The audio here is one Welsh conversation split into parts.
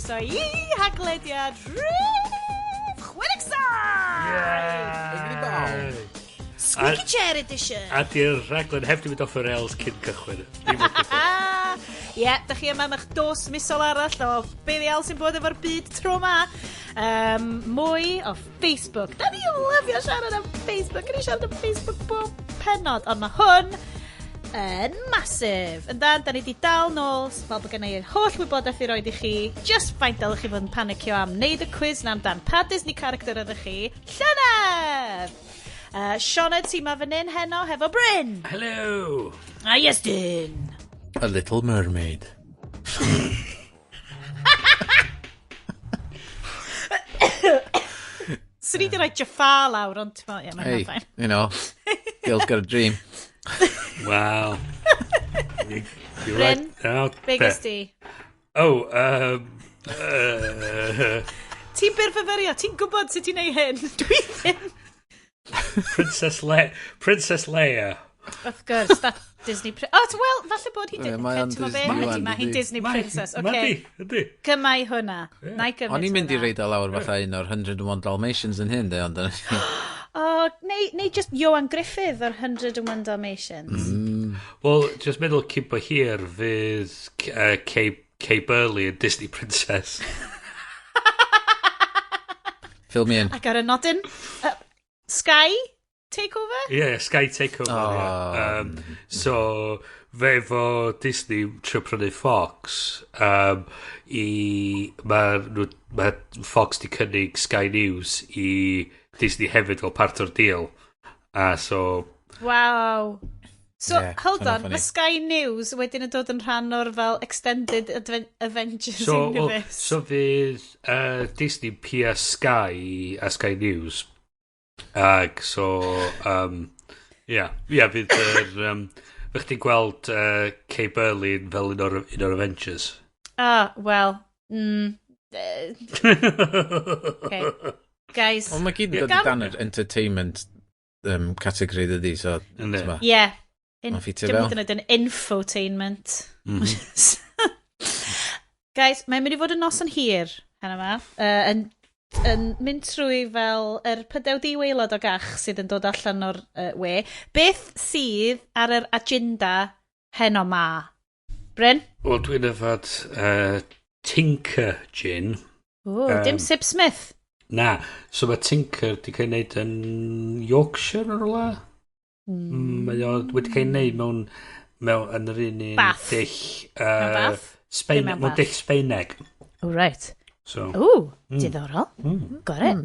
Croeso i Haglediad Rhif 67! Yeah! Squeaky Chair Edition! A di'r rhaglen heb di mynd off y rails cyn cychwyn. Ddim o gwbl. Ie, yeah, da chi yma am eich dos misol arall o be ddiawl sy'n bod efo'r byd tro ma. Mwy o Facebook. Da ni'n lyfio siarad am Facebook. Da ni'n siarad am Facebook bob pennod, ond mae hwn yn massive. Yndan, da ni di dal nôl, fel bod gen i'r holl wybodaeth i roed i chi. Just faint dylech chi fod yn panicio am wneud y quiz na amdan pa Disney character ydych chi. Llynedd! Sioned sy'n ma fan hyn heno hefo Bryn. Hello! A Iestyn. A Little Mermaid. Swn i di rhoi Jafar lawr, ond ti'n meddwl, ie, mae'n Hey, fine. you know, girl's got a dream. Wow. You're Bryn, right. Oh, Be be? gys di? Oh, Ti'n byrfyfyrio, ti'n gwybod sut ti'n neud hyn. Dwi ddim. Princess, Princess Leia. Of course, that Disney... Oh, well, falle bod hi... Ie, mae o'n Ti'n gwbod be? Disney Ydy, ŵan, Mae hi'n dydi? Disney Princess, Ma' oce. di, ydi. Cymau hwnna. Na i gymryd O'n i'n mynd i hwnna. reid o lawr fatha un o'r 101 Dalmatians yn hyn, de, ond... O, neu just Ioan Gruffudd o'r 101 Dalmatians. Wel, just meddwl cyn bo hir fydd Kay Burley yn Disney Princess. Fill me in. Ac ar y nodyn, Sky Takeover? Yeah, Sky Takeover. Oh. Yeah. So, fe efo Disney trio prynu Fox, i, ma Fox di cynnig Sky News i Disney hefyd fel part o'r deal. A so, Wow. So, Yeah, hold kinda on, funny. mae Sky News wedyn yn dod yn rhan o'r fel Extended Avengers so, well, Universe. so fydd Disney pia Sky a Sky News. Ag so, yeah, yeah, fydd yr, fy chdi'n gweld Kay Burley fel un o'r Avengers. Ah, well, okay. Guys, Wel, mae gyd yn dod i dan yr entertainment category dydi, so... Yndi. t'mo', yeah. Ma'n ffitio Dim fewn. hyd yn oed yn infotainment. Guys, mae'n mynd i fod yn noson hir heno yma. Yn mynd trwy fel yr pydew diwaelod o gach sydd yn dod allan o'r we. Beth sydd ar yr agenda heno ma? Bryn? Wel, dwi'n yfad Tinker Gin. Ooh, dim Sip Smith. Na, so mae Tinker di cael ei wneud yn Yorkshire neu rhywle? Mae o wedi cael ei wneud mewn yn yr un Bath. dull... Mewn Bath? Sbaen, Dim mewn mewn Bath. dull Sbaeneg. Oh, right. So, Ooh, diddorol. Got it.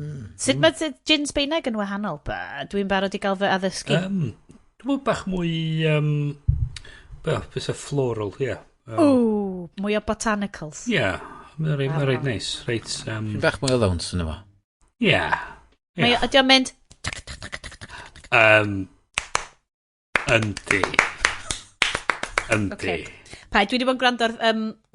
Sut mae gin Sbaeneg yn wahanol? Ba, dwi'n barod i gael fy addysgu. Dwi'n meddwl bach mwy... Well, beth floral, ie. Yeah. Ooh, mwy o botanicals. Ie, yeah, mae'n reit, ma reit neis. Reit, Bach mwy o ddawns yn efo. ie. Mae ydy o'n mynd... Yndi. Yndi. Ocê. Pai, dwi wedi bod yn gwrando ar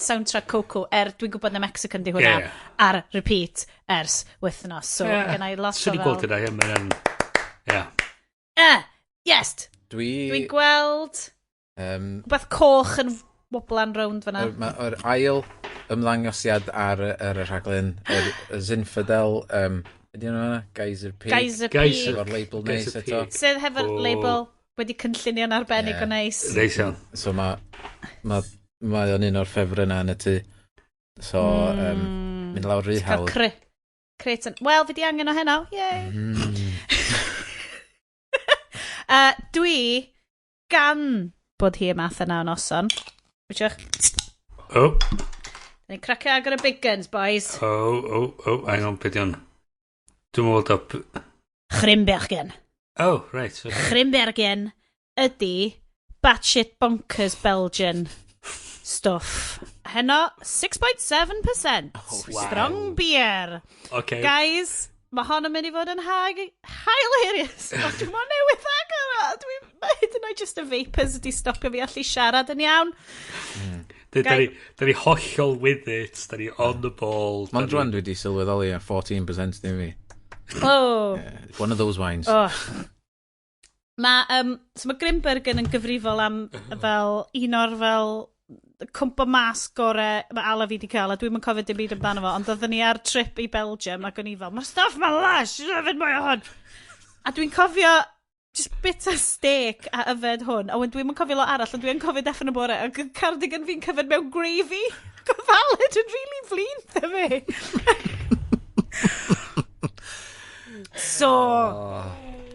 soundtrack Coco, dwi'n gwybod na Mexican di hwnna, Ie, ie. ar repeat ers wythnos. So, Ie. gen i lot o Swn i'n fel... gweld hynna, ie, mae'n... Ie. Yes! Dwi'n gweld rhywbeth coch yn woblan rownd fyna. Yr ail ymddangosiad ar y rhaglen, yr Zinfandel, ydy hwnna? Geyser Peak. Geyser Geyser. Peak. Efo'r label neis Geyser eto. Peak. Sydd hefo'r O. label wedi cynllunio'n arbennig Ie. o neis. Neis iawn. So mae o'n un o'r ffefrynnau yn y tŷ. So, mynd lawr rhy Ti'n cael hawdd. crate yn... Wel, fi di angen o heno. Yay! Dwi, gan bod hi y math yna o noson, Wytioch, Oh, ni'n cracio agor y big guns, boys. oh, hang on, beth iawn. Dwi'n meddwl da... Chrimbergen. Oh, right. Okay. Chrimbergen ydy batshit bonkers Belgian stuff. Heno, 6.7%. Oh, wow. Strong beer. Okay. Guys, mae hon yn mynd i fod yn hilarious. O, dwi'n mor newydd agor o. Dwi'n... Mae hyd yn oed just y vapors wedi stopio fi allu siarad yn iawn. Da ni hollol with it. Da ni on the ball. Mae'n drwan dwi wedi sylweddoli ar 14% dim fi. Oh. One of those wines. Oh. Mae, so mae Grimbergen yn gyfrifol am fel un o'r fel cwmpo mas gore mae ala fi wedi cael, a dwi'n yn cofio dim byd amdano fo, ond oedden ni ar trip i Belgium, ac o'n i fel, "Mae'r stuff ma'n lush, yfed mwy o hwn." A dwi'n cofio just bit o steak a yfed hwn, a wedyn dwi'n cofio lot arall, ond dwi'n cofio deffro yn y bore, ac cardigan fi'n covered mewn gravy. Oedd Aled yn really flin 'tha fi. So, Oh,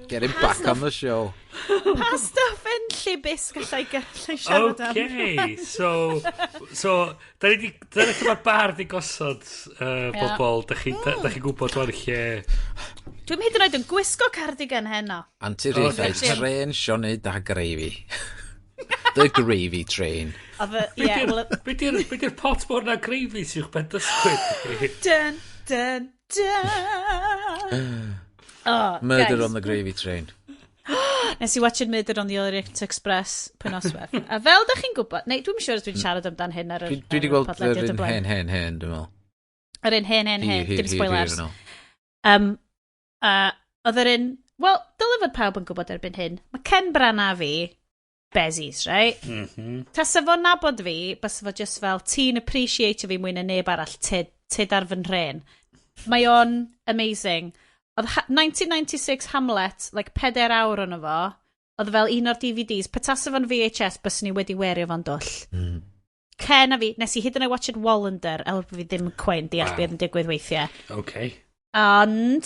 get him back on the show. Pa stuff yn llibus gallai siarad am? Okay, so, da ni lle mae'r bar di gosod bobl, da chi gwybod o'n lle. Dwi'n hyd yn oed yn gwisgo cardigan heno. Anturiaethau Oh, trên Sioned a gravy. The gravy train. Oedd y, ie, wel, Be di'r pot mor na gravy sy'n ben dysgwyd? Dun, dun, dun. Oh, Murder guys. on the gravy train. Nes i watching Murder on the Orient Express pennoswaith. A fel da chi'n gwybod, neu dwi'n siŵr os dwi'n siarad amdan hyn ar yr Dwi wedi ar y gweld yr podlediad un o blaen. hen, hen, hen, dwi'n meddwl. Yr un hen, hen, hen, Hir, hir, dim hir, spoilers. hir yn ôl. Oedd yr un, wel, dyle fod pawb yn gwybod erbyn hyn, mae Ken Branagh fi, Bezzies, right? Tasa fo'n nabod fi, bysa fo just fel, "Ti'n appreciate fi mwy na neb arall, tyd ar fy nhren." Mae o'n amazing. Oedd 1996 Hamlet, like 4 awr ono fo, oedd fel un o'r DVDs, petasa fo'n VHS, byswn ni wedi werio fo'n dwll. Ken a fi, nes i hyd yn oed watched Wallander, er bod fi ddim cweit yn deall beth yn digwydd weithiau. Ond,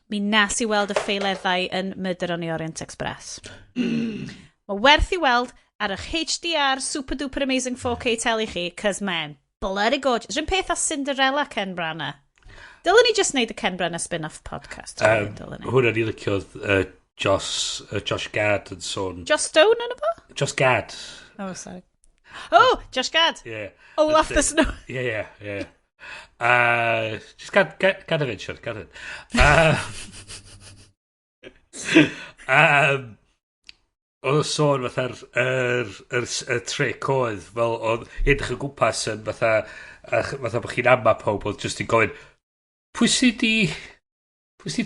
mi nes i weld y ffeileddau yn Murder on the Orient Express. Mae werth i weld ar eich HDR super duper amazing 4K teli chi, 'cause man, bloody gorgeous. Rhywun peth â Cinderella Ken Branagh. Dylen ni just wneud y Ken Branagh spin-off podcast. Dylen ni. Hwna ni liciodd Josh Gad yn sôn. Joss Stone yn y fo? Josh Gad. Oh, sorry. Oh, Josh Gad. Yeah. Olaf the Snow. Yeah. Just gad i fynd, Sian, gad i fynd. Oedd y sôn fatha'r yr trick oedd, fel oedd edrych o gwmpas yn fatha, fatha bod chi'n ama pob, oedd just i gofyn, pwy sydd di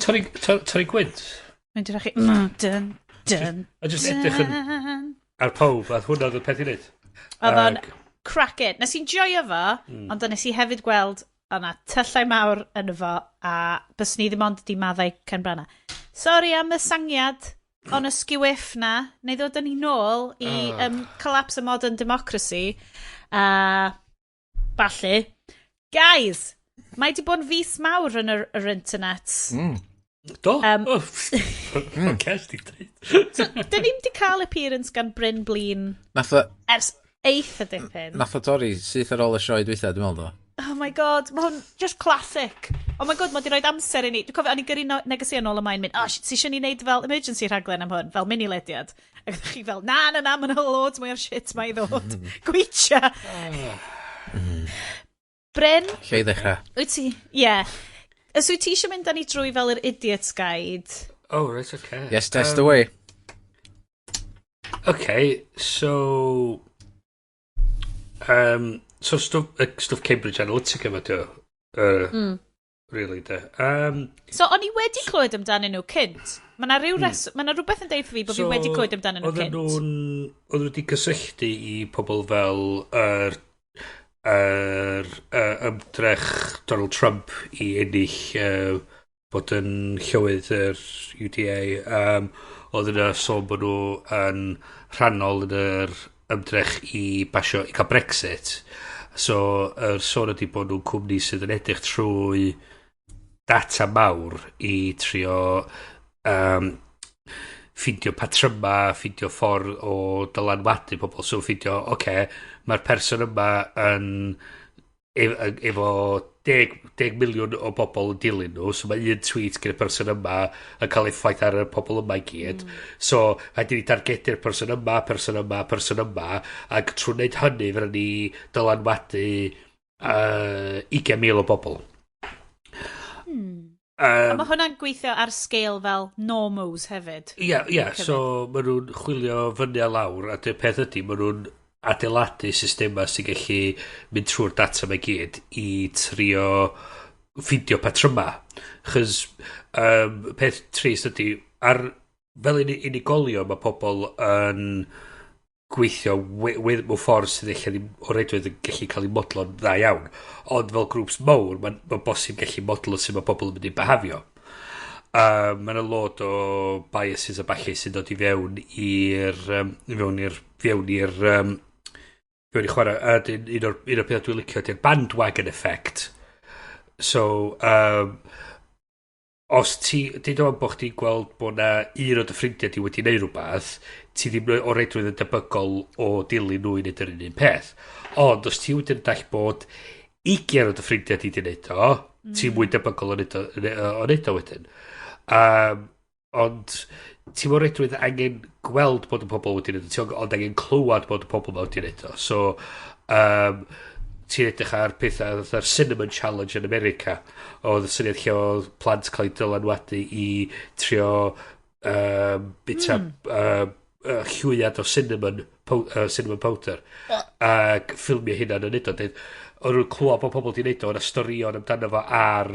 torri gwynt? Mae'n dod chi. Dun, dun, A just edrych yn, dun. ar pob, a hwnna oedd y peth i wneud. Oedd o'n cracking. Nes i'n joio fo, ond nes i hefyd gweld o'na tyllau mawr yn fo, a bys ni ddim ond wedi maddau Ken Branagh. Sorry am y sangiad on y sgiwiff na, neu ddod â ni nôl i collapse of modern democracy, a ballu. Guys, mae di bod yn fus mawr yn yr internet. Do? Oh, oce, di dweud. So, dyn ni'm di cael appearance gan Bryn Blin Nath o, ers eitha dipyn. nath o torri syth ar ôl y sioe dwytha, dwi'n meddwl, do. Oh my God, mae hwn just classic. Oh my God, mae di roed amser i ni. Dwi'n cofio, o'n i gyrru negeseuon nôl ymlaen mynd, "Oh, shit, ti eisiau ni wneud fel emergency rhaglen am hwn, fel mini-lediad?" Ac oeddech chi fel, "Na, na, na, mae'n loads mwy o'r shit mae i ddod. Gweithia." Bryn, Lle i ddechrau? wyt ti, ie. Yeah. Os wyt ti eisiau mynd â ni drwy fel yr Idiot's Guide? Oh, right, okay. Yes, test away. Okay, so stwff Cambridge Analytica ma dio. Really, de. So, o'n i wedi clywed amdanyn nhw cynt. Mae yna rhyw res... Mae yna rhywbeth yn deud fi bod fi wedi clywed amdanyn nhw oedden cynt. Oedden nhw wedi cysylltu i pobl fel yr ymdrech Donald Trump i ennill bod yn llywydd yr UDA. Oedd yna sôn bod nhw yn rhannol yn yr ymdrech i basio, i cael Brexit. So, yr sôn ydy bod nhw'n cwmni sydd yn edrych trwy data mawr i trio ffindio patryma, ffindio ffordd o dylanwadu pobl. So ffindio, oce, okay, mae'r person yma yn efo 10 miliwn o bobl yn dilyn nhw, so mae un tweet gyda'r person yma yn cael effaith ar y pobl yma i gyd. So, rhaid i ni targedu'r person yma, person yma, person yma, ac trwy wneud hynny, fydden ni dylanwadu 20,000 o bobl. A mae hwnna'n gweithio ar scale fel normos hefyd. Ie, so maen nhw'n chwilio fyny a lawr, a dy'r peth ydy, maen nhw'n adeiladu systema sy'n gallu mynd trwy'r data mae gyd i trio ffindio patryma. Chos peth trist ydy, ar, fel unigolion mae pobl yn Gweithio mewn ffordd sydd eich ddim o reidrwydd yn gallu cael ei modlo'n dda iawn. Ond fel grŵps mawr, mae'n ma bosib gallu modlo sut mae pobl yn mynd i behafio. Mae yna lot o biases a ballu sy'n dod i fewn i chwarae. A un o'r pethau dwi'n licio ydy'r bandwagon effect. So, os ti, dyd o'n bod chdi'n gweld bod na un o dy ffrindiau di wedi neud rhywbeth, ti ddim o reidrwydd yn debygol o dilyn nhw i wneud yr un peth. Ond os ti wedyn yn dall bod 20 o dy ffrindiau di wedi neud o, ti'n mwy debygol o neud o wedyn. Ond ti mor reidrwydd angen gweld bod y pobl wedi neud o, ti ond angen clywed bod y pobl ma wedi neud o. So, ti'n edrych ar pethau fatha'r Cinnamon Challenge yn America. Oedd y syniad lle oedd plant cael eu dylanwadu i trio bita llwyad o cinnamon powder ac ffilmio hynna'n yn neud o. Deud, o'n nhw'n clywed bod pobl wedi neud o, o'na storïon amdano fo ar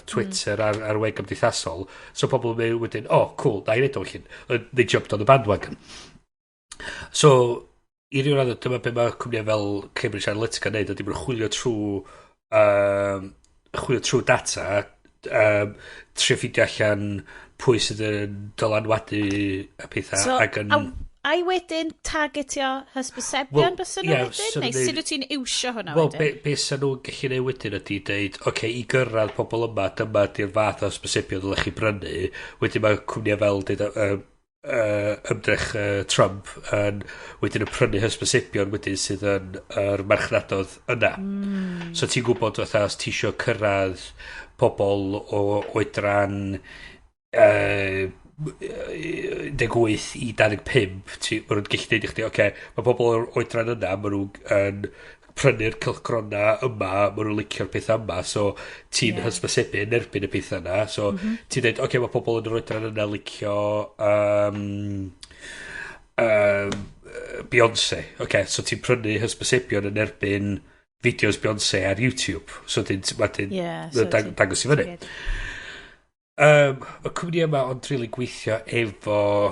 Twitter, ar we gymdeithasol. So pobl yn mynd wedyn, "Oh, cool, na i neud o felly." They jumped on the bandwagon. So, i ryw raddau, dyma be mae cwmnïau fel Cambridge Analytica yn neud, ydy maen nhw'n chwilio trwy data, trio ffeindio allan pwy sydd yn dylanwadu a pethau. So, ac yn, a i wedyn targetio hysbysebion Wel, bysa nhw ie, wedyn? so Neu nhw'n sut wyt ti'n iwsio hwnna Wel, wedyn? be sa nhw'n gallu neud wedyn ydy deud, oce, okay, i gyrraedd pobl yma, dyma di'r fath o hysbysebion ddylech chi brynu. Wedyn mae cwmnïau fel deud, ymdrech Trump yn wedyn yn prynu hysbysebion wedyn sydd yn yr marchnadodd yna. So ti'n gwybod fatha os ti isio cyrraedd pobl o oedran 18 i 25, ma' nhw'n gallu deud i chdi, oce, okay, mae pobl o'r oedran yna, maen nhw'n yn prynu'r cylchgrona yma, maen nhw'n licio'r pethau yma, so ti'n hysbysebu yn erbyn y pethau yna, so ti'n deud, oce, okay, mae pobl yn yr oedran yna licio Beyoncé, oce, okay, so ti'n prynu hysbysebion yn erbyn fideos Beyoncé ar YouTube, so ti'n wedyn So dangos i fyny. Y cwmni yma ond rili really gweithio efo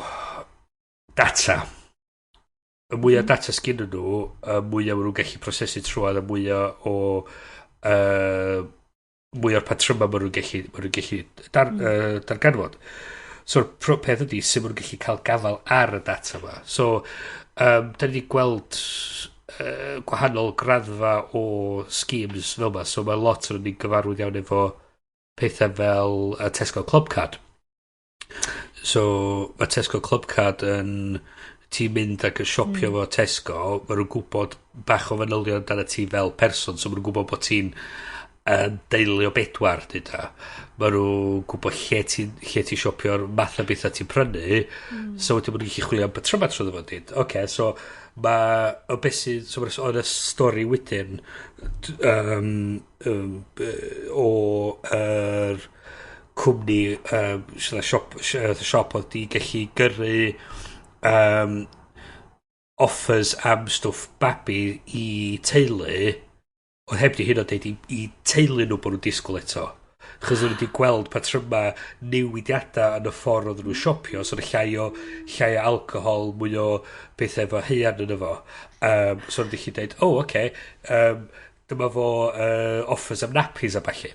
data. Y mwyaf data sgyn nhw, y mwyaf maen nhw'n gallu prosesu trwad, y mwyaf o mwy o'r patryma maen nhw'n gallu darganfod. So'r peth ydy sut maen nhw'n gallu cael gafal ar y data yma. So, da ni wedi gweld gwahanol graddfa o schemes fel yma. So mae lot o'n ni'n gyfarwydd iawn efo pethau fel Tesco Clubcard. So mae Tesco Clubcard yn ti'n mynd ac yn siopio fo Tesco, maen nhw'n gwybod bach o fanylion amdano ti fel person, so maen nhw'n gwybod bod ti'n yn deulu o bedwar, dyda. Maen nhw'n gwybod lle ti siopio'r math o bethau ti'n prynu, so wedyn maen nhw'n gallu chwilio am patryma trwy fo, dyd. Oce, okay, so mae o beth sydd, so mae'r oedd y stori wedyn o yr cwmni siop oedd di gallu gyrru offers am stwff babi i teulu oedd heb di hyn o deud i teulu nhw bod nhw'n disgwyl eto. Chos nhw wedi gweld patryma newidiadau yn y ffordd oedden nhw'n siopio, so oedd llai o alcohol, mwy o bethau efo haearn yn efo. So nhw'n gallu deud, "Oh, oce, okay, dyma fo offers am nappies a ballu."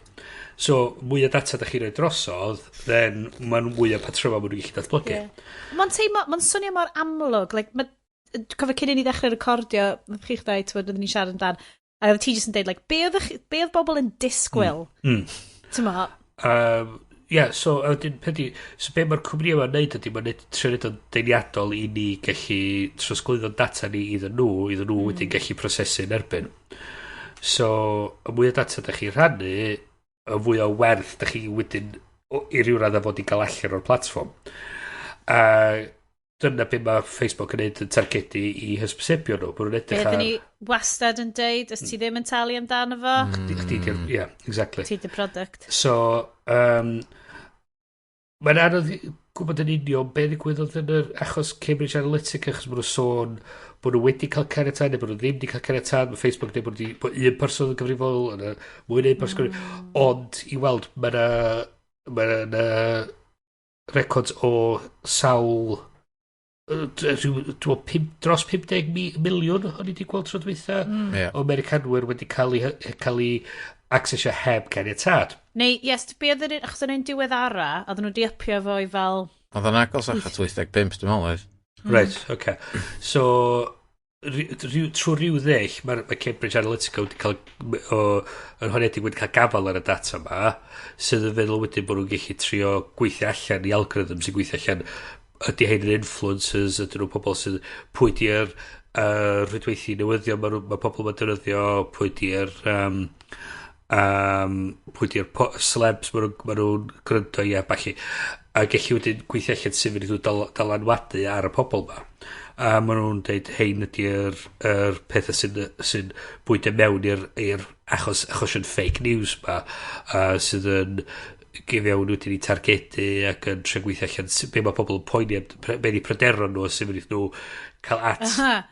So, mwy o data da chi'n rhoi drosodd, then mae'n mwy o patryma maen nhw'n gallu datblygu. Yeah. Mae'n teimlo, mae'n swnio mor amlwg, like, ma, cofio cyn i ni ddechrau recordio, oedd chi'ch dau, ti'n oedden ni'n siarad amdan, a oedd ti jyst yn deud, like, be oedd bobl yn disgwyl? Ti'n mo? Yeah, so, a wedyn, peth ydi, so be mae'r cwmni yma'n neud ydy, mae'n neud, trio neud o'n deniadol i ni gallu trosglwyddo data ni iddyn nhw wedyn gallu prosesu yn erbyn. So, y mwy o data da chi rhannu, y fwy o werth da chi wedyn i ryw radd fod i gael allan o'r platfform. A dyna be mae Facebook yn neud yn targedu i hysbysebion nhw. Maen nhw'n Be edrych oedden ar ni wastad yn deud, os ti ddim yn talu amdano fo, Chdi di'r. Yeah, exactly. Ti 'di product. So, mae'n anodd gwybod yn union be ddigwyddodd yn yr achos Cambridge Analytica, achos maen nhw'n sôn bod nhw wedi cael caniatâd neu bod nhw ddim wedi cael caniatâd. Mae Facebook dweud bod un person yn gyfrifol, yna mwy na un person gyfrifol. Ond i weld, mae yna ma records o sawl Dwi'n dros 50 miliwn o'n i wedi gweld tro dwytha o Americanwyr wedi cael ei accessio heb caniatâd. Neu, yes, be oedd yr un, achos o'n un diweddara, oedden nhw wedi upio fo i fel. Oedd o'n agos at 85, dwi'n meddwl, oedd. Right, okay. So, trwy ryw ddull, mae Cambridge Analytica wedi cael, yn honedig wedi cael gafal ar y data yma, sydd yn feddwl wedyn bod nhw'n gallu trio gweithio allan i algorithm sy'n gweithio allan ydy hein yn influencers, ydyn nhw pobl sydd, pwy di'r rhwydweithio newyddion mae pobl yn defnyddio, pwy di'r celebs maen nhw'n gryndo i a ballu. A gallu wedyn gweithio allan sut fydd nhw dylanwadu ar y pobl ma. A maen nhw'n deud hein ydy'r er pethau sy'n bwydo mewn i'r achosion fake news ma, sydd yn gyfiewn wedyn i targedu ac yn trio gweithio allan be mae pobl yn poeni am, be di pryderon nhw a sut fydd nhw cael at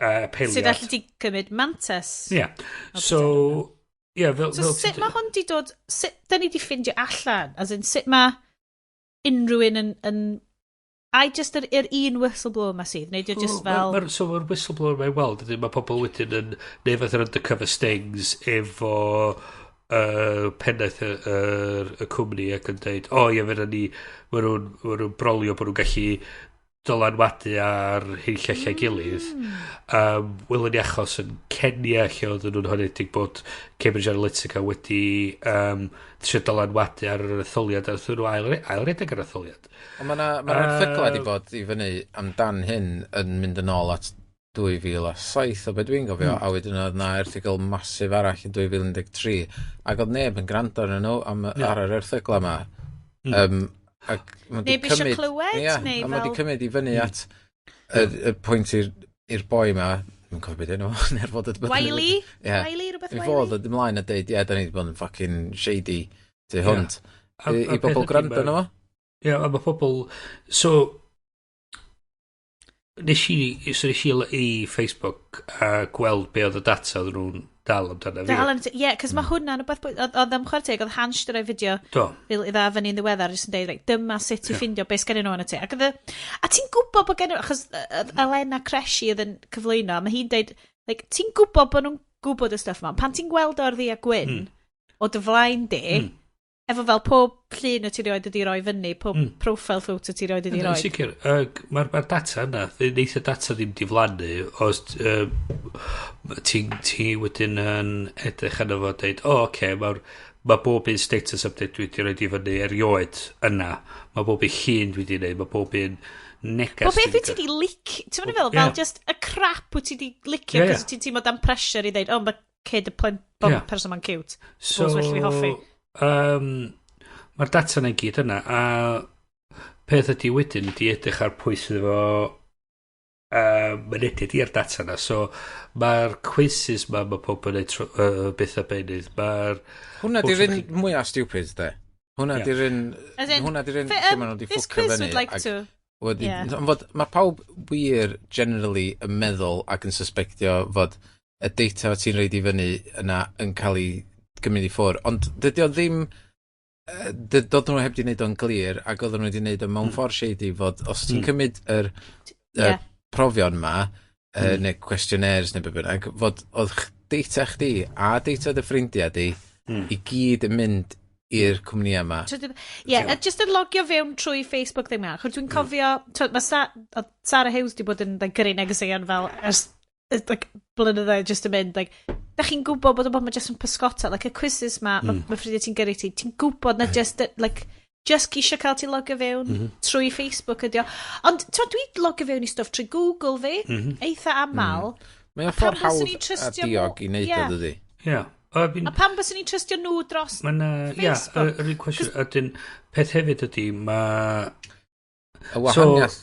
apelio Sydd allu ti cymryd mantais. Ie. Yeah. So, ie, yeah, fel, So fel sut mae hwn di dod, sut da ni di ffindio allan? As in, sut mae unrhyw un yn ai just yr un whistleblower ma sydd, neu di o just fel? So mae'r whistleblower mae'n weld, ydy mae pobl wedyn yn neud fath yr undercover stings efo pennaeth y cwmni ac yn dweud, "O ie, fe ni," ma nhw brolio bod nhw'n gallu dylanwadu ar hyn llall a'i gilydd. Welwn ni achos yn Kenya lle oedden nhw'n honedig bod Cambridge Analytica wedi trio dylanwadu ar yr etholiad a wnaethon nhw ail redeg yr etholiad. Ond mae yna ma erthyglau wedi bod i fyny amdan hyn yn mynd yn ôl at 2007 o be dwi'n gofio, a wedyn oedd yna erthygl massive arall yn 2013, ac oedd neb yn gwrando arnyn nhw ar yr erthyglau yma. Ac ma' 'di Neb isio clywed, Ie, neu a ma' 'di cymryd i fyny at y pwynt i'r boi ma, dwi'n cofio beth enw, neu'r fod y Wiley? Ie. Wiley, rhywbeth I Wiley? fod yn ymlaen a deud, "Ie, da ni wedi bod yn fucking shady tu hwnt." I A bobl peth ydi, gwrando arno fo. Ie, a mae pobl. So, nes i i Facebook a gweld be oedd y data oedd nhw'n dal amdano fi. Dal am. Ie, cos mae hwnna'n rhywbeth. Oedd am chwarae teg, oedd Hans di roi fideo rili dda fyny'n ddiweddar, jyst yn deud, like, dyma sut i ffindio beth sgennyn nhw yn y tŷ. Ac a ti'n gwybod bod gen nhw, achos Elena Cresci oedd yn cyflwyno, a mae hi'n deud, like, ti'n gwybod bod nhw'n gwybod y stuff yma. Pan ti'n gweld o'r ddu a gwyn, o dy flaen di, efo fel pob llun o ti rioed wedi roi fyny, pob profile photo ti rioed wedi Yn roi. sicr, mae'r data yna, neith y data ddim diflannu, os ti wedyn yn edrych arno fo a deud, "O, oce, mae bob un status update dwi wedi rhoi i fyny erioed yna, mae bob un llun dwi wedi gwneud, mae bob un negas Pob dwi beth wyt ti wedi lic, ti'n mynd fel, fel just y crap wyt ti wedi licio, Ie, ie. cos ti'n teimlo dan pressure i ddeud, "O, mae kid y plen, bob person ma'n cute." So, Suppose felly fi hoffi. Mae'r data yna i gyd yna, a peth ydy wedyn ydy edrych ar pwy sydd efo mynediad i'r data yna. So, mae'r quizzes ma, mae pobl yn neud beth a beunydd. Mae'r Hwna Pob di'r tro un mwyaf stupid, de. Hwna di'r un. As in, Hwna di'r un Fe, lle maen nhw wedi this ffwcio quiz fyny. would like to. Wedi, ond fod, mae pawb wir generally yn meddwl ac yn suspectio fod y data ti'n rhoid i fyny yna yn cael ei gymryd i ffwr. Ond dydy o ddim, dod nhw heb di wneud o'n glir ac oedden nhw wedi wneud o mewn ffordd shady fod os ti'n cymryd yr profion ma, neu questionnaires neu be bynnag, fod oedd data chdi a data dy ffrindiau di i gyd yn mynd i'r cwmni yma. Ie, a just yn logio fewn trwy Facebook ddim yma. Chos dwi'n cofio, twyd, mae oedd Sarah Hughes di bod yn, like, gyrru negeseuon fel ers like, blynyddoedd just yn mynd, like, da chi'n gwybod bod y bobl ma just yn pysgota, like, y quizzes ma, ma ffrindiau ti'n gyrru ti, ti'n gwybod na just, like, just isio cael ti logio fewn trwy Facebook ydi o. Ond, twyd, dwi logio fewn i stwff trwy Google fi, eitha amal. Mae o'n A pam ffordd byswn hawdd i'n a trystio diog i wneud o, dydy. Ie. I mean, A pam byswn i'n trystio nhw dros Mae'n, ia, Facebook? yr un cwestiwn, ydyn, peth hefyd ydy, mae. Y wahaniaeth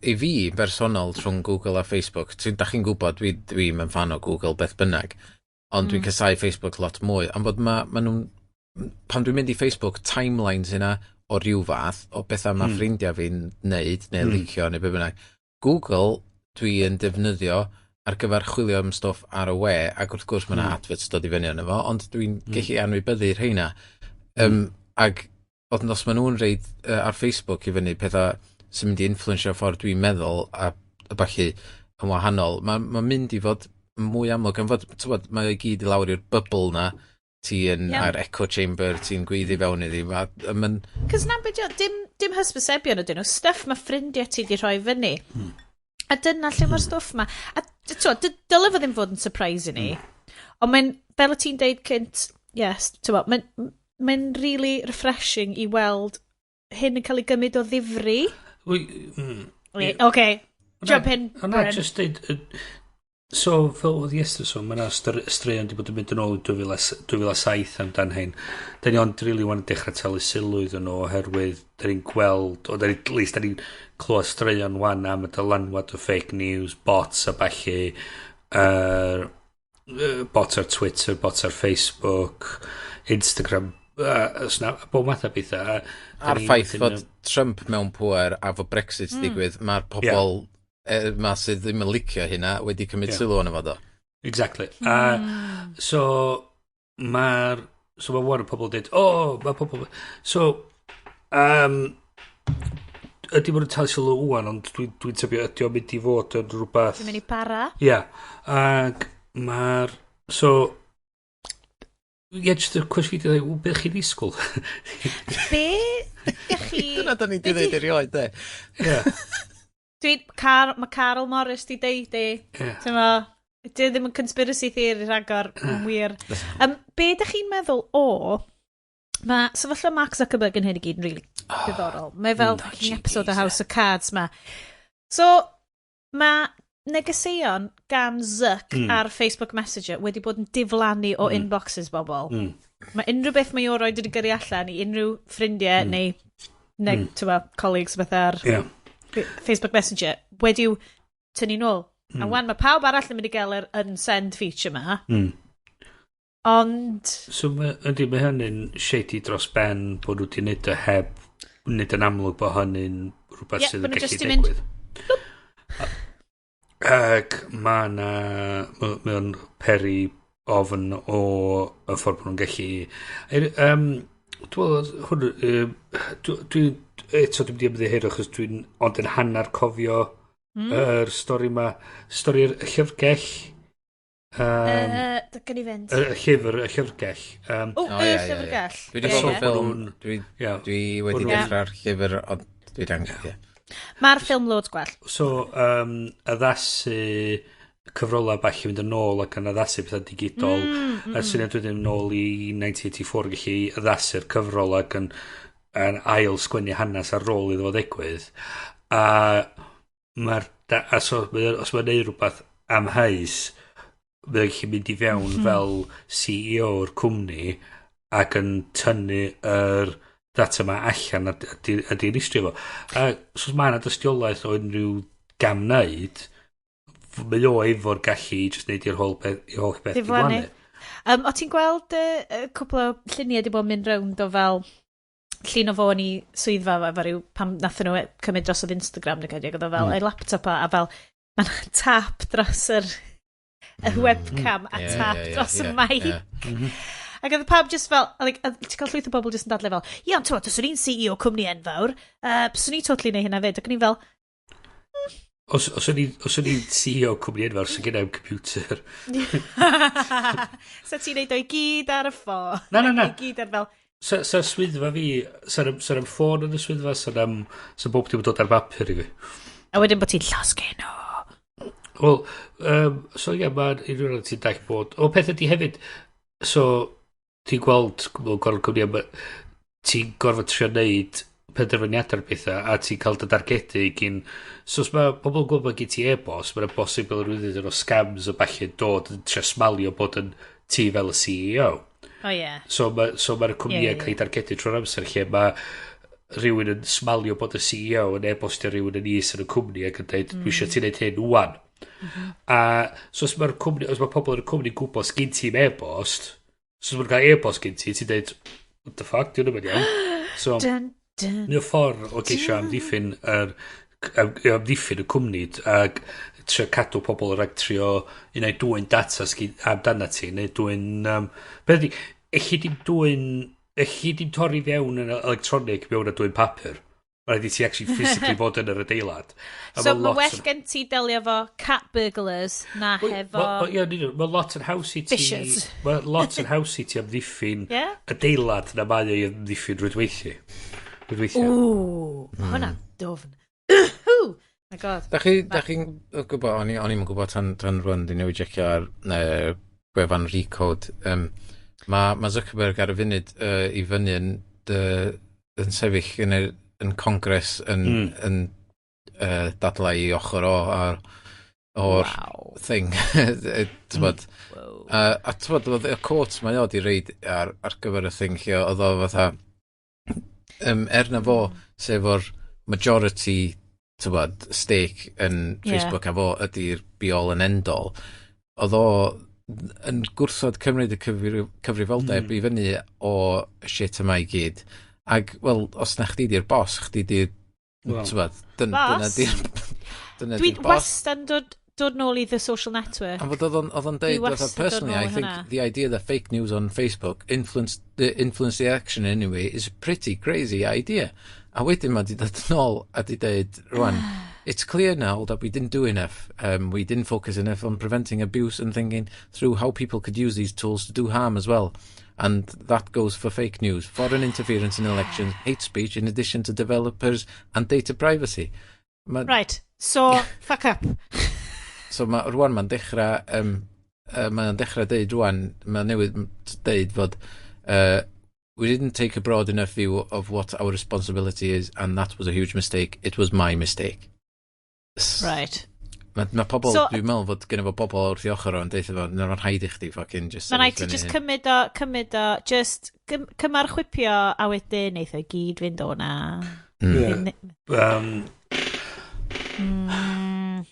i fi bersonol rhwng Google a Facebook, da chi'n gwybod, dwi'n yn fan o Google beth bynnag, ond dwi'n casau Facebook lot mwy, ond bod ma nhw'n, pan dwi'n mynd i Facebook, timelines yna o ryw fath, o bethau mae ffrindiau fi'n neud, neu licio, neu be bynnag. Google, dwi yn defnyddio ar gyfer chwilio am stwff ar y we, ac wrth gwrs mae yna adverts dod i fyny arno fo, ond dwi'n gallu anwybyddu rheina. Ac ond os maen nhw'n rhoid ar Facebook i fyny pethau sy'n mynd i influensio ffordd dwi'n meddwl a ballu yn wahanol. Mae'n ma mynd i fod mwy amlwg, am fod, t'wbod, mae o i gyd i lawr i'r bubble na, ti yn ar echo chamber, ti'n gweiddi fewn iddi. Ma'n Cos na beth, dim hysbysebion ydyn nhw, stuff mae ffrindiau ti di rhoi fyny. A dyna lle mae'r stwff ma. A dyle fo ddim fod yn surprise i ni. Ond mae'n, fel y ti'n deud cynt, yes, t'mo, mae'n really refreshing i weld hyn yn cael ei gymryd o ddifri. Okay, jump in, Ond na, Bryn. just deud, so, fel oedd Iestyn so, mae yna straeon wedi bod yn mynd yn ôl i 2007 amdan hyn. Da ni ond rili wan yn dechrau talu sylw iddyn nhw oherwydd da ni'n gweld, o da ni, at least da ni'n clywed straeon wan am y dylanwad o fake news, bots a ballu, bots ar Twitter, bots ar Facebook, Instagram, Snap, bob math o bethau. A da A'r ni ffaith wedyn fod Trump mewn pwer a fod Brexit digwydd, mae'r pobl ma sydd ddim yn licio hynna wedi cymryd sylw ono fo do. Exactly. A so mae wan y pobl yn dweud, o, oh, mae pobl. So, ydy bod yn talu sylw wan, ond dwi'n dwi tybio ydy o'n mynd i fod yn rhywbeth. Dwi'n mynd i para. Ia. Yeah. Ac mae'r... So, ie, yeah, just y cwestiwn fi di dweud, beth chi'n ddisgwyl? Be ydych chi? Dyna da ni di dweud erioed, de. Ie. Mae Carl Morris di deud i. Ie. Ti'n mo, di ddim yn conspiracy theory rhagor, yn wir. Be ydych chi'n meddwl o... Mae sefyllfa Mark Zuckerberg yn hyn i gyd yn really diddorol. Mae fel no, fucking episode o GPs, House of Cards ma. So, mae negeseuon gan Zuck ar Facebook Messenger wedi bod yn diflannu o inboxes bobl. Mae unrhyw beth mae o roed wedi gyrru allan i unrhyw ffrindiau neu mm. colleagues beth ar Facebook Messenger wedi'w tynnu nôl. A wan mae pawb arall yn mynd i gael yr unsend feature ma. Ond So, ydy, mae hynny'n shady dros ben bod nhw wedi neud o heb wneud yn amlwg bod hynny'n rhywbeth Ie, sydd bo' yn nhw gallu jyst 'di mynd, digwydd. Ac mae na, mae o'n peri ofn o y ffordd bod nhw'n gallu. Dwi'n meddwl, hwn, dwi, eto dwi'n mynd i ymddiheuro achos dwi'n ond yn hanner cofio yr stori ma, stori'r llyfrgell. Gan i fynd. Y llyfr, y llyfrgell. O, O, y ie. llyfrgell. Dwi wedi Ie, gweld y ie. ffilm, dwi wedi dechrau'r llyfr, ond dwi dan, ie. Mae'r ffilm loads gwell. So, addasu cyfrolau bach i fynd yn ôl ac yn addasu pethau digidol. A syniad wedyn yn ôl i 1984 gallu addasu'r cyfrol ac yn ail sgwennu hanes ar ôl iddo fo ddigwydd. A mae'r... A so, os mae'n neud rhywbeth amheus, mae'n gallu mynd i fewn fel CEO o'r cwmni ac yn tynnu yr data yma allan a dinistrio fo. A so os mae yna dystiolaeth o unrhyw gam wneud, mae o efo'r gallu i just neud i'r holl beth Diflannu. diflannu. O ti'n gweld cwpl o lluniau di bod yn mynd rownd o fel llun o fo yn ei swyddfa fo efo ryw pam nathon nhw cymryd drosodd Instagram neu gyd, oedd o fel ei laptop a fel mae'n tap dros y webcam a tap dros y mic. Ac oedd pawb just fel, like, a ti'n cael llwyth o bobl just yn dadlau fel, ie, ond ti'n os o'n i'n CEO cwmni enfawr, swn i totally neud hynna fyd. Ac o'n i'n fel, Os o'n i'n CEO cwmni enfawr, sy'n gen i'm computer. Sa ti'n neud o i gyd ar y ffôn? Na. I gyd ar fel, Sa swyddfa fi, sa am ffôn yn y swyddfa, sa bob dim yn dod ar bapur i fi. A wedyn bod ti'n llosgu nhw. Wel, so ie, mae'n unrhyw ran ti'n dall bod. O, peth ydy hefyd, so, ti'n gweld, mewn gwahanol cwmni, ti'n gorfod trio neud penderfyniadau ar bethau, a ti'n cael dy dargedu gyn. So, os mae pobl yn gwybod bod gen ti e-bost, mae'n bosib fel rhywun o scams o ballu dod yn trio smalio bod yn ti fel y CEO. O ie. So mae'r cwmnïau Ie, ie, cael ei dargedu trwy'r amser lle mae rhywun yn smalio bod y CEO yn e-bostio rhywun yn is yn y cwmni ac yn dweud, "Dwi eisiau ti wneud hyn wan." A so os mae'r cwmni, os mae pobl yn y cwmni gwybod sgyn ti'm e-bost, so os mae'n cael e-bost gyn ti, ti'n dweud, "What the fuck, di hwnna'm yn iawn." So, Dun, dun. Mae o ffordd o geisio amddiffyn y cwmni ac trio cadw pobl rhag trio un ai dwyn data amdana ti neu dwyn beth ydi elli dim dwyn elli dim torri fewn yn electronic mewn a dwyn papur. Mae rhaid i ti actually physically fod yn yr adeilad. A so mae well gen ti delio efo cat burglars na hefo Ie, mae lot yn haws i ti fishers. Mae lot yn haws i ti amddiffyn adeilad na mae o i amddiffyn rwydweithiau. Rwydweithiau. Ww, mae hwnna'n dwfn. My God. Da chi'n gwybod, o'n i'n gwybod tan rwan, di newid jecio ar gwefan Recode. Mae Zuckerberg ar y funud i fyny yn sefyll yn Congress yn dadlau i ochr o ar o'r thing. T'bod, a t'bod, oedd y quote mae o di reid ar gyfer y thing lle oedd o fatha, er na fo, sef o'r majority, t'bod, stake yn Facebook a fo ydy'r be all and end all, oedd o yn gwrthod cymryd y cyfrifoldeb i fyny o shit yma i gyd. Ac, wel, os na chdi di'r boss, chdi di'r Wel. T'bod, dyna Boss? di'r Dwi di'r boss. wastad yn dod nôl i The Social Network. A fod oedd o'n deud, Dwi fatha, wastad dod "Personally, nôl I i think hwnna. the idea that fake news on Facebook influenced the action anyway is a pretty crazy idea." A wedyn mae di dod nôl a di deud, rwan, "It's clear now that we didn't do enough. We didn't focus enough on preventing abuse and thinking through how people could use these tools to do harm as well. And that goes for fake news, foreign interference in elections, hate speech, in addition to developers and data privacy." Right, so, fuck up. So ma, rwan mae'n dechrau deud rwan, mae'n newydd deud fod "We didn't take a broad enough view of what our responsibility is and that was a huge mistake. It was my mistake." Mae pobl, So dwi'n meddwl fod gen fo bobl wrth i ochr o'n deud fo, "Na, mae'n rhaid i chdi fucking just Mae'n rhaid ti sefyll just fyny hyn." cymryd o, just cymar chwipio a wedyn neith o i gyd fynd o na.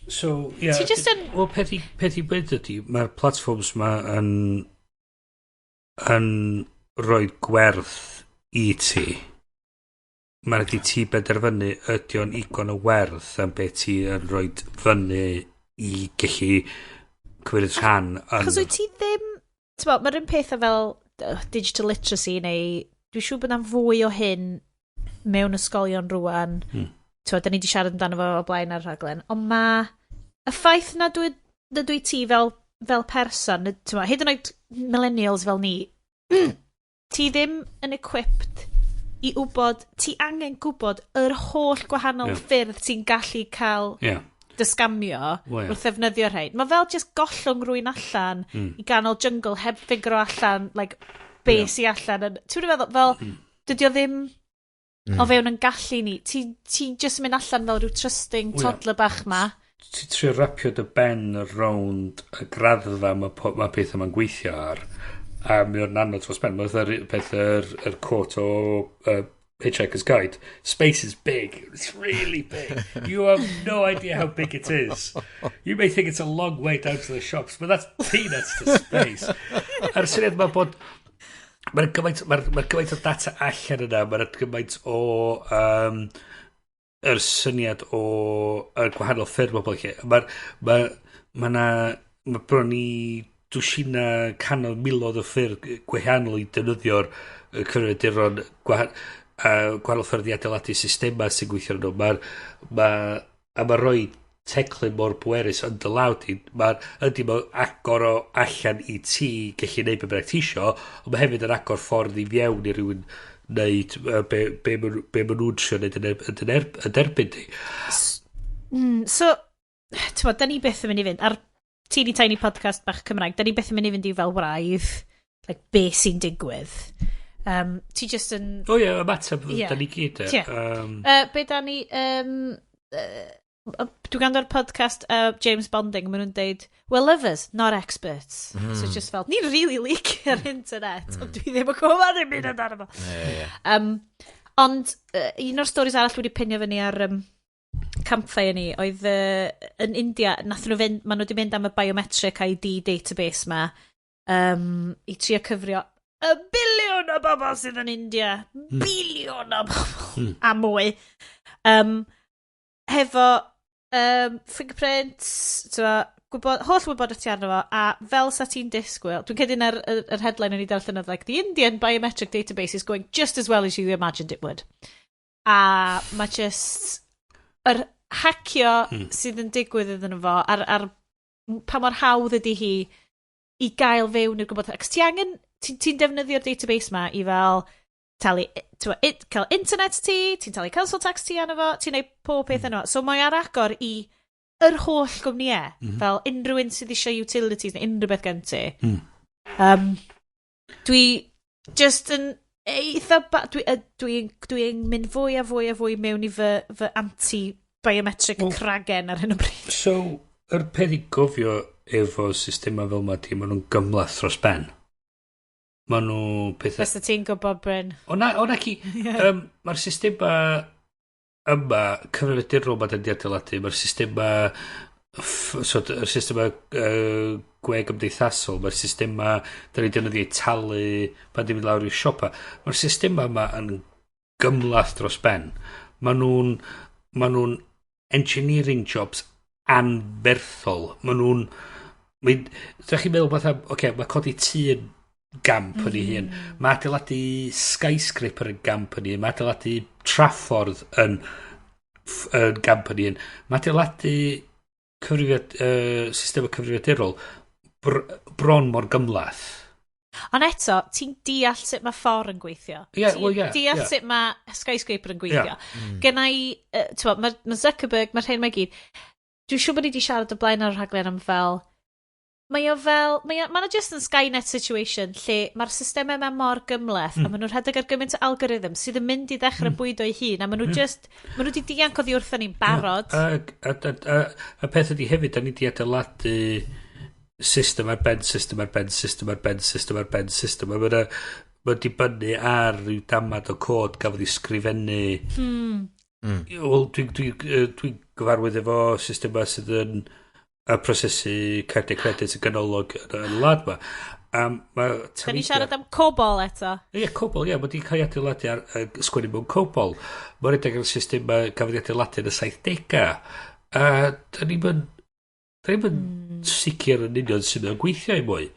So, yeah. Ti jyst yn Wel, peth i beth ydy, mae'r platforms ma yn rhoi gwerth i ti. Mae'n rhaid i ti benderfynu ydy o'n igon o werth am beth ti yn rhoi fyny i gallu cymryd rhan yn Achos wyt ti ddim... T'mo, mae'r un peth o fel digital literacy neu... Dwi'n siŵr bod 'na fwy o hyn mewn ysgolion rwan. T'mo, da ni wedi siarad amdano fo o blaen ar rhaglen. Ond mae y ffaith na dwi ti fel person, t'mo, hyd yn oed millennials fel ni, ti ddim yn equipped i wybod, ti angen gwybod yr holl gwahanol ffyrdd ti'n gallu cael dy sgamio Wel, ie. wrth ddefnyddio rhain. Mae fel just gollwng rhywun allan i ganol jungle heb ffigro allan, like, be sy allan. Yn, ti'n feddwl, fel, dydy o ddim o fewn yn gallu ni. Ti just yn mynd allan fel rhyw trusting Wel, ie. toddler bach ma. Ti trio rapio dy ben rownd y graddfa mae pethau yma'n gweithio ar a mae o'n anodd dros ben. Mae'n fatha'r peth yr quote o Hitchhiker's Guide: "Space is big. It's really big. You have no idea how big it is. You may think it's a long way down to the shops, but that's peanuts to space." A'r syniad ma bod mae'n gymaint, ma gymaint o data allan yna, mae'n gymaint o yr syniad o y gwahanol ffyrdd bobl lle. Mae'r ma bron i dwsina, canol miloedd o ffyrdd gwahanol i defnyddio'r y cyfrifiaduron a gwahanol ffyrdd i adeiladu systemau sy'n gweithio arnyn nhw. A mae rhoi teclyn mor bwerus yn dy law di, ydy mae'n agor o allan i ti gallu neud be bynnag ti isio, ond mae hefyd yn agor ffordd i fewn i rywun neud be ma nhw'n trio neud yn derbyn di. So, ti'n da ni byth yn mynd i fynd, ar teeny tiny podcast bach Cymraeg, da ni byth yn mynd i fynd i fel wraidd, like, be sy'n digwydd. Ti just yn O ie, ymateb Ie. da ni gyd e. Ie. Be da ni... Dwi'n gwrando ar podcast James Bonding, maen nhw'n deud, "We're lovers, not experts." So just fel, ni'n really licio'r internet, ond dwi ddim yn gwybod ddim byd amdano fo. Ie, ie. Ond un o'r stories arall wedi pinio fyny ar campfire ni oedd yn India, nath nhw fynd, maen nhw wedi mynd am y biometric ID database ma i trio cyfrio y biliwn o bobl sydd yn India. Biliwn o bobl a mwy. Hefo fingerprints, t'mo, gwybod, holl wybodaeth ti arno fo, a fel sa ti'n disgwyl, dwi'n credu na'r yr headline o'n i darllen oedd, like, "The Indian biometric database is going just as well as you imagined it would." A mae just yr hacio sydd yn digwydd iddyn nhw fo, ar pa mor hawdd ydy hi i gael fewn i'r gwybod. Ac ti angen, ti'n ti defnyddio'r database ma i fel talu, t'mo, cael internet ti, ti'n talu council tax ti arno fo, ti'n neud pob peth yno. So mae ar agor i yr holl gwmnïau, fel unrhyw un sydd eisiau utilities neu unrhyw beth gen ti. Dwi just yn eitha... Dwi mynd fwy a fwy a fwy mewn i fy anti-biometric cragen ar hyn o bryd. So, yr peth i gofio efo systema fel ma di, maen nhw'n gymhleth dros ben. Maen nhw pethau. Fysa ti'n gwybod, Bryn? O na ci, mae'r systema yma, cyfrifiadurol ma dyn di adeiladu, mae'r systema so, yr systema gwe gymdeithasol, mae'r systema da ni defnyddio i talu pan di mynd lawr i'r siopa. Mae'r systema yma yn gymhleth dros ben. Maen nhw'n engineering jobs anferthol. Maen nhw'n... Ydych chi'n meddwl fatha, oce, okay, mae codi tŷ yn gamp yn ei hun. Mae adeiladu skyscraper yn gamp yn ei hun. Mae adeiladu traffordd yn gamp yn ei hun. Mae adeiladu system y cyfrifiadurol bron mor gymhleth. Ond eto, ti'n deall sut mae ffordd yn gweithio. Ie, Ti'n wel, ie, deall sut mae skyscraper yn gweithio. Genna i, t'mo, mae Zuckerberg, mae'r hyn mae gyd. Dwi'n siŵr bod ni wedi siarad o blaen ar y rhaglen am fel, mae o fel, mae o just yn Skynet situation lle mae'r systemau yma mor gymhleth a maen nhw'n rhedeg ar gymaint o algorithm sydd yn mynd i ddechrau bwydo ei hun a maen nhw just, maen nhw wedi dianc oddi wrthon ni'n barod. A peth ydy hefyd, da ni wedi adeiladu system ar ben system ar ben system ar ben system ar ben system. A mae'n ma dibynnu ar ryw damad o cod gafodd ei sgrifennu. Wel, dwi'n dwi gyfarwydd efo systema sydd yn prosesu cardiau credit yn ganolog yn y wlad ma. Da ni siarad am COBOL eto. Ie, COBOL, ie, mae wedi cael ei adeiladu ar sgwennu mewn COBOL. Mae'n rhedeg ar system gafodd ei adeiladu yn y 70au. A da ni'n mynd sicr yn union sydd mae'n gweithio i mwy.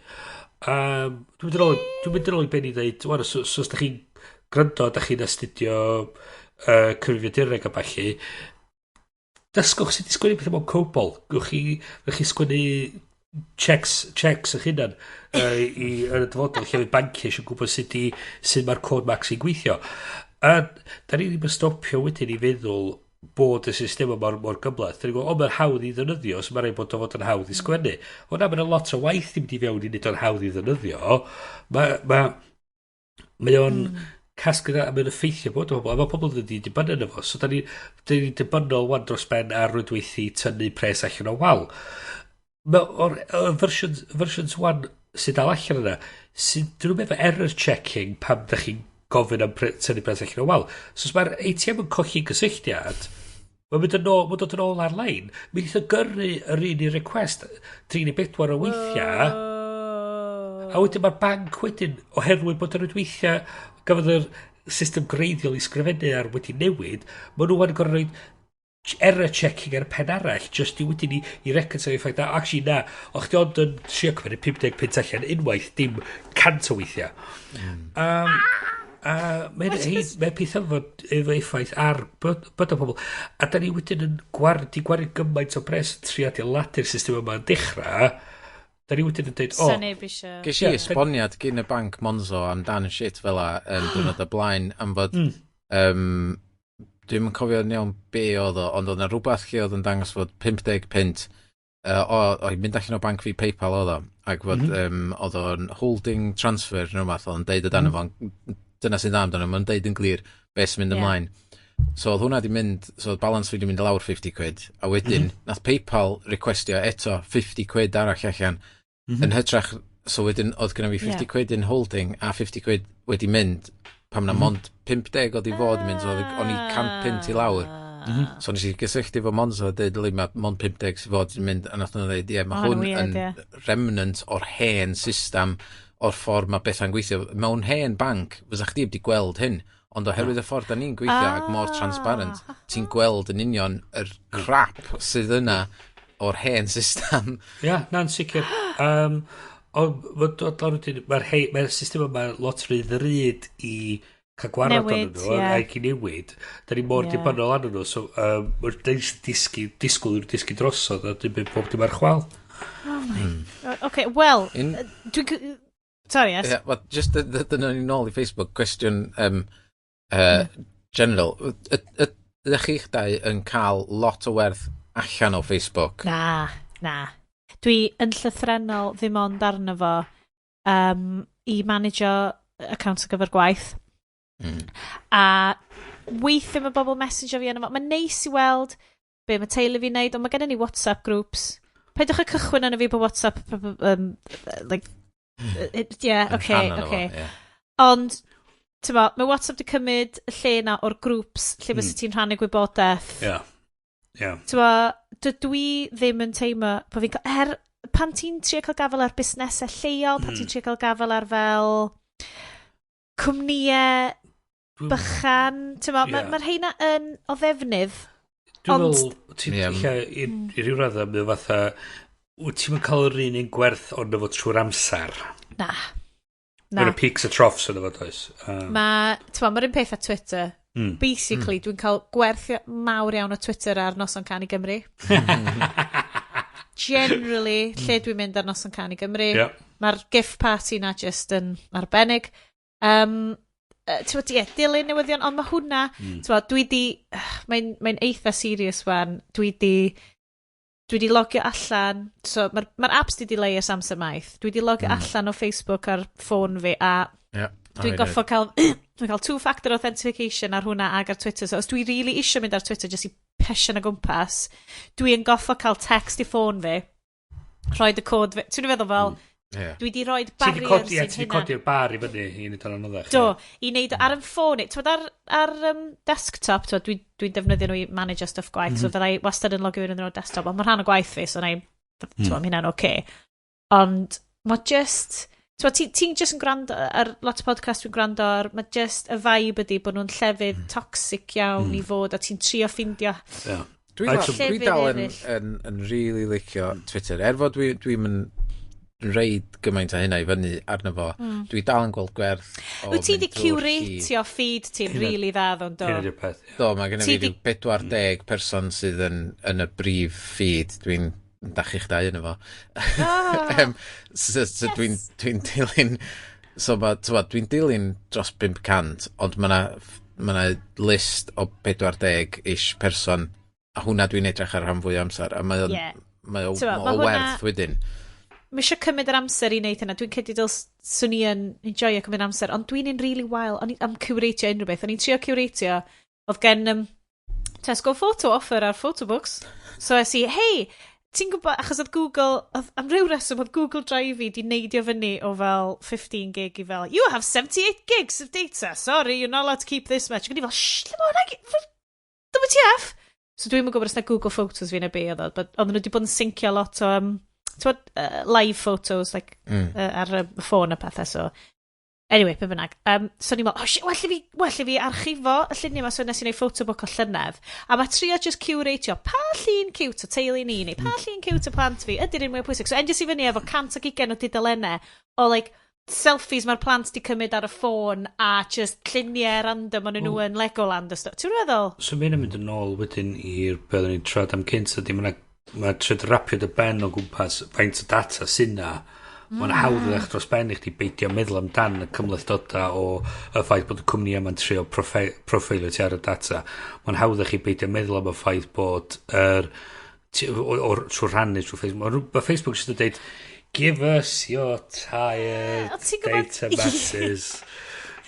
Dwi'n mynd yn ôl i ben i dweud, wan, so os da chi'n gwrando, da chi'n astudio cyfrifiadureg a ballu, dysgwch sut i sgwennu pethau mewn COBOL. Gwch chi sgwennu checks eich hunan yn y dyfodol lle fydd banciau eisiau gwybod sut mae'r cod max i'n gweithio. A da ni ddim yn stopio wedyn i feddwl bod y system mor, mor gymhleth. Da ni'n gwybod, o, mae'n hawdd i ddefnyddio, so mae'n rhaid bod o fod yn hawdd i sgwennu. O na, mae'n lot o waith i mynd i fewn i wneud o'n hawdd i ddefnyddio. Mae o'n casglu a mae'n effeithio bod o bobl, a mae pobl wedi dibynnu arno fo. So da ni dibynnol wan dros ben ar rwydweithio tynnu pres allan o wal. Mae o'r versions 1 sydd dal allan yna, sydd, dyn nhw'n efo error checking pam da chi'n gofyn am tynnu pres allan o wal. So os mae'r ATM yn colli gysylltiad, mae'n mynd yn ôl, mae'n dod yn ôl ar-lein. Mae'n eitha gyrru yr un i request 3 neu 4 o weithiau. A wedyn mae'r banc wedyn, oherwydd bod yr rwydweithiau gafodd yr system greiddiol i sgrifennu ar wedi newid, maen nhw wedi gorfod rhoi error checking ar y pen arall, just i wedyn i reconcile y ffaith na, actually na, o'ch chi ond yn trio cymryd 50 punt allan unwaith, dim 100 o weithiau. A mae'n mae peth efo effaith ar byd o pobl. A da ni wedyn yn di gwario gymaint o bres yn trio adeiladu'r system yma yn dechrau, da ni wedyn yn dweud, o, Sa neb eisiau. Ges i esboniad gyn y banc Monzo amdan y shit fel 'a yn diwrnod o blaen am fod dwi'm yn cofio'n iawn be oedd o, ond oedd yna rhywbeth lle oedd yn dangos fod 50 punt o mynd allan o banc fi PayPal oedd o, ac fod oedd o'n holding transfer neu rhywbeth, oedd o'n deud o dan fo, dyna sy'n dda amdano, mae'n deud yn glir beth sy'n mynd ymlaen. So oedd hwnna di mynd, so oedd balance fi di mynd i lawr 50 quid, a wedyn nath PayPal requestio eto 50 quid arall allan, yn hytrach, so wedyn oedd genna fi 50 quid in holding a 50 quid wedi mynd, pam na mond 50 oedd i fod yn mynd, so o'n i 100 punt i lawr. So nes i gysylltu efo Monzo a dweud, "Yli, mae mond 50 sydd fod yn mynd," a nath nhw dweud, "Ie, mae Ma' hwnna'n hwn weird, yn remnant o'r hen system o'r ffordd mae bethau'n gweithio. Mewn hen banc, fysa chdi wedi gweld hyn, ond oherwydd y ffordd da ni'n gweithio ac mor transparent, ti'n gweld yn union yr crap sydd yna o'r hen system." Ia, na'n sicr. Ond mae'n dod lawr wedyn, mae'r system yma lot rhy ddrud i cael gwarad Newid, ohonyn nhw, ac i newid. Da ni mor dibynnol arnyn nhw, so da ni jyst disgwyl i'r disgu drosodd, a dim byd, bob dim ar chwal. Oh my. Okay, well, dwi'n... Sorry, yes. Yeah, well, just dyna ni nôl i Facebook, cwestiwn general. Ydych chi'ch dau yn cael lot o werth allan o Facebook? Na. Dwi yn llythrennol ddim ond arno fo i manageo accounts ar gyfer gwaith. A weithio mae bobl message fi arno fo. Mae'n neis i weld be mae teulu fi'n neud, ond mae gennym ni WhatsApp groups. Peidiwch â cychwyn arno fi bod WhatsApp, like, yeah, Yn okay, rhan ohono fo, okay. ie. Ond, ti'n bo, mae WhatsApp di cymryd y lle na o'r groups lle fysa ti'n rhannu gwybodaeth. Ie. Ie. Ti'n bo, dydw i ddim yn teimlo bod fi'n cael... Er, pan ti'n trio cael gafel ar busnesau lleol, pan ti'n trio cael gafel ar fel cwmnïau bychan, ti'n bo, mae'r ma rheina yn o ddefnydd. Dwi'n Ond- meddwl, ti'n ella, i ryw raddau, mae o fatha, wyt ti'n cael yr un gwerth ond efo trwy'r amser. Na. Na. Mae'n y peaks a troughs yn efo, does? Mae, ti'n bo, mae'r un peth â Twitter. Basically, dwi'n cael gwerth mawr iawn o Twitter ar Noson Cân i Gymru. Generally, lle dwi'n mynd ar Noson Cân i Gymru. Mae'r GIF party na just yn arbennig. Ti'n bod, ie, dilyn newyddion, ond mae hwnna, ti'n bod, dwi di, mae'n eitha serious wan, dwi di logio allan, so mae'r ma apps di delay ers amser maith, dwi di logio allan o Facebook ar ffôn fi, a dwi'n goffo cael, dwi'n cael two-factor authentication ar hwnna ag ar Twitter, so os dwi really isio mynd ar Twitter jyst i pesian o gwmpas, dwi'n goffo cael text i ffôn fi, rhoi y cod fi, ti'n feddwl fel, dwi di rhoi Ti di barriers codi, ie, i'n ti di hunan. codi'r bar i fyny i wneud o'n anoddach. Do, i wneud o ar y ffôn. Ti'n ar, ar desktop, t'wod, dwi defnyddio nhw i manage stuff gwaith, so fyddai wastad yn logio fewn yn desktop, ond mae'n rhan o gwaith fi, so na i, ti'n mm. hynna'n oce. Ond mae just, t'wod, ti'n ti just yn gwrando ar lot o podcast dwi'n gwrando ar, mae just y vibe ydy bod nhw'n llefydd toxic iawn i fod, a ti'n trio ffindio Dwi Llefydd dal yn, eraill. yn really licio Twitter. Er fod dwi'n mynd reid gymaint o hynna i fyny arno fo, dwi dal yn gweld gwerth o Wyt ti mynd di drwy'r feed. curatio feed ti'n really dda ddo'n do? Hynna di'r peth. Ie. Do, mae gennym Ti fi ryw 40 person sydd yn y brif feed. Dwi'n dachu'ch dau yn efo. Ah, So dwi'n dilyn. So ma, t'wod, dwi'n dilyn dros 500, ond mae na, ma na list o 40-ish person, a hwnna dwi'n edrych ar rhan fwy o amser, a mae o'n mae o, T'mo', ma ma' o hwnna- werth wedyn. Mae eisiau cymryd yr amser i wneud hynna. Dwi'n credu dyl swn i yn enjoyo cymryd amser, ond dwi'n un really wael o'n i, am curatio unrhyw beth. O'n i'n trio curatio, oedd gen Tesco photo offer ar photobooks. So es i, "Hei, ti'n gwybod," achos oedd Google, oedd, am ryw reswm, oedd Google Drive fi di neidio fyny o fel 15 gig i fel, "You have 78 gigs of data, sorry, you're not allowed to keep this much." Ac o'n i fel, "Shh, lle ma hwnna? WTF?" So dwi'n gwybod os na Google Photos fi na be oedd o, but oedden nhw wedi bod yn syncio lot o, t'wod, live photos, like, ar y ffôn a pethau, so... Anyway, be bynnag. So ni'n meddwl, "Oh shit, well i fi archifo y lluniau yma," so nes i wneud photobook o llynedd. A mae trio just curatio, pa llun cute o teulu ni, neu pa llun cute o plant fi, ydy'r un mwy pwysig. So endies i fyny efo 120 o dudalennau o, like, selfies mae'r plant di cymryd ar y ffôn a just lluniau random o'n nhw yn Legoland a stuff. Ti'n meddwl? So mae'n mynd yn ôl wedyn i'r beth o'n i'n trad am cynt ydy mae'n ma trio rapio dy ben o gwmpas faint o data sy'n na. Mae'n hawdd ddech dros ben i chdi beidio meddwl amdan y cymhlethdodau o y ffaith bod y cwmni yma'n trio proffeilio ti ar y data. Mae'n hawdd i chi beidio meddwl am y ffaith bod yr trwy rhannu trwy Facebook. Ma Facebook jyst yn dweud, "Give us your tired Ond ti'n gwbod- data masses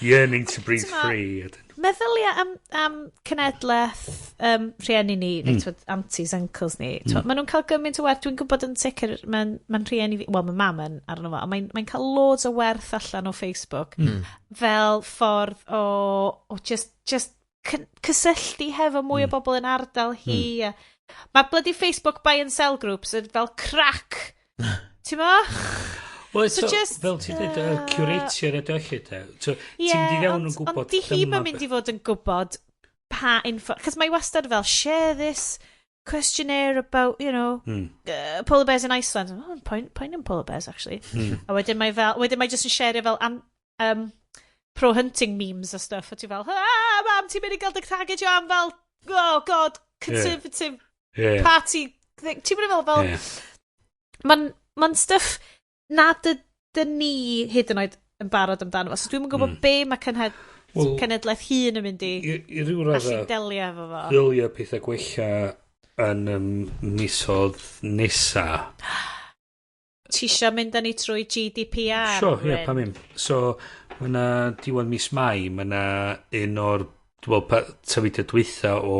yearning to breathe T'mo', free." Meddylia am cenedlaeth rhieni ni, neu twod, aunties, uncles ni. Mm. Maen nhw'n cael gymaint o werth. Dwi'n gwybod yn sicr, mae'n ma rhieni fi, wel, mae mam yn arno fo, ond mae'n mae cael loads o werth allan o Facebook fel ffordd o just cysylltu hefo mwy o bobl yn ardal hi. Mae bloody Facebook buy and sell groups yn fel crack. Ti'n mo? Wel, So so, fel ti'n dweud, y curatio yr edrych de. So, ti'n mynd i fewn yn ond, gwybod ond di hi'm dyma yn mynd i fod yn gwybod pa info. Cos mae wastad fel, "Share this questionnaire about, polar bears in Iceland." Oh, point in polar bears, actually. A wedyn mae fel, wedyn mae just yn share fel, pro-hunting memes a stuff, a ti fel, "Ah, mam, ti'n mynd i gael dy targetio am fel, oh God, Conservative Party thing." Ti'n mynd i fel, mae'n ma stuff nad ydyn ni hyd yn oed yn barod amdano fo. So dwi'n gwybod be mae Wel, cenhedlaeth hŷn yn mynd i i ryw allu radda, delio efo fo. ddylia pethau gwella yn misoedd nesa. Ti isio mynd â ni trwy GDPR? Sure, ie, Bryn? pam im. So, mae yna diwedd mis Mai, mae yna un o'r, dwi'n meddwl, tyfudiad dwytha o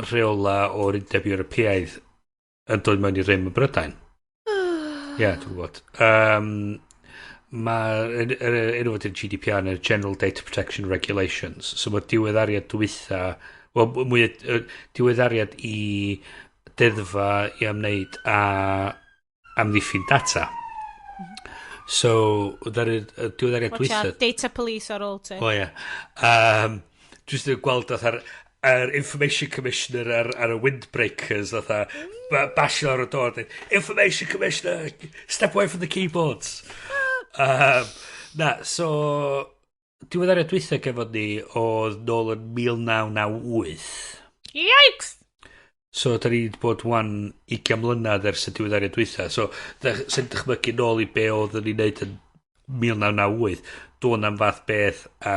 rheola o'r Undeb Ewropeaidd yn dod mewn i rym y Brydain. Ie, yeah, dwi'n gwybod. Mae'r enw fod yn GDPR neu'r General Data Protection Regulations. So mae diweddariad dwytha, wel, mwy diweddariad i deddfa i ymwneud â amddiffyn data. So, ddaru diweddariad Watch dwytha. out, data police ar ôl ti. O ie. Jyst yn gweld fatha'r yr Information Commissioner ar y windbreakers fatha basio ar y door dweud, "Information Commissioner, step away from the keyboards." Na, so diweddariad dwytha gefod ni oedd nôl yn 1998. Yikes! So, da ni wedi bod wan 20 mlynedd ers y diweddariad dwytha. So, sy'n dychmygu nôl i be oedd ni'n neud yn 1998. Do'n am fath beth a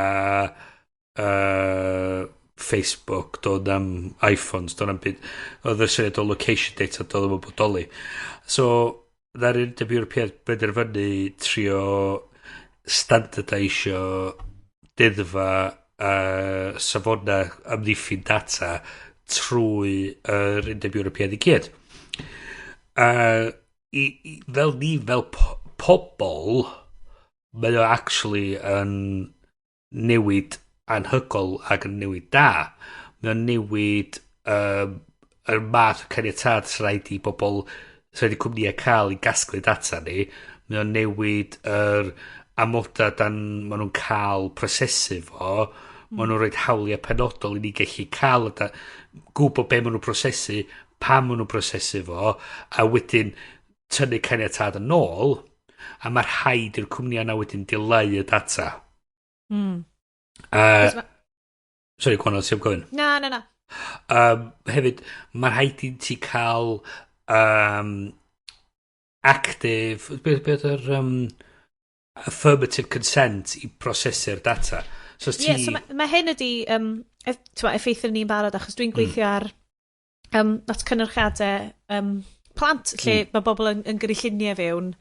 Facebook, do'n am iPhones, do'n am byd. Oedd y syniad o location data doedd ddim yn bodoli. So, dda'r Undeb Ewropeaidd benderfynu trio standardisio deddfa safona amddiffyn data trwy yr Undeb Ewropeaidd i gyd. I fel ni, fel pobol, mae o actually yn newid anhygol ac yn newid da. Mae o'n newid yr math o caniatâd sy'n rhaid i bobl, sy'n rhaid i cwmnïau cael i gasglu data ni. Mae o'n newid yr amodau dan maen nhw'n cael prosesu fo. Maen nhw'n rhoi hawliau penodol i ni gallu cael gwybod be maen nhw'n prosesu, pam maen nhw'n prosesu fo, a wedyn tynnu caniatâd yn ôl, a mae'r rhaid i'r cwmnïau yna wedyn dileu y data. Sorry, Gwanon, ti'n gofyn? Na, na, na. Hefyd, mae rhaid i ti cael active, beth yw'r affirmative consent i prosesu'r data. So, os Ie, ti. yeah, so mae ma hyn ydi, t'mo, effeithio ni'n barod achos dwi'n gweithio ar lot cynyrchiadau plant lle mae bobl yn gyrru lluniau fewn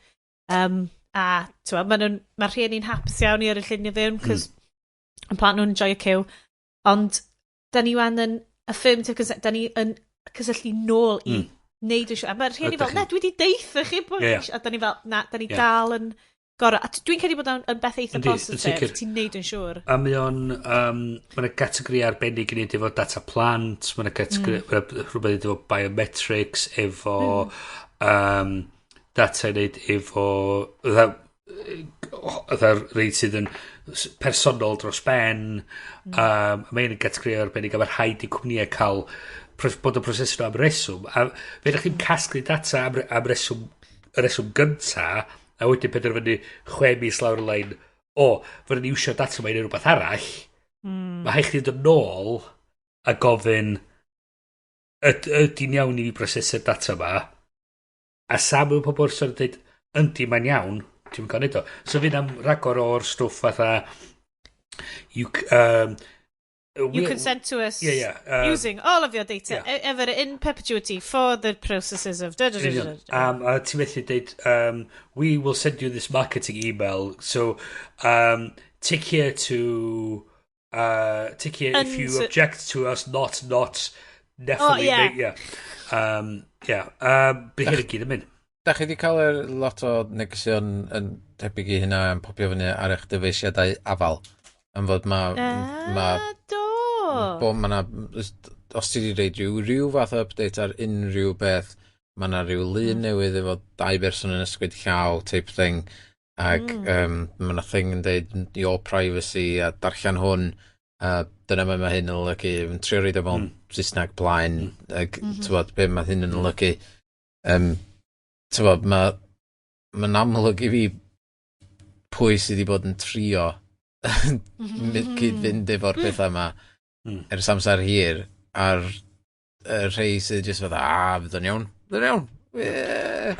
a t'mo, ma ma rhieni'n hapus iawn i yrru lluniau fewn cos mm. plant nhw'n enjoy y cyw, ond da ni wan yn affirmative consent, da ni yn cysylltu nôl i neud y siŵr. A mae'r rhieni Ydych fel, "Na, dwi wedi deutha chi bod Ie, ie. A da ni fel, "Na, da ni dal yn gorau." A dwi'n credu bod o'n yn beth eitha Yndi, yn positif. sicr. Ti'n neud yn siŵr. A mae o'n, mae yna gategori arbennig i wneud efo data plant, mae yna gategori, mm. rhywbeth i wneud efo biometrics, efo data i wneud efo, fatha rei sydd yn personol dros ben, mae yna gategori arbennig a mae rhaid i cwmnïau cael bod yn prosesu nhw am reswm. A fe ydych chi'n casglu data am reswm, y reswm gynta, a wedyn penderfynu 6 mis lawr y lein, "O, fydden ni iwsio data yma i neud rhywbeth arall," mae rhaid chdi dod nôl a gofyn, "Ydy'n iawn i fi prosesu'r data yma?" A sa mewn pobl sy'n dweud, "Yndi, mae'n iawn," ti'n cael neud o. So fydd am ragor o'r stwff fatha, You consent to us using all of your data ever in perpetuity for the processes of da, da, da, da, da, da. A ti'n methu dweud, "We will send you this marketing email, so tick here if you object to us not definitely." Oh, yeah. Yeah. Bydd hyn i gyd yn mynd. Da chi wedi cael yr lot o negesion yn tebyg i hynna yn popio fyny ar eich dyfeisiadau afal? Am fod mae ma, Ah, do. bo, ma na, os ti wedi reid rhyw fath o update ar unrhyw beth, mae na rhyw lun newydd efo dau berson yn ysgwyd llaw type thing, ac ma na thing yn deud "your privacy" a darllen hwn, a dyna mae hyn yn olygu, yn trio reid o mewn Saesneg plaen, ac mm, be mae hyn yn olygu. T'mod, mae'n amlwg i fi pwy sydd wedi bod yn trio cyd-fynd efo'r pethau yma ers amser hir, a'r y rhai sydd jyst fatha, "A, fydd o'n iawn, fydd o'n iawn. Ie."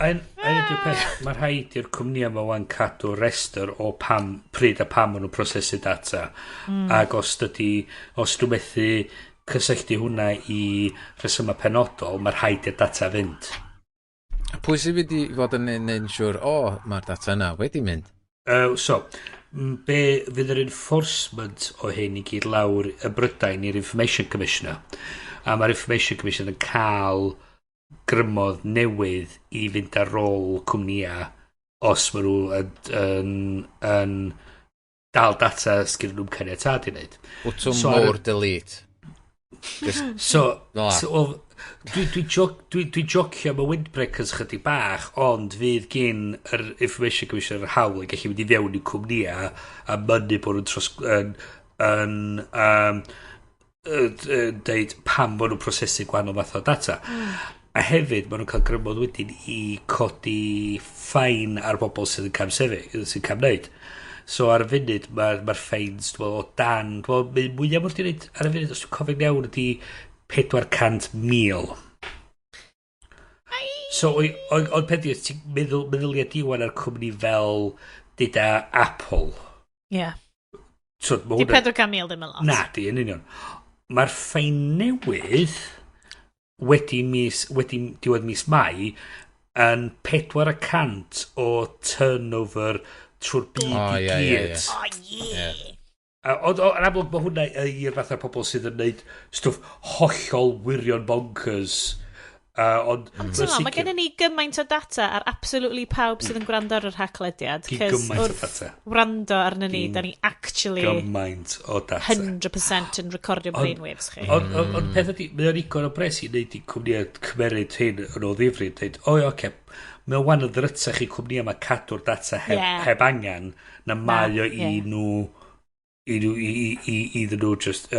Ein ydy'r peth, mae rhaid i'r cwmni yma wan cadw restr o pam, pryd a pam maen nhw'n prosesu data. Ac os nhw methu cysylltu hwnna i rhesymau penodol, mae rhaid i'r data fynd. A pwy sy'n mynd i fod yn neud siŵr, o, mae'r data yna wedi mynd? So, be fydd yr enforcement o hyn i gyd lawr y Brydain i'r Information Commissioner. A mae'r Information Commissioner yn cael grymoedd newydd i fynd ar ôl cwmnïau os maen nhw yn dal data sgyn nhw'n caniatâd i wneud. Bwtwm So mowr delete. Just, So, Fel 'a. so well, dwi jocio am y windbreakers chydig bach, ond fydd gyn yr Information Commissioner yr hawl i gallu mynd i fewn i cwmnïau a mynnu bod nhw'n tros, yn deud pam bod nhw'n prosesu gwahanol fath o data. A hefyd, maen nhw'n cael grymoedd wedyn i codi fine ar bobl sydd yn camsefyll, sy'n camwneud. So ar y funud, mae'r fines, dwi'n meddwl, o dan, dwi'n meddwl, mwyaf mwyn wneud ar y funud, os dwi'n cofio'n iawn, ydy 400,000. So, ond peth yw, ti'n meddwl, meddylia diwan ar cwmni fel, deuda, Apple. So, ma' Di 400,000 ddim yn lot. Na, di, yn union. Mae'r fine newydd wedi diwedd mis Mai yn 400 o turnover trwy'r byd O, i ie, ie, gyd. ie. Oh, yeah. Ond yn amlwg mae hwnna i'r fath o'r pobl sydd yn neud stwff hollol wirion bonkers. Ond Ond ti'n meddwl, mae gennym ni gymaint o data ar absolutely pawb sydd yn gwrando ar yr Haclediad. Gyn Cos gymaint o wrth data. wrando arno ni, da ni actually Gymaint o data. 100% yn recordio brainwaves chi. Ond peth ydy, mae o'n igon o bres i wneud i cwmnïau cymeryd hyn yn o ddifri. Dweud, o, ie, oce, mae o wan yn ddrytach i cwmnïau yma cadw'r data heb, heb angen, na mae o i nhw, i nhw, i iddyn nhw just,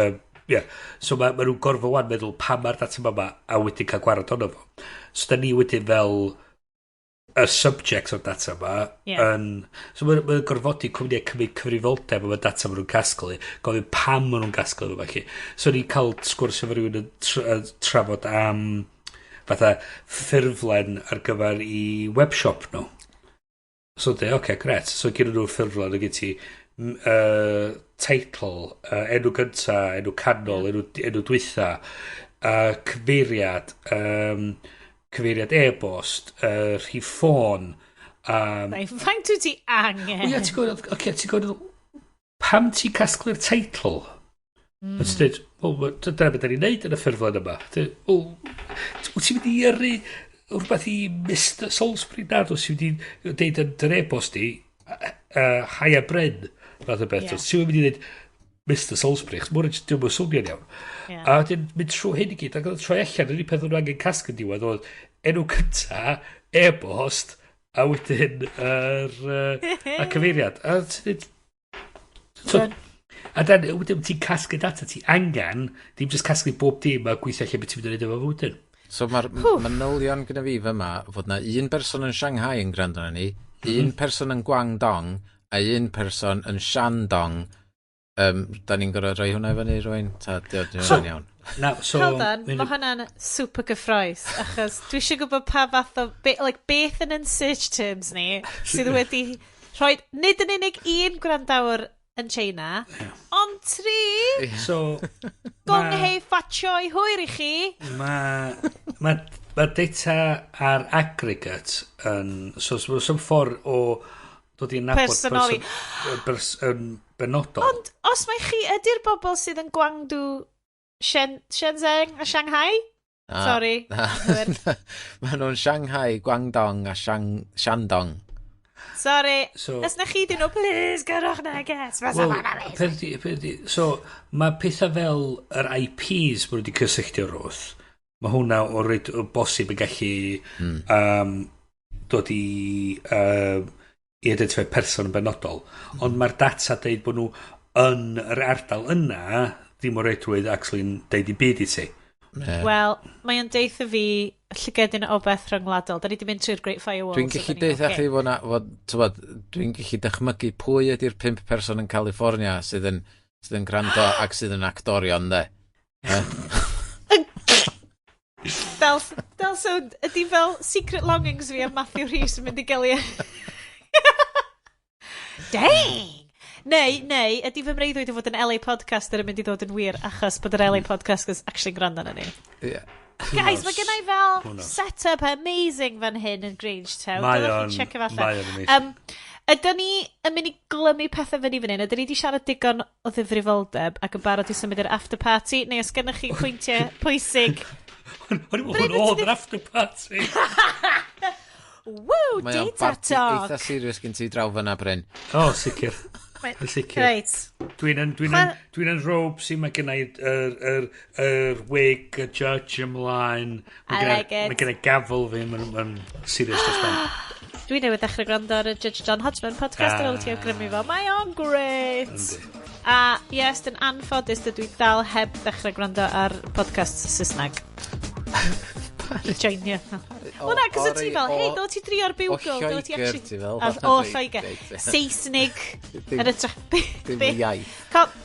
yeah. So mae ma nhw'n gorfod wan meddwl pam mae'r data yma a wedyn cael gwared ono fo. So da ni wedyn fel y subjects o'r data yma yn. So mae'n ma gorfodi cwmnïau cymryd cyfrifoldeb am y data maen nhw'n casglu, gofyn pam maen nhw'n casglu fo felly. So ni'n cael sgwrs efo rhywun yn trafod am fatha ffurflen ar gyfer i webshop nhw. So de, oce, okay, gret. So gyda nhw ffurflen o gen ti title, enw gynta, enw canol, enw dwytha, cyfeiriad, cyfeiriad e-bost, rhif ffôn. Right, faint wyt ti angen? O ia, ti'n gwybod, oce, ti'n gwybod, pam ti'n casglu'r teitl? Mm. Ti'n dweud, wel, dyna beth da ni'n neud yn y ffurflen yma. Wel, wyt ti'n mynd i yrru rhywbeth i Mr Salisbury? Na, wyt ti'n mynd i deud yn dy e-bost di, "Haia Bryn," fath o beth. Yeah. Ti'n mynd i ddeud Mr Salisbury, achos mwyn dim yn swnio'n iawn. A wedyn mynd trwy hyn i gyd, ac oedd troi allan, yr unig peth o'n nhw angen casglu diwedd oedd enw cynta, e-bost, a wedyn y cyfeiriad. A ti'n dweud, so, a dan, wedyn ti'n casglu data, ti angen, dim just casglu bob dim a gweithio allan beth ti'n mynd i wneud efo fo wedyn. So mae'r manylion gyda fi fyma fod na un person yn Shanghai yn gwrando arno ni, un person yn Guangdong a un person yn Shandong. Da ni'n gorfod rhoi hwnna i fyny rwy'n? Ta, di o'n iawn? Na, so Hold on, mae hwnna'n super gyffrous, achos dwi eisiau gwybod pa fath o, like, beth yn yn search terms ni sydd wedi rhoi, nid yn unig un gwrandawr yn China, ond tri. So, Gong hei fat choy, hwyr i chi. Mae ma data ar aggregate yn. So, some ffordd o dod i nabod Personoli. person, yn benodol. Ond os mai chi ydy'r bobl sydd yn Guangdou, Shenzhen a Shanghai? Na, Sorry. Na. Hwyr. Maen nhw'n Shanghai, Guangdong a Shandong. Sorry. So, Os na chi dyn nhw, please, gyrwch neges. Wel, peth ydi, so, mae pethau fel yr IPs maen nhw wedi cysylltu o'r wrth, mae hwnna o reid o bosib yn gallu dod i identify person yn benodol. Ond mae'r data deud bod nhw yn yr ardal yna ddim o reidrwydd actually'n deud i byd i ti. Yeah. Wel, mae o'n deitha fi llygedyn o beth rhyngwladol. Da ni wedi mynd trwy'r Great Firewall. Dwi'n gallu deitha chi fod na, fod, tywod, dwi'n gallu dychmygu pwy ydy'r 5 person yn California sydd yn, sydd yn gwrando ac sydd yn actorion, de. Del, del so, ydy fel Secret Longings fi a Matthew Rhys yn mynd i gael ei... Dang! Neu, ydy fy mreuddwyd i fod yn LA podcaster yn mynd i ddod yn wir achos bod yr LA podcasters actually gwrando arno ni. Yeah. Guys, mae gennau fel set-up amazing fan hyn yn Grangetown. Mae o'n, check allan. Mae o'n amazing. Ydyn ni yn mynd i glymu pethau fyny fan hyn? Ydyn ni wedi siarad digon o ddifrifoldeb ac yn barod i symud i'r after party? Neu os gennych chi pwyntiau pwysig? O'n i'n meddwl oedd yr after party. Woo, Mae o'n data barti talk! eitha serious gen ti draw fyna, Bryn. O, sicr. Yn sicr. Reit. Dwi'n yn, dwi'n yn, dwi'n yn robe sy'n mae gennau yr wig, y judge ymlaen. I like it. Mae gennau gafel fi, mae'n ma serious dros ben. Dwi newydd ddechrau gwrando ar y Judge John Hodgman podcast ar ôl ti awgrymu fo. Mae o'n great! Yndi. A yes, yn anffodus dydw i dal heb ddechrau gwrando ar podcast Saesneg. Joinio. Wel na, cos o ti fel, hei, dyle ti drio'r O bugle, dyle ti Lloegr actually... ti fel. O Lloegr. Saesnig. Dim- Yn ytrach... Dim iaith.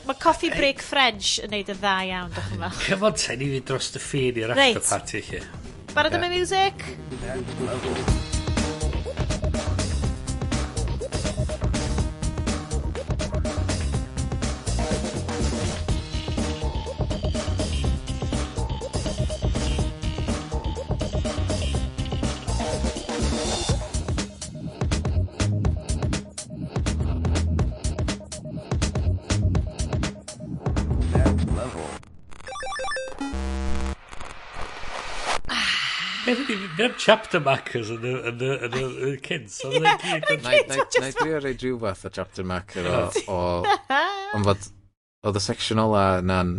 Mae Coffee Break French yn neud yn dda iawn, dych yn fel. Come on, ten i fi dros y ffin i'r Reit. after party chi. Barod am y music? Beth ydi, fe chapter markers yn y, yn y, yn y, yn y kids. Oedd e gyd yn- Na Kids, i just drio rei rhyw fath o chapter marker o, ond fod, oedd y section ola na'n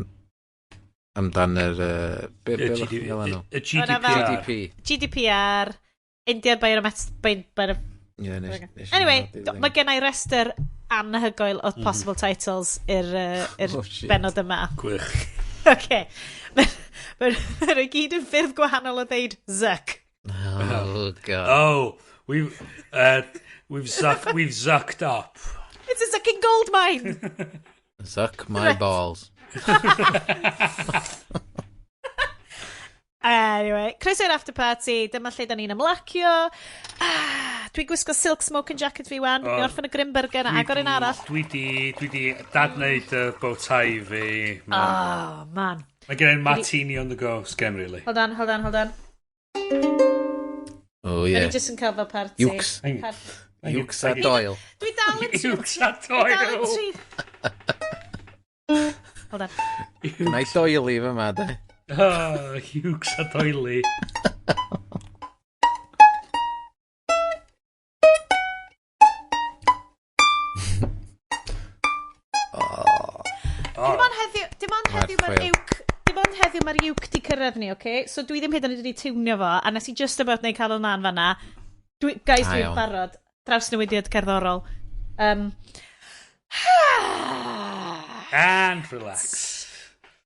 amdan yr, be, Y be oeddech chi'n gael nhw? Y Hwnna fel- GDPR. GDP. GDPR, India Biomet... Bio, Ie, nes, nes i anyway, nodi'r thing. mae gen i restr anhygoel o possible titles i'r i'r Oh, shit. benod yma. Gwych. Okay. Mae'n ma gyd yn ffyrdd gwahanol o ddeud Zuck. Oh, God. Oh, we've zuck, we've zucked up. It's a zucking gold mine! Suck my Right. balls. Anyway, croeso i'r after party. Dyma lle da ni'n ymlacio. Ah, dwi'n gwisgo silk smoking jacket fi wan. Oh. Mi orffen y Grimburger a agor un arall. Dwi di dadwneud y bow tie fi. Mae Oh, man. ma gen i'n martini on the go, sgem really. Hold on, hold on, hold on. Oh, Yeah. yeah. Ni jyst yn cael fel party. Iwcs. Iwcs a Doyle. Dwi dal yn tri... Iwcs a Dwi dal yn Doyle. tri... Hold on. Na i Doyle i fyma, de. Ah, Iwcs a Doyle. Dim ond heddiw, dim ond heddiw mae'r Werth chweil. uwc, dim ond heddiw mae'r uwc di cyrraedd ni, oce? So dwi ddim hyd yn oed wedi tiwnio fo, a nes i just about neud cael o'n fanna. Dwi, guys, Da dwi'n iawn. barod. Drawsnewidiad cerddorol. And relax.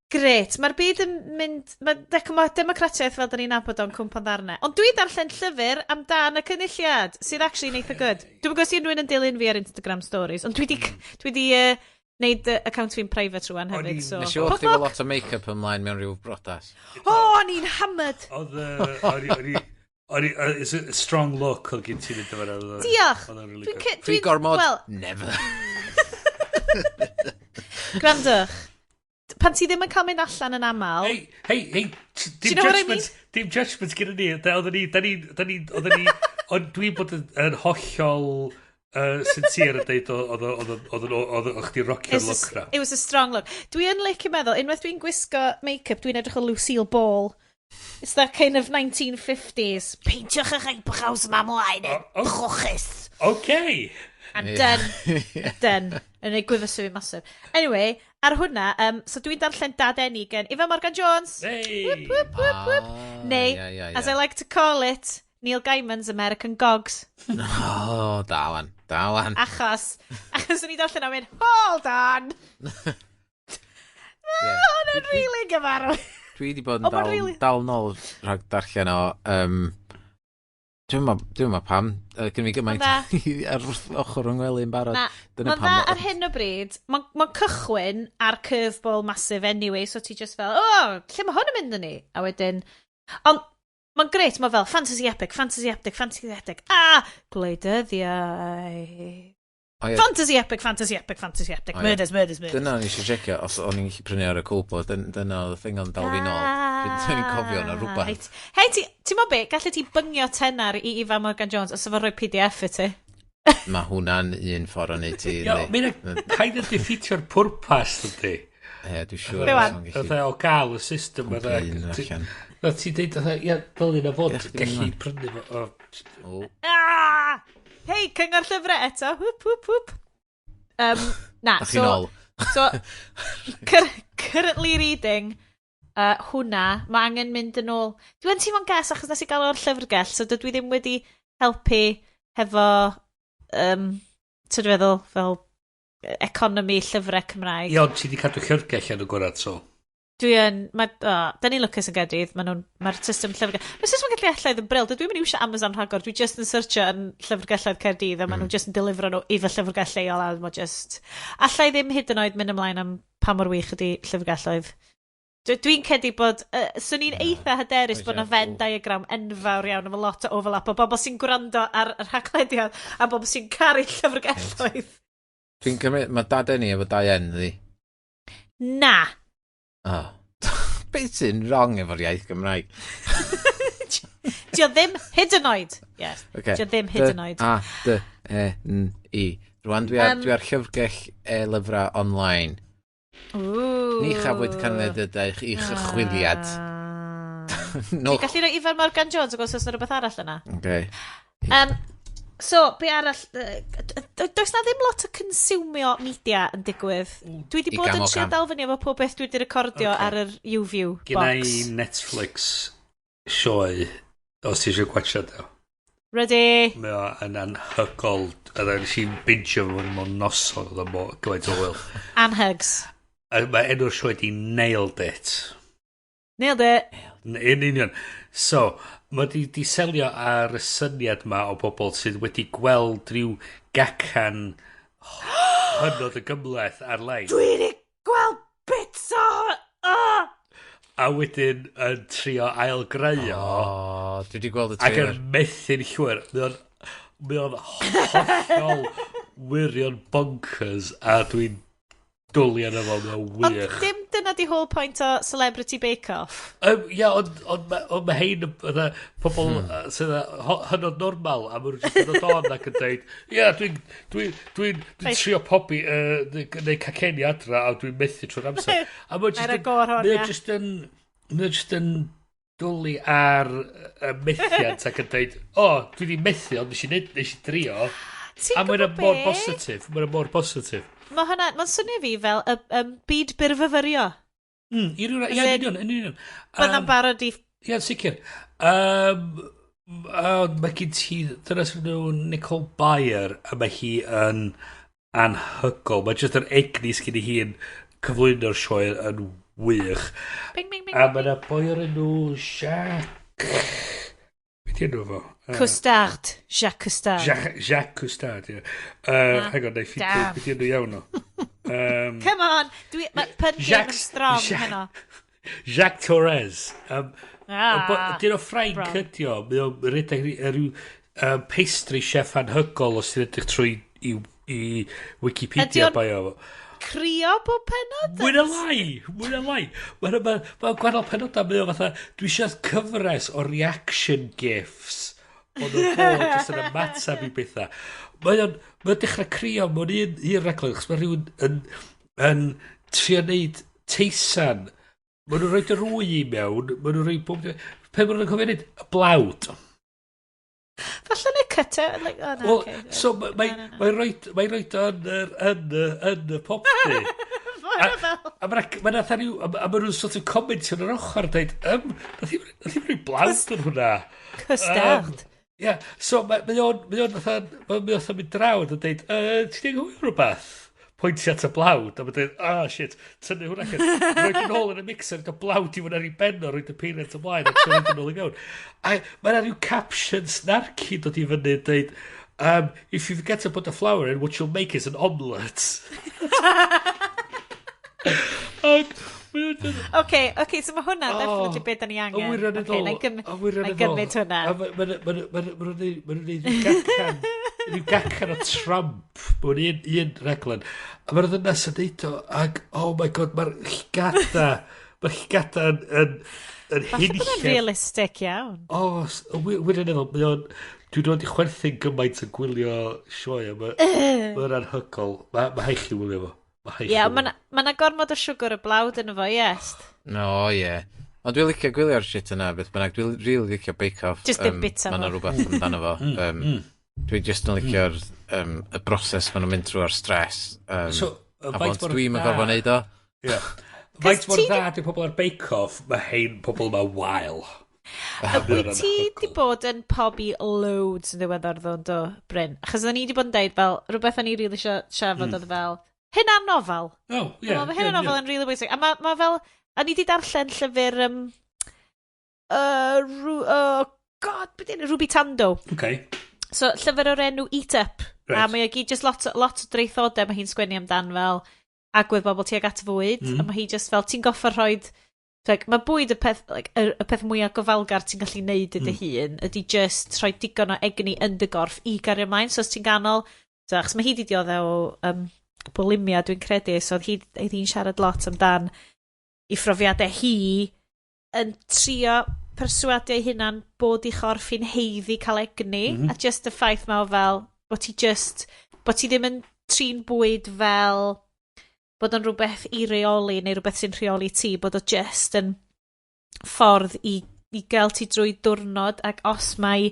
Gret, mae'r byd yn mynd... Mae ma democratiaeth fel da ni'n nabod o'n cwmpo'n ddarnau. Ond dwi darllen llyfr amdan y cynulliad, sydd actually yn eitha good. Dwi'n gwybod os unrhyw un yn dilyn fi ar Instagram stories, ond dwi di, dwi di neud account fi'n private rwan O'n hefyd, i'n- so... Nes i weld chdi efo lot o make-up ymlaen mewn rhyw brodas. O, o'n i'n hammered! Oedd y... O'n i... O'n i... O'n i... It's a strong look oedd gen ti'n mynd efo. Diolch! Oedd o'n really Dwi'n good. Free gormod? Wel, Never. gwrandwch. Pan ti ddim yn cael mynd allan yn aml, Hei, hei, hei, Do you dim know what I judgment, dim judgment gyda ni. Oedden ni, da ni, da ni, oedden ni, ond dwi'n bod yn hollol sincere yn deud oedd oedd oedd oedd oedd chdi rocio'r It was look na. It was a strong look. Dwi yn licio meddwl, unwaith dwi'n gwisgo make-up, dwi'n edrych o Lucille Ball. It's that kind of 1950s. Peintiwch eich eyebrows yma mlaen yn Oh, oh. trwchus. Okay. And done. Done. Yn ei gwyfysu fi masif. Anyway, ar hwnna, so dwi'n darllen Dad Eni gen Ifan Morgan Jones. Hey. Whoop, whoop, whoop. Ah, Neu, ie, ie, as ie. I like to call it, Neil Gaiman's American Gogs. Oh, da wan, da wan. Achos o'n i darllen o'n mynd, hold on! Ie. Hwn yn really gyfarwydd. Dwi wedi bod yn dal, really dal nôl rhag darllen o. Dwi'n meddwl pam. Gen fi gymaint ar ochr yng ngwely yn barod. Na, dyna mae'n dda ar hyn o bryd. Mae'n ma cychwyn ar curveball massive anyway, so ti just fel, "Oh, lle mae hwn yn mynd yn ni?" A wedyn, ond mae'n grêt, mae fel fantasy epic, fantasy epic, fantasy epic. Ah, gwleidyddiau. O, ie. Fantasy epic, fantasy epic, fantasy epic. O, ie. Murders, murders, murders. Dyna o'n i eisiau checio, os o'n i'n gallu prynu ar y Kobo, dyna oedd y thing o'n dal fi nôl. Dwi'n cofio yna rhywbeth. Reit. Hei, ti'n mo be, gallu ti byngio tenner i Ifan Morgan Jones os efo rhoi PDF i ti? Mae hwnna'n un ffordd o neud ti. Ia, mae'n kind of defeatio'r pwrpas, ydy. Ie, dwi'n siŵr. Be wan? os o'n gallu Fatha o gael y system. pwmpio un allan. Na ti'n deud, fatha, ia, dylun o fod Ie, chdi gallu ymlaen. prynu fo. O, Ah! Hei, cyngor llyfrau eto. Hwp, hwp, hwp. Na, Da chi so, nôl. so currently reading hwnna, mae angen mynd yn ôl. Dwi'n teimlo'n gas achos nes i gael o'r llyfrgell, so dydw i ddim wedi helpu hefo, ti'n feddwl, fel economi llyfrau Cymraeg. Ie, ond ti wedi cadw llyfrgell yn y gorau, so. Dwi yn, mae, oh, da ni'n lwcus yn Gaerdydd, mae'r system llyfrgell, mae'r system llyfrgelloedd yn brill, dydw i'n mynd i iwsio Amazon rhagor, dwi just yn searchio yn llyfrgelloedd Caerdydd, a maen nhw just yn delifro nhw i fy llyfrgell lleol, a mae just, allai ddim hyd yn oed mynd ymlaen am pa mor wych ydi llyfrgelloedd. Dwi'n credu bod, swn i'n eitha hyderus bod na Venn diagram enfawr iawn efo lot o overlap o bobl sy'n gwrando ar y rhaglediad a bobl sy'n caru llyfrgelloedd. Dwi'n cymryd, mae Dadeni efo dau N, ydi? Na. Oh. Beth sy'n wrong efo'r iaith Gymraeg? Dio ddim hyd yn oed. Yes. Okay. Dio ddim hyd yn oed. A, D, E, N, I. Rwan dwi ar llyfrgell e-lyfrau online. Ooh. Ni chafwyd canlyniadau i'ch chwiliad. Ah. No. Ti'n gallu rhoi Ifan Morgan Jones o gwrs oes 'na rhywbeth arall yna? Okay. So, be arall? Does na ddim lot o consumio media yn digwydd. Dwi wedi I bod gam yn o trio gam. dal fyny efo pob beth dwi wedi recordio ar yr YouView Gynna box. i Netflix sioe, os ti eisiau gwachio o. Ready? Mae o yn anhygol. A nes i'n bingio fo mewn noson, oedd o mor gymaint o hwyl. Anhugs. A mae enw'r sioe di Nailed It. Nailed it. Yn union. So, mae di selio ar y syniad ma o bobl sydd wedi gweld rhyw gacan hynod o gymhleth ar-lein. Dwi wedi gweld bits o... Oh! A wedyn yn trio ail-greu o. O, dwi wedi gweld y Ac trailer. yn methu'n llwyr. Mae o'n hollol wirion bonkers a dwi'n dwlu arno fo, mae'n Ond wych. dim dyna di whole point o Celebrity Bake Off. Ia, ond ma hein yn fatha pobl sydd hynod normal a maen nhw'n just yn dod on ac yn dweud, ia, dwi trio pobi neu caceni adra a dwi'n methu trwy'r amser. A mae'n Ar y just yn, gor hon, mae o ia. just yn, mae o just yn dwlu ar y methiant ac yn dweud, "O, dwi wedi methu, ond nes i, nes i drio." Ti'n A mae'n gwybod mor be? positif, mae'n mor positif. Mae hwnna, mae'n swnio fi fel y byd byrfyfyrio. I ryw, ia, As yn in, union, yn union. Byddai'n barod i. Ie, sicr. Mae gen ti, dyna sy'n nhw Nicole Byer, a mae hi yn anhygol. Mae jyst yr egni sgyn i hi'n cyflwyno'r sioe yn wych. Bing, bing, bing. A mae yna boi o'r enw Jacques. Be di enw fo? Custard. Jacques Custard. Jacques Custard, ie. Hang on, na i ffindio Damn. beth di enw iawn o. Come on! Dwi, mae pun game yn Jacques- strong Jacques- heno. Jacques Torres. Ah, Dyn o Ffrainc bron. ydi o. Mae o'n rhedeg rhyw pastry chef anhygol os ti'n edrych trwy i Wikipedia Ydi o'n- bio fo. Crio bob penod? Mwy na lai, mwy na lai. Mae'n ma, ma gwahanol penodau, mae o fatha, dwi eisiau cyfres o reaction gifs o'n nhw'n bod jyst yn ymateb i bethau. Mae o'n dechrau crio mewn un raglen, achos mae rhywun yn trio neud teisan. Mae nhw'n rhoi yr wy i mewn, mae nhw'n rhoi bob... Pe maen nhw'n cofio neud? Y blawd. Falle neu cutter. Like, oh, no, Wel, okay. so mae Na, na, na. mae roed mae roed o yn y popty. Mae fel. A mae'n ma fatha rhyw, a ma nhw'n sort of comment yn yr ochr, dweud, nath i'm rhoi blawd yn hwnna." Custard. Ie, yeah, so mae o'n fatha, mae o'n fatha mynd draw a dweud, "Ti di anghofio rhywbeth?" Pwyntio at y blawd, a mae'n dweud, "Ah, shit, tynnu hwnna allan." Roed yn ôl yn y mixer, y blawd i fod ar ei ben o, roed y peiriant ymlaen, a tynnu yn ôl i mewn. A mae yna rhyw caption snarky dod i fyny yn dweud, "If you forget to put the flour in, what you'll make is an omelette." Ac, Oce, so mae hwnna definitely beth da ni angen. Yn wirioneddol. Oce, na i gymryd hwnna. A ma' nhw'n neud rhyw gacan o Trump mewn un raglen. A mae'r ddynas yn deud o, ac, oh my God, mae'r llgada yn Falle bod yn hunllef. realistic iawn. O, wirioneddol, dwi'n dod i chwerthin gymaint yn gwylio sioe, mae'n anhygoel. Mae rhaid chi wylio fo. Ma' rhaid Ie, chi mae ma 'na gormod o siwgr y blawd yn efo, yes. No, ie. Yeah. Ond dwi'n licio gwylio'r shit yna, beth bynnag. Dwi'n really licio Bake Off. Just ddim bita Mae yna fo. rhywbeth amdano fo. Dwi just yn licio'r y broses maen nhw'n mynd trwy'r stress. So, a faint bod mor dwi'n dda- gorfod neud o. Ie. Faint mor ti dda di pobl ar Bake Off, mae hein pobl yma wael. Wyt ti di bod yn pobi loads yn ddiweddar ddo, do, Bryn? Achos oedden ni di bod yn deud fel, rhywbeth o'n i rili eisiau siarad oedd fel, hunanofal. Oh, ie. Yeah, mae hunanofal yn rili bwysig. A mae ma fel, a ni di darllen llyfr, oh God, beth yna, Ruby Tando. Okay. So, llyfr o'r enw Eat Up. A mae o gyd just lot o draethodau mae hi'n sgwennu amdan fel agwedd bobl tuag at fwyd. A mae hi just fel, ti'n goffa rhoid. Like, mae bwyd y peth, like, y peth mwyaf gofalgar ti'n gallu neud i dy hun ydy just rhoi digon o egni yn dy gorff i gario ymlaen. So os ti'n ganol, so, achos mae hi di dioddef o bulimia, dwi'n credu, so oedd hi'n siarad lot amdan i phrofiadau hi yn trio perswadio ei hunan bod i chorff hi'n haeddu cael egni, a just y ffaith ma o fel bod ti ddim yn trin bwyd fel bod o'n rhywbeth i reoli neu rhywbeth sy'n rheoli ti, bod o just yn ffordd i gael ti drwy diwrnod, ac os mae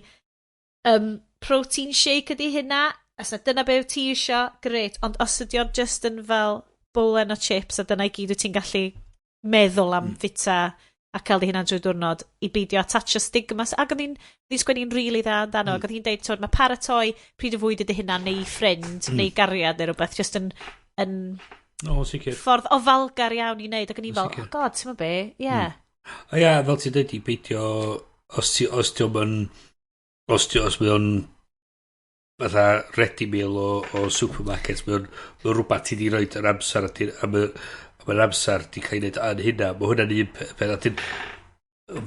protein shake ydy hynna, os na dyna be wyt ti isio, gret, ond os ydy o'n just yn fel bowlen o chips a dyna i gyd wyt ti'n gallu meddwl am fita a cael dy hunan drwy diwrnod i beidio attachio stigmas, ac oedd hi'n sgwennu'n rili dda amdano, ac oedd hi'n deud, twyd, mae paratoi pryd o fwyd i dy hunan neu i ffrind neu gariad neu rhywbeth just yn O, sicr. ffordd ofalgar iawn i wneud, ac o'n i fel, Sicr. "Oh God, ti'n be, ie, yeah." A ia, fel ti'n dweud, i beidio, os ti o'n, os ti, os mae o'n fatha ready meal o supermarket, mae o'n rhywbeth ti di roed yr amser a mae'r amser di cael ei wneud yn hynna, mae hwnna'n un peth, a ti'n,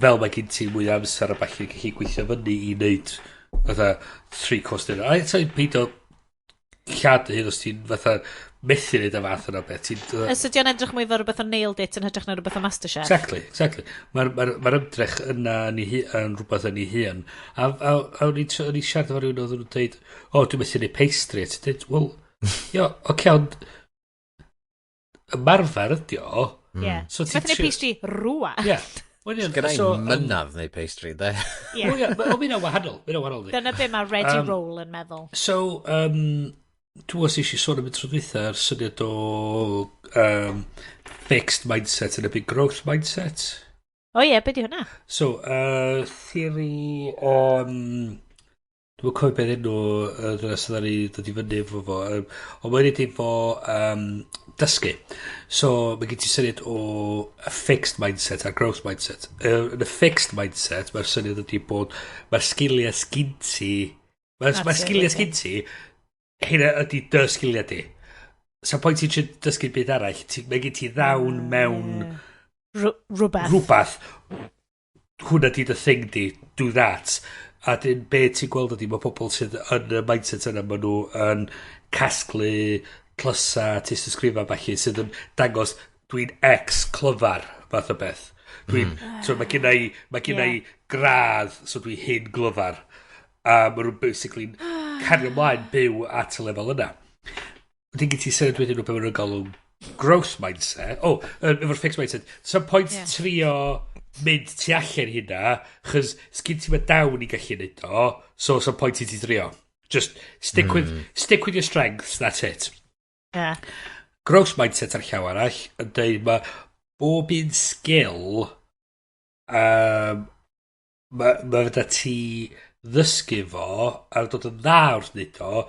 fel mae gen ti mwy o amser a falle gallu gweithio fyny i wneud fatha three course dinner. A eto peidio llad dy hun os ti'n fatha methu wneud y fath yna beth. Ti'n, Os ydy o'n edrych mwy fel rhywbeth o Nailed It yn hytrach na rhywbeth o MasterChef. Exactly. Mae'r ma ymdrech yna yn rhywbeth yn ei hun. A o'n i siarad efo rhywun oedd nhw'n dweud, "O, dwi'n methu neud pastry." A ti'n dweud, "Wel, jo, oce, okay, ond ymarfer ydi o." Ie. So Ti'n methu neud pastry rwan. Ie. Wel, ie, Gyda so, i mynadd neu pastry, de. Ie. Wel, ie, o, mae hynna'n wahanol. Mae hynna'n wahanol, yndi. Dyna be mae Ready Roll yn meddwl. So, dwi'n os eisiau sôn am y tro dwytha ar syniad o fixed mindset yn y big growth mindset. O ie, be di hwnna? So, theory. Dwi'n cofio beth enw dyna sydd ar ei dod i fyny efo fo. Ond mae'n neud efo dysgu. So, mae gen ti syniad o a fixed mindset a'r growth mindset. Yn y fixed mindset, mae'r syniad ydy bod mae'r sgiliau sgin ti... Mae'r ma sgiliau sgin ti, hynna ydy dy sgiliau di. So, pwynt ti'n trio dysgu byd arall, mae gen ti ddawn mewn Rhywbeth. Rhywbeth, hwnna di dy thing di, do that. A dyn be ti'n gweld ydy, mae pobl sydd yn y mindset yna, maen nhw yn casglu tlysa, tystysgrifa falle, sydd yn dangos dwi'n ex clyfar, fath o beth. Dwi'n, so mae gen i gradd, so dwi'n hyn glyfar. A maen nhw'n basically cario ymlaen byw at y lefel yna. Wedyn gen ti syniad wedyn o be maen nhw'n galw growth mindset. Oh, efo'r fixed mindset. So point trio mynd tu allan hynna, chos sgyn ti ma dawn i gallu neud o, so point i ti trio. Just stick with your strengths, that's it. Growth mindset ar llaw arall yn dweud mae bob un skill mae ma fydda ti ddysgu fo a dod yn dda wrth wneud o.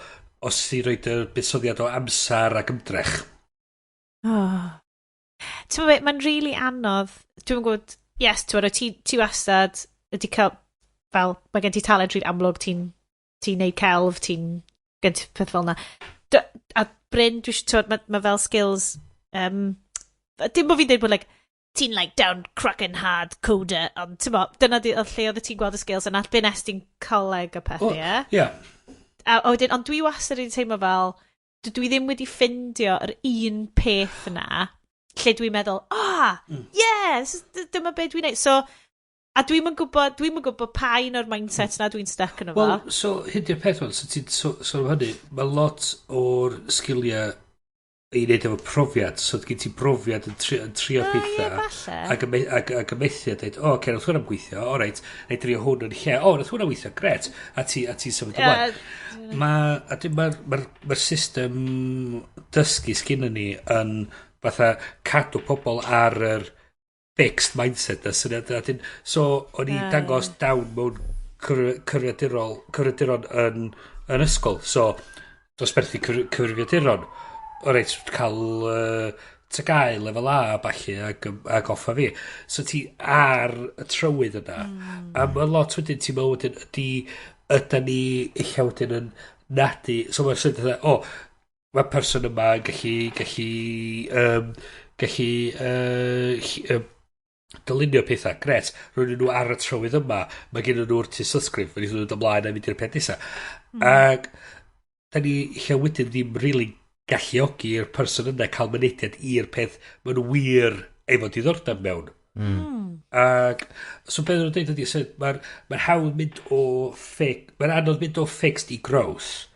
os ti'n rhoi y buddsoddiad o amser ac ymdrech. Oh. Ti'n meddwl, mae'n really anodd. Dwi'n gwybod, yes, ti'n meddwl, ti wastad ydi cael, fel, mae gen ti talent rili amlwg, ti'n neud celf, ti'n gen ti peth fel yna. A Bryn, dwi eisiau, ti'n mae fel skills, dim bod fi'n dweud bod, like, ti'n like down cracking hard coder, ond ti'n bo, dyna di, oedd lle oedd ti'n gweld y skills yna, be nes ti'n coleg a pethau, ie? Ie. A wedyn, ond dwi wastad wedi teimlo fel, dwi ddim wedi ffindio yr un peth yna, lle dwi'n meddwl, ah, yeah, dyma be dwi'n neud. So, a dwi'n yn gwybod pa un o'r mindset na dwi'n stuck yn efo. Wel, so, hyn di'r peth, wan, so ti'n sôn am hynny, mae lot o'r sgiliau i wneud efo profiad, so gen ti brofiad yn trio Ah, ie, pethau, falle. ac yn methu a dweud, o, oce, nath hwnna'n gweithio, o, reit, na i drio hwn yn lle, o, nath hwnna'n weithio, gret, a ti symud ymlaen. Mae, a dyn mae'r ma system dysgu sgynnon ni yn fatha cadw pobl ar yr fixed mindset na syniad a dyn, so o'n i dangos dawn mewn cyfrifiaduron yn ysgol, so dosbarthu cyfrifiaduron, o reit, cael TGAU lefel A a ballu ac offa fi, so ti ar y trywydd yna. A mae lot wedyn ti'n meddwl wedyn ydy ydy ni eich wedyn yn nadu, so mae'r syniad fatha, o, mae person yma yn gallu dylunio pethau, gret, rwy'n nhw ar y trywydd yma, mae gen nhw'r tystysgrif, mae'n nhw'n dod ymlaen a mynd i'r peth nesaf. Ac da ni lle wedyn ddim really galluogi'r person yna cael mynediad i'r peth maen nhw wir efo diddordeb mewn. Ac so beth nhw'n dweud ydy, so, mae'n ma hawdd mynd o fix, mae'n anodd mynd o fixed i growth,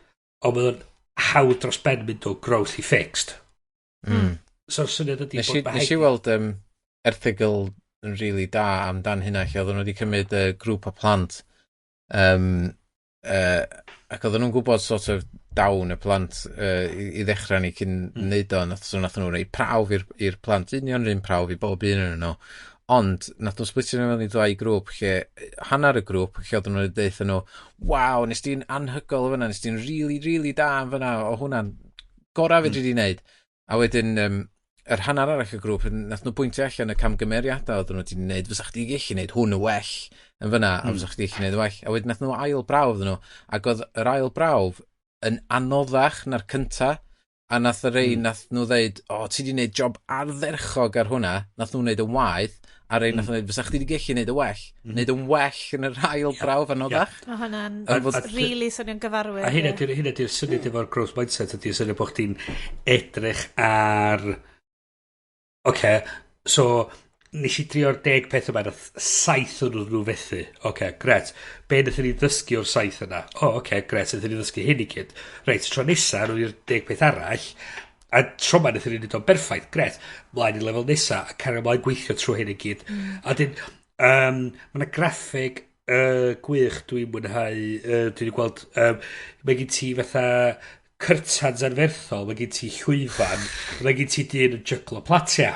ond mae'n hawdd dros ben mynd o growth i fixed. So'r syniad ydy bod ma' Nes i weld erthygl yn really da amdan hynna lle oedden nhw wedi cymryd grŵp o plant ac oedden nhw'n gwybod sort of dawn y plant i ddechrau ni cyn neud o, so nath nhw roi prawf i'r plant, union yr un prawf i bob un yn nhw, ond nath nhw splitio nhw mewn i ddau grŵp lle hanner y grŵp lle oedden nhw'n deutha nhw, "Waw, nes di'n anhygoel o fyna, nes di'n really, really da yn fyna, o hwnna'n gorau fedri di wneud." A wedyn yr hanner arall y grŵp, nath nhw bwyntio allan y camgymeriadau oedden nhw wedi wneud, "Fysa chdi gallu gwneud hwn yn well yn fyna, a fysa chdi gallu gwneud yn well." A wedyn nath nhw ail brawf iddyn nhw, ac oedd yr ail brawf yn anoddach na'r cynta, a nath y rei nath nhw ddeud, "O, ti wedi gwneud job ardderchog ar hwnna," nath nhw wneud yn waeth, a rei nath nhw ddeud, "Fysa chdi wedi gallu gwneud yn well," wneud yn well yn yr ail brawf anoddach. Mae hwnna'n really swnio'n gyfarwydd. A hynna di'r syniad efo'r growth mindset ydy'r syniad bod chdi'n edrych ar... Oce, so nes i drio'r 10 peth yma, nath saith o'n nhw fethu. Oce, gret. Be nath ni ddysgu o'r saith yna? O, oce, gret, nath ni ddysgu hyn i gyd. Reit, tro nesa, nhw'n i'r 10 peth arall, a tro ma nath ni wneud o'n berffaith, gret. Mlaen i lefel nesa, a cario mlaen gweithio trwy hyn i gyd. A dyn, mae yna graffig gwych dwi'n mwynhau, dwi wedi gweld, mae gen ti fatha cyrtans anferthol, mae gen ti llwyfan, mae gen ti dyn yn jyglo platia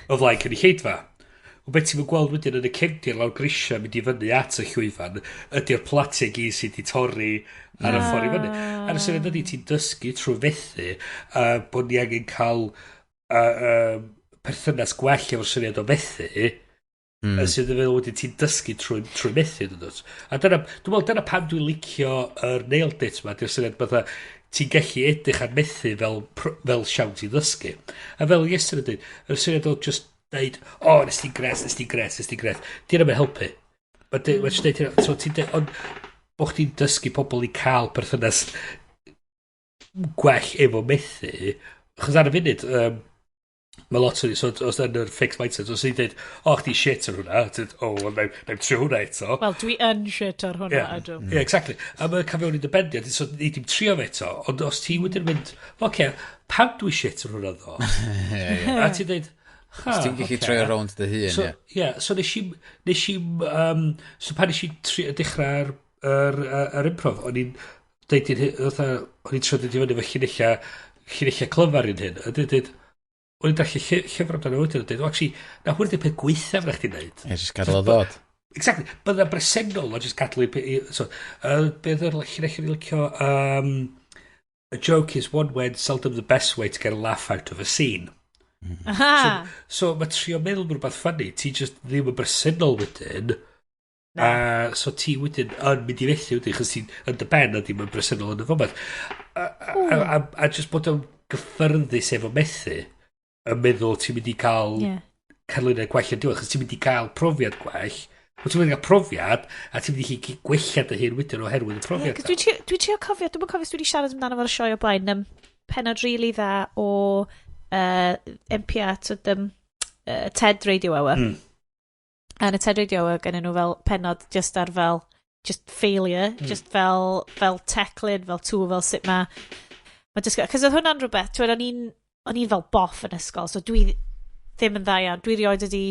o flaen cynulleidfa. O beth ti'n gweld wedyn yn y cefndir lawr grisia mynd i fyny at y llwyfan ydy'r platia gyd sydd wedi torri ar y ffordd i fyny. A'r syniad ydy ti'n dysgu trwy fethu a bod ni angen cael perthynas gwell efo'r syniad o fethu sydd yn feddwl wedyn ti'n dysgu trwy methu, dydw. A dyna, dwi'n meddwl dyna pam dwi'n licio yr Nailed It ma, di'r syniad fatha ti'n gallu edrych ar methu fel siawns i ddysgu. A fel Iestyn yn dweud, yr syniad o just deud, "O, nes ti'n gret, nes ti'n gret, nes ti'n gret." Di hynny'n helpu. Mae ma just deud hynna, so ti'n deud, ond bo chdi'n dysgu pobl i cael perthynas gwell efo methu, achos ar y funud, mae lot o, so os yn yr fixed mindset, os ti'n dweud, "O, chdi shit ar hwnna," ti'n dweud, "O, wel, na i'm trio hwnna eto." Wel, dwi yn shit ar hwnna, ydw. Yeah, exactly. A mae'n cael fewn i dy bendiad, so ni dim trio fe eto, ond os ti wedyn mynd, "Oce, pam dwi shit ar hwnna ddo?" A ti'n dweud, ha, Os ti'n gallu troi rownd dy hun, So, ie. yeah, so nes i, so pan nes i dechrau ar improv, o'n i'n deud i'n hyn, fatha, o'n i'n trio dod i fyny efo llinellau clyfar i'n hyn, a dweud, o'n i'n darllen llyfr amdano wedyn, a dweud, "Oh, actually, na hwn ydy'r peth gweithaf na chdi'n neud." Ie, just gadael o ddod. Exactly. Bydda bresennol o just gadw i so, beth yw'r llinell o'n i'n licio, "A joke is one when seldom the best way to get a laugh out of a scene." Aha. So mae trio meddwl bod rhywbeth funny, ti just ddim yn bresennol wedyn. Na. A so ti wedyn yn mynd i fethu wedyn, chos ti'n yn dy ben a ddim yn bresennol yn y foment. A just bod yn gyffyrddus efo methu, yn meddwl ti'n mynd i cael canlyniad gwell yn diwedd, chos ti'n mynd i cael profiad gwell. Wel, ti'n mynd i gael profiad, a ti'n mynd i gallu gwella dy hun wedyn oherwydd y profiad. Cos dwi trio cofio, dwi'n cofio os dwi wedi siarad amdano fo'r sioe o blaen, penod rili dda o NPR, tyd, TED Radio Hour. A yn y TED Radio Hour, gen nhw fel penod just ar fel, just failure, just fel teclyn, fel tool, fel sut ma dysgu. Cos oedd hwnna'n rhywbeth, twyd, o'n i'n fel boff yn ysgol, so dwi ddim yn dda iawn. Dwi rioed wedi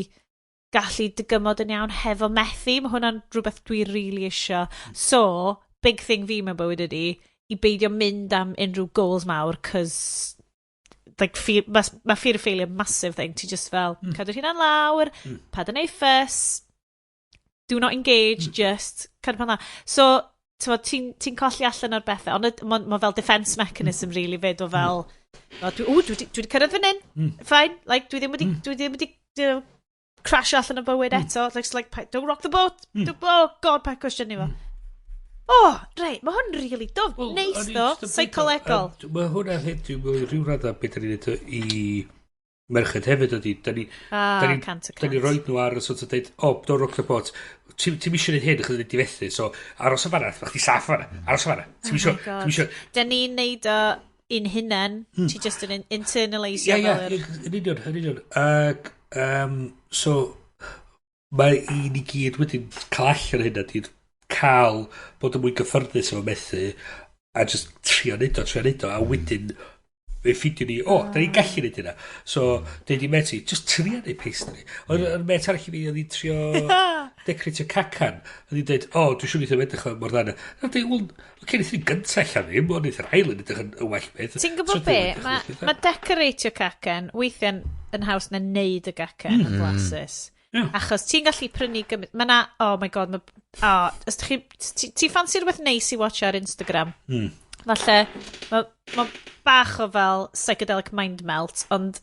gallu dygymod yn iawn hefo methu. Mae hwnna'n rhywbeth dwi really isio. So, big thing fi mewn bywyd ydy i beidio mynd am unrhyw goals mawr, cos like, fear, ma fear of failure massive thing. Ti just fel, cadw'r hunan lawr, paid yn ei fuss, do not engage, just cadw pan lawr. So, ti'n ti colli allan o'r bethau, ond mae ma fel defence mechanism really fyd o fel, o, dwi 'di cyrraedd fan hyn, fine, like, dwi ddim wedi crash allan o bywyd eto, like, don't rock the boat, don't, oh God, pa cwestiwn ni fo. Oh, reit, mae hwn really dwf, Wel, neis o'n i ddo, jyst yn seicolegol. deud, mae hwnna hefyd, dwi'n meddwl, rhyw radda beth da ni'n neud i merched hefyd ydy, da ni, Ah, da ni, 100%. da ni roed nhw ar y sort of deud, "Oh, don't rock the boat, ti'n ti eisiau neud hyn, achos di fethu, so aros o fanna, chdi saff fanna, aros o fanna, ti'n Oh isio, my God. ti'n isio." Da ni'n neud o un hunan, ti just yn internalisio Ie, fel yr. Yn union, yn union. Ac, so, mae i ni gyd wedyn cael allan hynna, di cael bod yn mwy gyffyrddus efo methu, a just trio neud o, trio neud o, a wedyn fe ffindio ni, o, da ni'n gallu neud hynna. So, deud i met i, just trio neud pastry. Ond mm. met arall i fi, oedd hi'n trio decoratio cacan. Oedd hi'n deud, "O, dwi'n siŵr wneud o'n edrych mor dda." A dweud, "Wel, oce, wnaeth hi'n gyntaf allan ddim, ond wnaeth yr ail yn edrych yn well beth." Ti'n gwybod So, be? dwi'n edrych Mae yn well ma decoratio cacen weithiau'n yn haws na neud y gacen yn flasus. Achos ti'n gallu prynu gymaint. Mae na... Oh my God. Ma, oh, os chi... Ti ffansi rhywbeth neis i watch ar Instagram? Falle, mae ma bach o fel psychedelic mind melt, ond...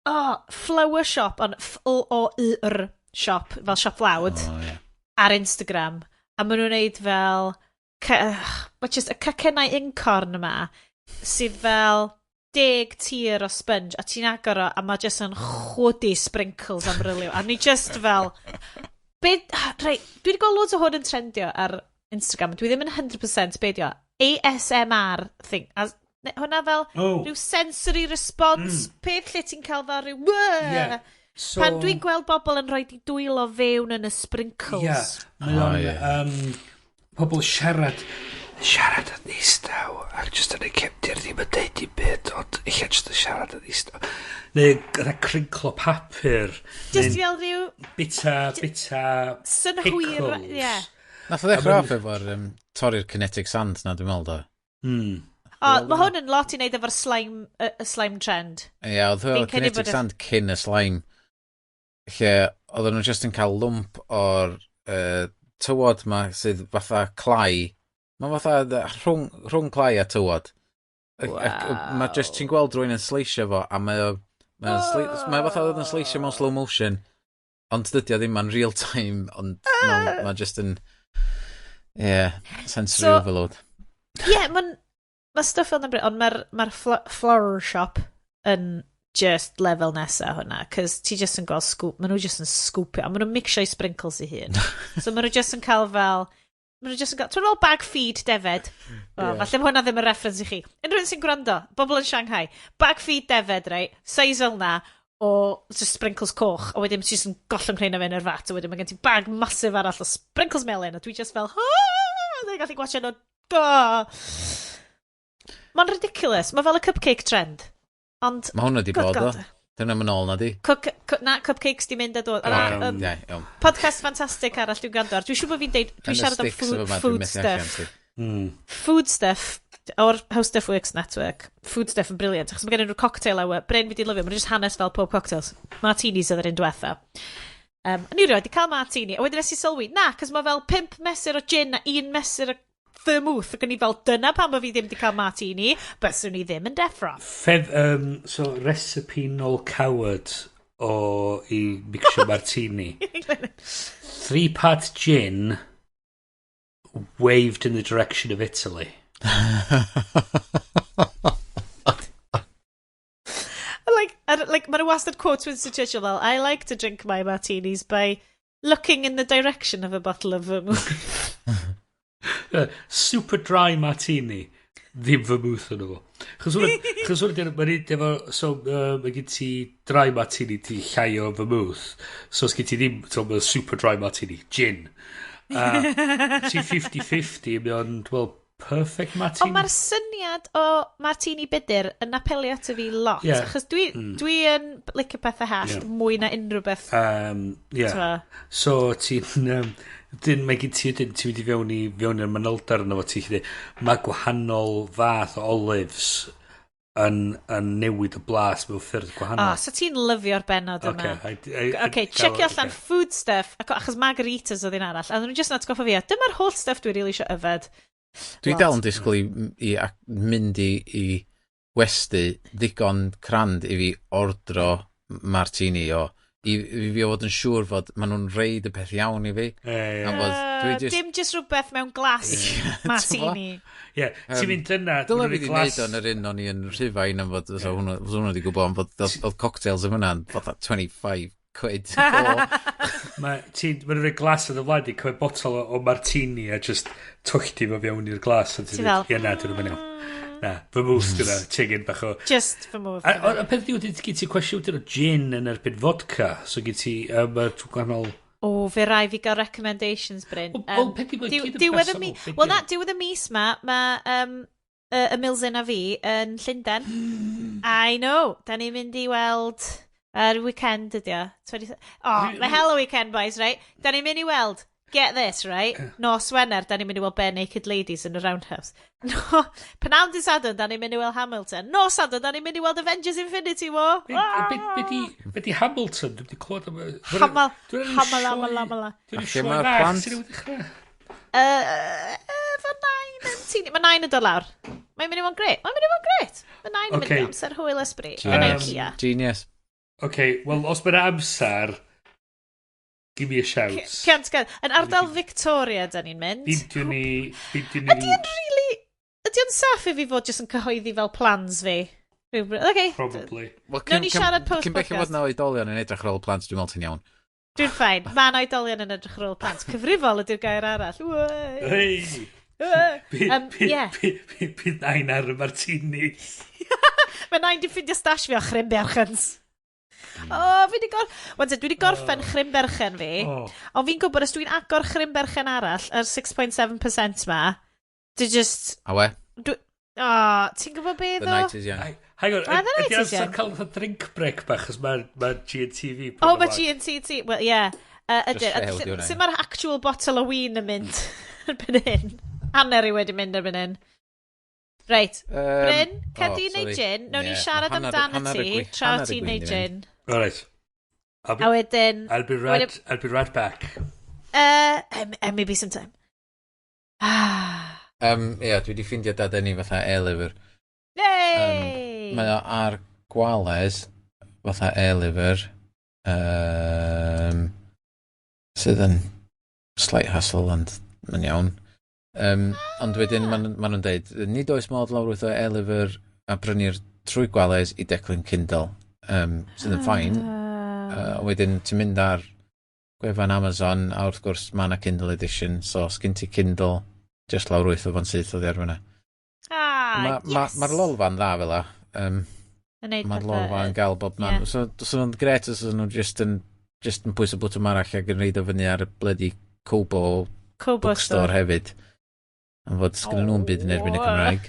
Oh, Flower Shop, ond F-L-O-U-R shop, fel siop flawd, Oh, ie. ar Instagram. A maen nhw'n neud fel... Mae just y cacennau unicorn yma, sydd fel 10 tier o sponge, a ti'n agor o, a mae just yn chwydu sprinkles am ryliw. A ni just fel... Be, reit, dwi wedi gweld loads o hwn yn trendio ar Instagram. Dwi ddim yn 100% be di o. ASMR thing. As, hwnna fel rhyw sensory response, peth lle ti'n cael fel rhyw... Ie. So, Pan dwi'n gweld bobl yn rhoi di dwylo fewn yn y sprinkles. Ie, mae o'n O, ie. Pobl siarad yn ddistaw ac just yn y cefndir ddim yn deud i byd, ond eich just yn siarad yn ddistaw. Neu gyda crinklo papur. Just neu fel rhyw bita synhwyr. pickles. Ie. Nath o ddechrau off efo'r torri'r kinetic sand na, dwi'n meddwl, do. O, mae hwn yn lot i wneud efo'r slime, y slime trend. Ie, oedd Fi'n hwnna credu kinetic bod sand cyn y slime. Lle oedden nhw just yn cael lwmp o'r tywod ma sydd fatha clai. Mae fatha rhwng clai a tywod. Mae just ti'n gweld rhywun yn sleisio fo a mae fatha oedd yn sleisio mewn slow motion. Ond dydy o ddim yn real time, ond mae ma just yn... Yeah, sensory overload. Ie, yeah, mae'n... Mae stwff fel yna, ond mae'r ma flower shop yn just lefel nesa hwnna, cos ti just yn gweld scoop, maen nhw just yn scoopio, a maen nhw'n mixio i sprinkles i hun. So maen nhw just yn cael fel, maen nhw just yn cael, ti'n fel bag feed defed. Well, falle mae hwnna ddim yn reference i chi. Unrhyw un sy'n gwrando, bobl yn Shanghai, bag feed defed, right, size fel na, o just sprinkles coch, a wedyn ti just yn gollwng rheina fewn i'r vat, a wedyn mae gen ti bag massive arall o sprinkles melyn, a dwi just fel, "Ah!" Dwi'n gallu gwatchio nhw, oh. Mae'n ridiculous. Mae fel y cupcake trend. Ond, Mae hwnna di good bod o. God. Dyna mynd nôl na di. Na, cupcakes di mynd a dod. Ie, iawn. Podcast ffantastig arall dwi'n gwrando ar. Dwi'n siŵr bod fi'n deud, dwi'n Yn y siarad am sticks efo food, ma, dwi'n food methu allan stuff. ti. Food stuff o'r How Stuff Works Network. Food stuff yn brilliant. Achos mae gen nhw cocktail hour. Bryn fi di lyfio. Mae'n just hanes fel pob cocktails. Martinis oedd yr un diwetha. O'n i rioed di cael martini. A wedyn nes i sylwi, na, cos mae fel 5 mesur o gin a 1 mesur o vermouth. Ac o'n i fel, dyna pam bod fi ddim wedi cael martini, byswn i ddim yn deffro. So, recipe Noel Coward o i mixio martini. 3-part gin waved in the direction of Italy. Like, mae'n wastad quote Winston Churchill fel, "I like to drink my martinis by looking in the direction of a bottle of vermouth." Super dry martini. Ddim vermouth yn fo. Chos hwnna, mae'n un efo, so, mae gen ti dry martini, ti llai o vermouth. So, os gen ti ddim, so, mae super dry martini, gin. Ti 50-50, mae o'n, well, perfect martini. Ond mae'r syniad o martini budur yn apelio ato fi lot. Achos dwi yn licio pethau hallt mwy na unrhyw beth. Yeah. So, ti'n... Dyn, mae gen ti, dyn, ti'n mynd i fewn i'r manylder yna fo, ti'n gallu, mae gwahanol fath o olives yn newid y blas mewn ffyrdd O, gwahanol. So ti'n lyfio'r bennod yma. Okay, Okay, checkio allan food stuff, achos margaritas oedd un arall, a nhw'n just yn atgoffa fi, a dyma'r holl stuff dwi really eisiau yfed. Dwi Lot. dal yn disgwyl i mynd i westy ddigon crand i fi ordro martini o i fi fod yn siŵr fod maen nhw'n reid y peth iawn i fi. Ie, A bod dwi just Dim just rhywbeth mewn glas martini. Ie, ti'n mynd yna... Dyle fi wedi wneud o'n yr un o'n i yn Rhufain am fod, so hwnnw wedi gwybod am fod oedd cocktails yn hwnna'n fatha 25 quid. Go. Mae ti'n ma rhoi glas yn y flaen i, cymryd botol o martini a just tollti fo fewn i'r glas. A Ti fel, Ie, na, dyn nhw'n iawn. Na, vermouth dyna, chicken bach o. Just vermouth. A peth yw, gen ti cwestiwn wedyn o gin yn erbyn vodka, so gen ti, mae'r gwahanol. O, fe rai fi gael recommendations, Bryn. Wel, peth yw, mae gyd yn Diwedd y bersonol, be Wel 'di na, diwedd y mis ma, mae y Mills a fi yn Llundain. I know. Da ni'n mynd i weld yr weekend ydi o. 20. Oh, mae hell o weekend, boys, right? Da ni'n mynd i weld, get this, right? Nos Wener, da ni'n mynd i weld Barenaked Ladies yn y Roundhouse. No, Pnawn dy Sadwrn, da ni'n mynd i weld Hamilton. Nos Sadwrn, da ni'n mynd i weld Avengers Infinity War. Be di Hamilton? Dwi'n di clywed am Hamal, hamal, hamal, hamal. Dwi'n A lle sioe mae'r fach plant? sy'n newydd dechrau. Efo nain yn teeny. Mae nain yn dod lawr. Mae'n mynd i fod yn gret. Mae'n mynd i fod yn gret. Mae nain yn mynd i amser hwyl ysbryd. Yn Genius. IKEA. Genius. Okay, wel, os mae'n amser, give me a shout. Cant cant. Yn ardal Victoria, da ni'n mynd. Beidiwn ni... Beidiwn ni. Ydy o'n really... Ydy o'n saff i fi fod jyst yn cyhoeddi fel plans fi? Okay. Probably. Wel, Nawn ni siarad cyn belled post-podcast. fod na oedolion yn edrych ar ôl plant, dwi'n meddwl ti'n iawn. Dwi'n fine. Mae'n oedolion yn edrych ar ôl plant. Cyfrifol ydy'r gair arall. Wei. Hei! Wei. Ie. Bydd nain ar y martinis. Mae nain di ffindio stash fi o chrimberchens. O, fi di Wan te, dwi di gorffen chrimberchen fi. Oh. Ond fi'n gwybod os dwi'n agor chrimberchen arall, yr 6.7% ma, dwi just. A we, Dwi, oh, ti'n gwybod be the ddo? night is young. Hang on, Ah, the night ydy is amser young. cael fatha drink break bach, chos mae ma GNTV. O, mae GNTT. Well, yeah. Ydy. Just rhew, di hwnna. Sut mae'r actual bottle o win yn mynd erbyn hyn? Hanner i wedi mynd erbyn hyn. Reit. Bryn, cad di neu gin? Nawn ni Ie, siarad ma' amdano hanner y ti, tra hanner y ti'n gwin neud di gin. Alright. A wedyn I'll be right back. Maybe sometime. Ah. Ie, dwi wedi ffindio Dadeni fatha e-lyfr. Yay! Mae o ar Gwales fatha e-lyfr. Sydd yn slight hassle, ond mae'n iawn. Ond wedyn maen ma nhw'n deud, nid oes modd lawrlwytho e-lyfr a brynu'r trwy Gwales i declyn Kindle, sydd yn fine. Wedyn ti'n mynd ar gwefan Amazon, a wrth gwrs mae yna Kindle edition, so os gen ti Kindle, just lawrlwytho fo'n syth oddi ar fyna. Ah, Mae'r ma, yes! ma Lolfa'n dda fel 'a. Yn neud Mae'r pethau, Lolfa yn gael bob man. Ie. So nhw'n gret os nhw'n just yn pwyso bwtwm arall ac yn reid o fyny ar y bloody Kobo Kobo bookstore store. hefyd. Am fod sgynnon nhw'n byd yn erbyn y Oh. Cymraeg.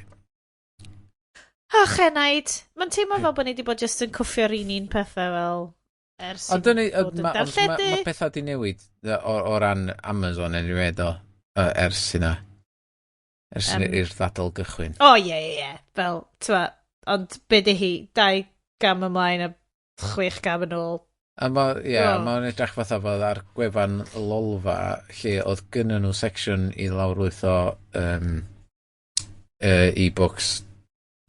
Och, enaid. Mae'n teimlo fel bod ni wedi bod just yn cwffio'r un pethau fel ers Ond dyna, i ni fod yn ma, ond ma, darlledu. ma pethau di newid o ran Amazon anyway do, ers hynna. Ers i'r ddadl gychwyn. O, ie. Fel, t'wa, ond be di hi, 2 gam ymlaen a 6 gam yn ôl. A ma, ie, yeah, mae'n edrych fatha fod ar gwefan Lolfa lle oedd gynnyn nhw section i lawrlwytho e-books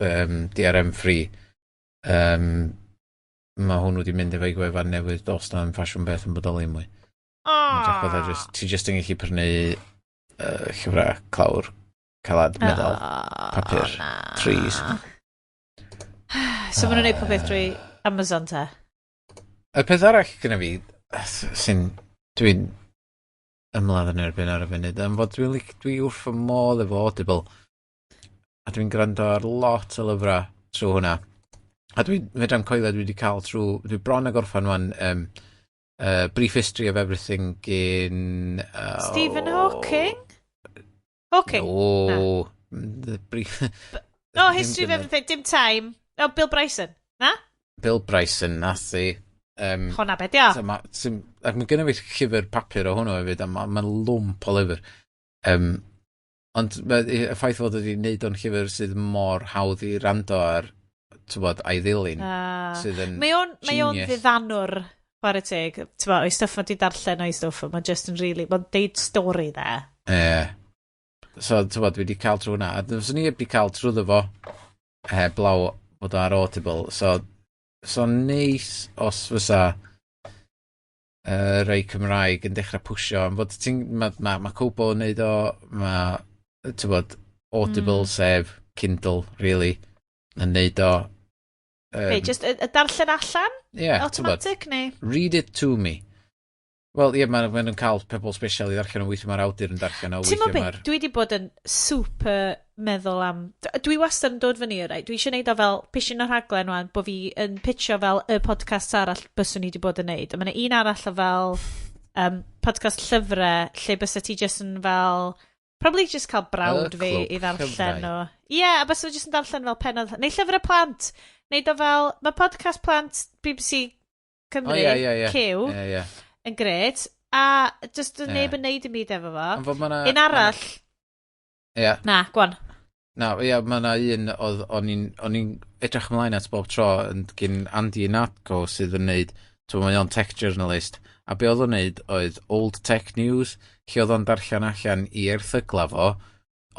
DRM free. Mae hwn wedi mynd efo'i gwefan newydd, dos na'n ffasiwn beth yn bodoli mwy. Mae'n edrych fatha just, ti just yn gallu prynu llyfrau clawr, calad, meddal, papur, trees. So maen nhw'n neud popeth drwy Amazon te? Y peth arall gyda fi, sy'n dwi'n ymladd yn erbyn ar y funud, am fod dwi wrth fy modd efo Audible, a dwi'n gwrando ar lot o lyfrau trwy hwnna. A dwi'n fedrai'm coelio dwi wedi cael trwy, dwi bron a gorffan wan, Brief History of Everything gyn... Stephen Hawking? Hawking? No. The Brief... Oh, History of Everything, dim time. Oh, Bill Bryson. Na? Bill Bryson, nath i. Hwna be, dio. So ac mae gennym fi llyfr papur o hwnnw hefyd, a mae'n ma lwmp o lyfr. Ond y ffaith fod wedi wneud o'n llyfr sydd mor hawdd i rando ar, ti'n a'i ddilyn, sydd yn Mae o'n genius. ddiddanwr, chwarae teg. Ti'n bod, o'i stwff mae di darllen o'i stwff, mae'n just yn really, mae'n deud stori dde. Ie. So, ti'n bod, dwi wedi cael trwy hwnna. A fyswn i heb wedi cael trwyddo fo, heblaw bod o ar Audible. So neis os fysa rei Cymraeg yn dechrau pwsio. Am fod ti'n, ma Kobo yn neud o, mae, ti'n bod, Audible, sef Kindle, really, yn neud o. Be, just y darllen allan? Ie, ti'n bod, Automatic, neu? Read it to me. Wel, ie, ma nhw'n cael pobl special i ddarllen o, weithio mae'r awdur yn darllen o, Ti'n weithio meddwl mae'r. beth, dwi wedi bod yn super meddwl am... Dwi wastad yn dod fyny, right? Dwi eisiau neud o fel pishin o'r rhaglen wan, bod fi yn pitcho fel y podcast arall byswn i wedi bod yn neud. A mae yna un arall o fel podcast llyfrau, lle bysa ti just yn fel... Probably just cael brawd Y fi clwb i ddarllen llyfrau. o. Ie, yeah, a bysa fo just yn darllen fel pennod... Neu llyfrau plant. Neud o fel... Mae podcast plant BBC Cymru, O, ie, ie, ie. Q, Ie, ie. yn gret. A just yn neb yn neud dim byd efo fo. Ond fod ma' 'na Un arall... Ie. Na, gwan. Na, ie, mae yna un oedd, o'n i'n edrych ymlaen at bob tro yn gyn Andy Ihnatko sydd yn neud, ti'n mae o'n tech journalist, a be oedd o'n neud oedd Old Tech News, lle oedd o'n darllen allan i erthygla fo,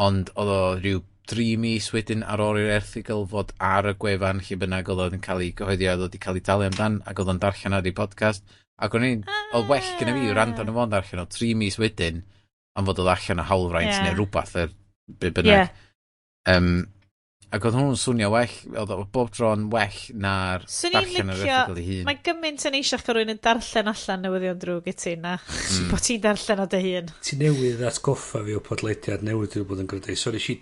ond oedd o rhyw 3 mis wedyn ar ôl i'r erthygl fod ar y gwefan lle bynnag oedd o'n cael ei gyhoeddi, oedd o wedi cael ei talu amdan, ac oedd o'n darllen ar ei podcast, ac o'n i'n, oedd well gyda fi wrando arno fo'n darllen o 3 mis wedyn, am fod oedd allan o hawlfraint neu rhywbeth, er, be bynnag. Ac oedd hwnnw'n swnio well, oedd o bob tro'n well na'r Swn i'n darllen yr erthygl ei hun. Mae gymaint yn eisiau cael rhywun yn darllen allan newyddion drwg i ti na. Bod ti'n darllen o dy hun. Ti newydd atgoffa fi o podlediad newydd dwi'n bod yn gwrando. So nes i...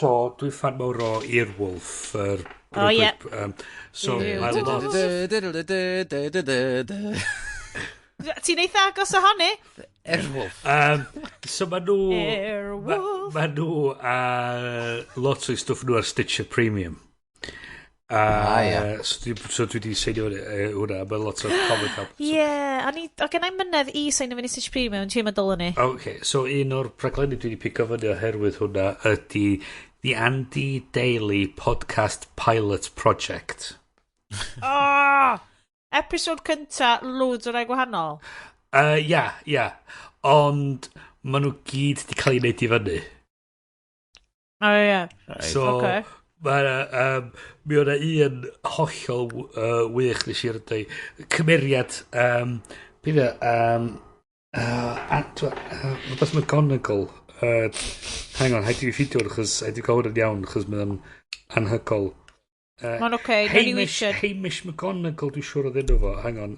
So, dwi'n fan mawr o Earwolf. O, ie. So, mae lot... Ti'n eitha agos ohoni? Airwolf. So ma nhw... Airwolf. Ma nhw lot o'i stwff nhw ar Stitcher Premium. Ah, ie. So dwi wedi seinio fyny, hwnna, mae lot o comic up. Ie, o'n i, o gen i mynedd i seinio fyny Stitcher Premium, yn ti'n meddwl ni. OK, so un o'r rhaglenni dwi wedi pigo fyny oherwydd hwnna ydy The Andy Daly Podcast Pilot Project. Oh! Episode cynta, loads o rai gwahanol. Ia. Ond maen nhw gyd wedi cael ei wneud i fyny. O, ie. Right. So, mae mi o'na un hollol wych nes i'r dweud. Cymeriad, beth yw, rhywbeth McGonagall. Hang on, haid i fi ffidio hwn, achos haid i fi gael hwn yn iawn, achos mae'n anhygol. Mae'n oce, newn ni Hamish, weithio. Hamish McGonagall, dwi'n siŵr oedd enw fo. Hang on.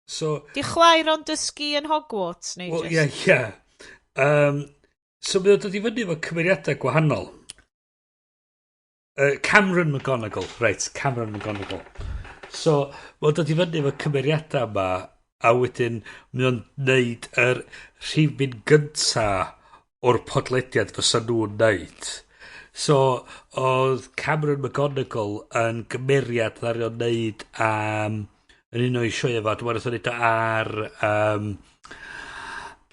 So, Di chwaer o'n dysgu yn Hogwarts, neu Wel, just? ie, ie. So mae o'n dod i fyny efo cymeriadau gwahanol. Cameron McGonagall, right, Cameron McGonagall. So, mae o'n dod i fyny efo cymeriadau yma, a wedyn mae o'n neud yr rhifyn gynta o'r podlediad fysa nhw'n neud. So, oedd Cameron McGonagall yn gymeriad ddaru o'n neud yn un o'i sioe fo, dwi'n meddwl o'n neud o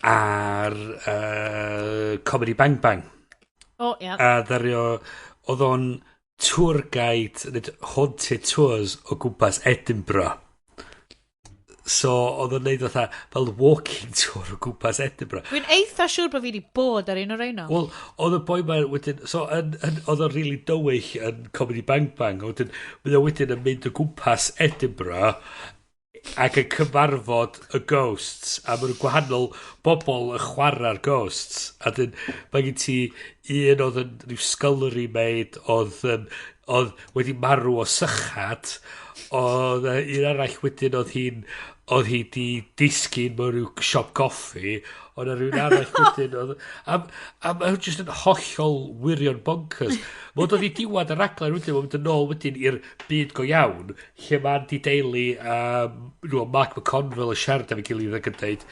ar Comedy Bang Bang. O, ie. A ddaru o, oedd o'n tour guide, neu haunted tours o gwmpas Edinburgh. So, oedd o'n neud fatha fel walking tour o gwmpas Edinburgh. Dwi'n eitha siŵr bod fi wedi bod ar un o'r rheina. Wel, oedd y boi ma wedyn, so oedd o'n really dywyll yn Comedy Bang Bang, a wedyn, mae o wedyn yn mynd o gwmpas Edinburgh ac yn cyfarfod y ghosts, a maen nhw gwahanol bobl yn chwarae'r ghosts, a dyn, mae gen ti un oedd yn rhyw scullery maid oedd wedi marw o sychad, oedd un arall wedyn oedd hi di disgyn mewn rhyw siop goffi, oedd 'na rhywun arall wedyn oedd, a mae'n just yn hollol wirion bonkers. Mae'n dod i diwedd y raglen wedyn, mae'n mynd yn ôl wedyn i'r byd go iawn, lle mae Andy Daly a Mark McConville yn siarad efo'i gilydd ac yn dweud,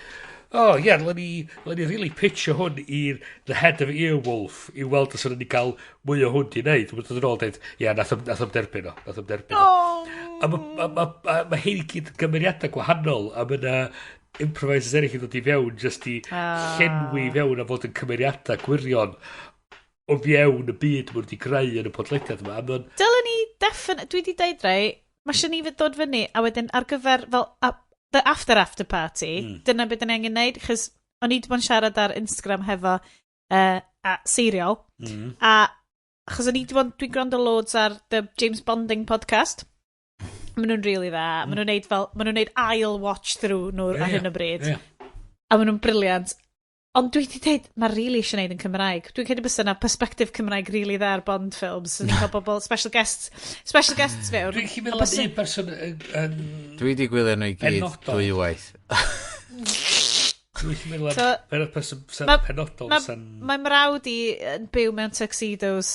"Oh, yeah, let ni really pitcho hwn i'r the head of Earwolf i weld os ydyn ni gael mwy o hwn di wneud." Mae'n dod yn ôl dweud, "Ie, yeah, nath o'm derbyn o, nath o'm derbyn o." Oh. A mae ma, ma, ma, ma hyn i gyd yn gymeriadau gwahanol, a mae yna improvisers eraill yn dod i fewn just i llenwi fewn a fod yn cymeriadau gwirion o fewn y byd maen nhw wedi greu yn y podlediad yma. A ma'n Dylen ni definite. Dwi wedi deud rai, mae eisiau ni fynd dod fyny, a wedyn ar gyfer fel the after after party, dyna beth ni angen neud, chos o'n i wedi bod yn siarad ar Instagram hefo a Serial, a achos o'n i wedi bod, dwi'n gwrando loads ar the James Bonding podcast. Maen nhw'n really dda. Maen nhw'n neud fel, maen nhw'n neud ail watch through nhw ar hyn o bryd. A maen nhw'n brilliant. Ond dwi wedi dweud, mae really eisiau neud yn Cymraeg. Dwi'n credu bysa yna perspective Cymraeg really dda ar Bond films. So ni'n cael bobl, special guests fewn. Dwi'n gallu meddwl am un person yn Dwi wedi gwylio nhw i gyd penodol. dwywaith. Dwi'n gallu meddwl am So, person penodol sy'n Mae mrawd i yn byw mewn tuxedos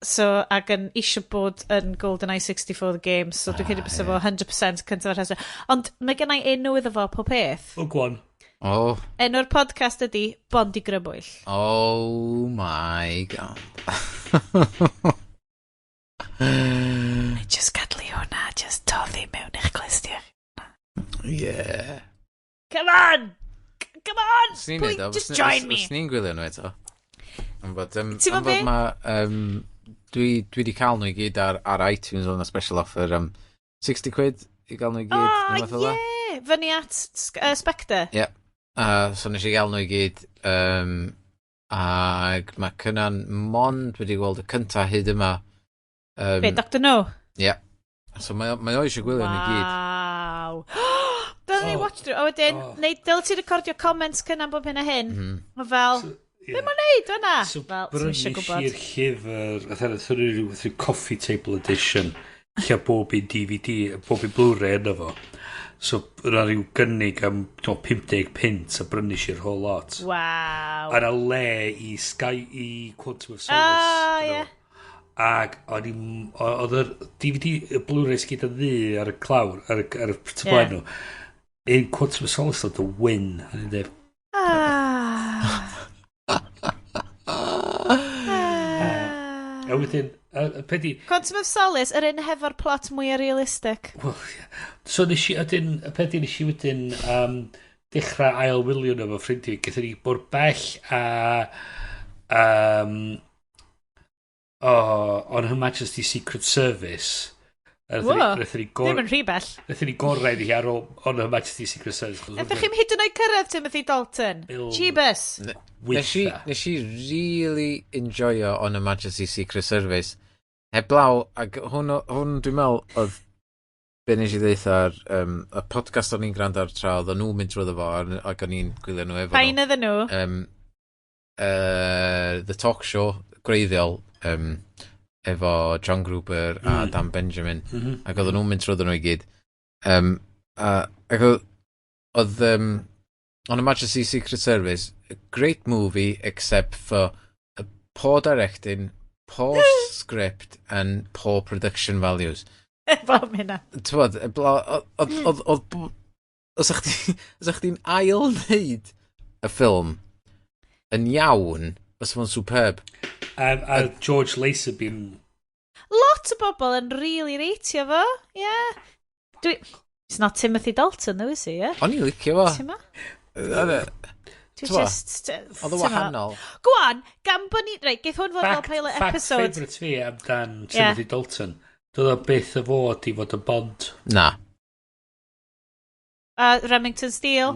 so, ac yn eisiau bod yn GoldenEye 64 The Game, so dwi'n credu bysa fo 100% cyntaf ar rhestr. Ond mae gennau enw iddo fo pob peth. O, go on. Oh, Enw'r podcast ydy Bond i Grybwyll. Oh my God. Just gadlu hwnna, just toddi mewn i'ch clustiau. Yeah. Come on! Come on! Swn i'n Pwy- neud o. Just join me. Swn i'n gwylio nhw eto. Am bod, Ti'n am gwbod bod be? ma, dwi di cael nhw i gyd ar iTunes o'n special offer am 60 quid i gael nhw i gyd. Oh, neu rhywbeth fel 'na. yeah! Fyny at Spectre. So nes i gael nhw i gyd. Ac mae Cynan mond wedi gweld y cynta hyd yma. Be, Dr No? Ie. So mae o eisiau gwylio nhw i gyd. Waw. Dylen ni Oh. watch through. A wedyn, Oh. neu dyl ti recordio comments cynnan bob hyn a hyn. Ma fel, Ie. be mae'n neud fyna? So, Fel, ti'n brynu eisiau gwybod. i'r llyfr, a thyn nhw rhyw coffee table edition, lle bob un DVD, bob un Blu-ray yna fo. So, yna rhyw gynnig am no, 50 pint a brynu i'r whole lot. Waw. A yna le i Sky, i Quantum of Solace. Ah, yno ie. fo. Ac o'n i'n, oedd yr DVD, y Blu-ray gyd yn ddu ar y clawr, ar y tu blaen nhw. Un Quantum of Solace oedd y win. A ni'n dweud, Ah. A wedyn, a peth i, Quantum of Solace, yr un hefo'r plot mwyaf realistic. Wel, ie. So nes i, wedyn, y peth i nes i wedyn dechrau ail wylio nhw efo ffrindiau. Gaethon ni mor bell a oh, On Her Majesty's Secret Service. A Whoa. Wnaethon ni Ddim yn rhy bell. Wnaethon ni gorau iddi hi ar ôl On Her Majesty's Secret Service. Ydych chi'n hyd yn oed cyrraedd Timothy Dalton? Bill- Jeebus. Nes i, nes i really enjoyo On Her Majesty's Secret Service. Heblaw, ac hwn dwi'n meddwl oedd be nes i ddeutha ar y podcast o'n i'n gwrando ar tra oedd nhw'n mynd trwyddo fo ac o'n i'n gwylio nhw efo Pa'n nhw. ydyn nhw? The Talk Show gwreiddiol efo John Gruber a Dan Benjamin ac oedden nhw'n mynd trwyddo nhw i gyd. Ac oedd On Her Majesty's Secret Service, a great movie except for a poor directing, poor script and poor production values. Efo am hynna. T'wod, oedd, os ych chdi'n ail wneud y ffilm yn iawn, os fo'n superb. A George Lazenby yn Lot o bobl yn really rateio fo. Yeah. Dwi... It's not Timothy Dalton, though, is he? Yeah? O'n i'n licio fo. Ti'n ma? Oedd e- Dwi T'mo? just Oedd o wahanol. Go on, gan bod ni... Reit, geith hwn fod fel pilot fact episode. favourite fi amdan Timothy Dalton. Doedd o byth y fod i fod yn Bond. Na. A Remington Steele,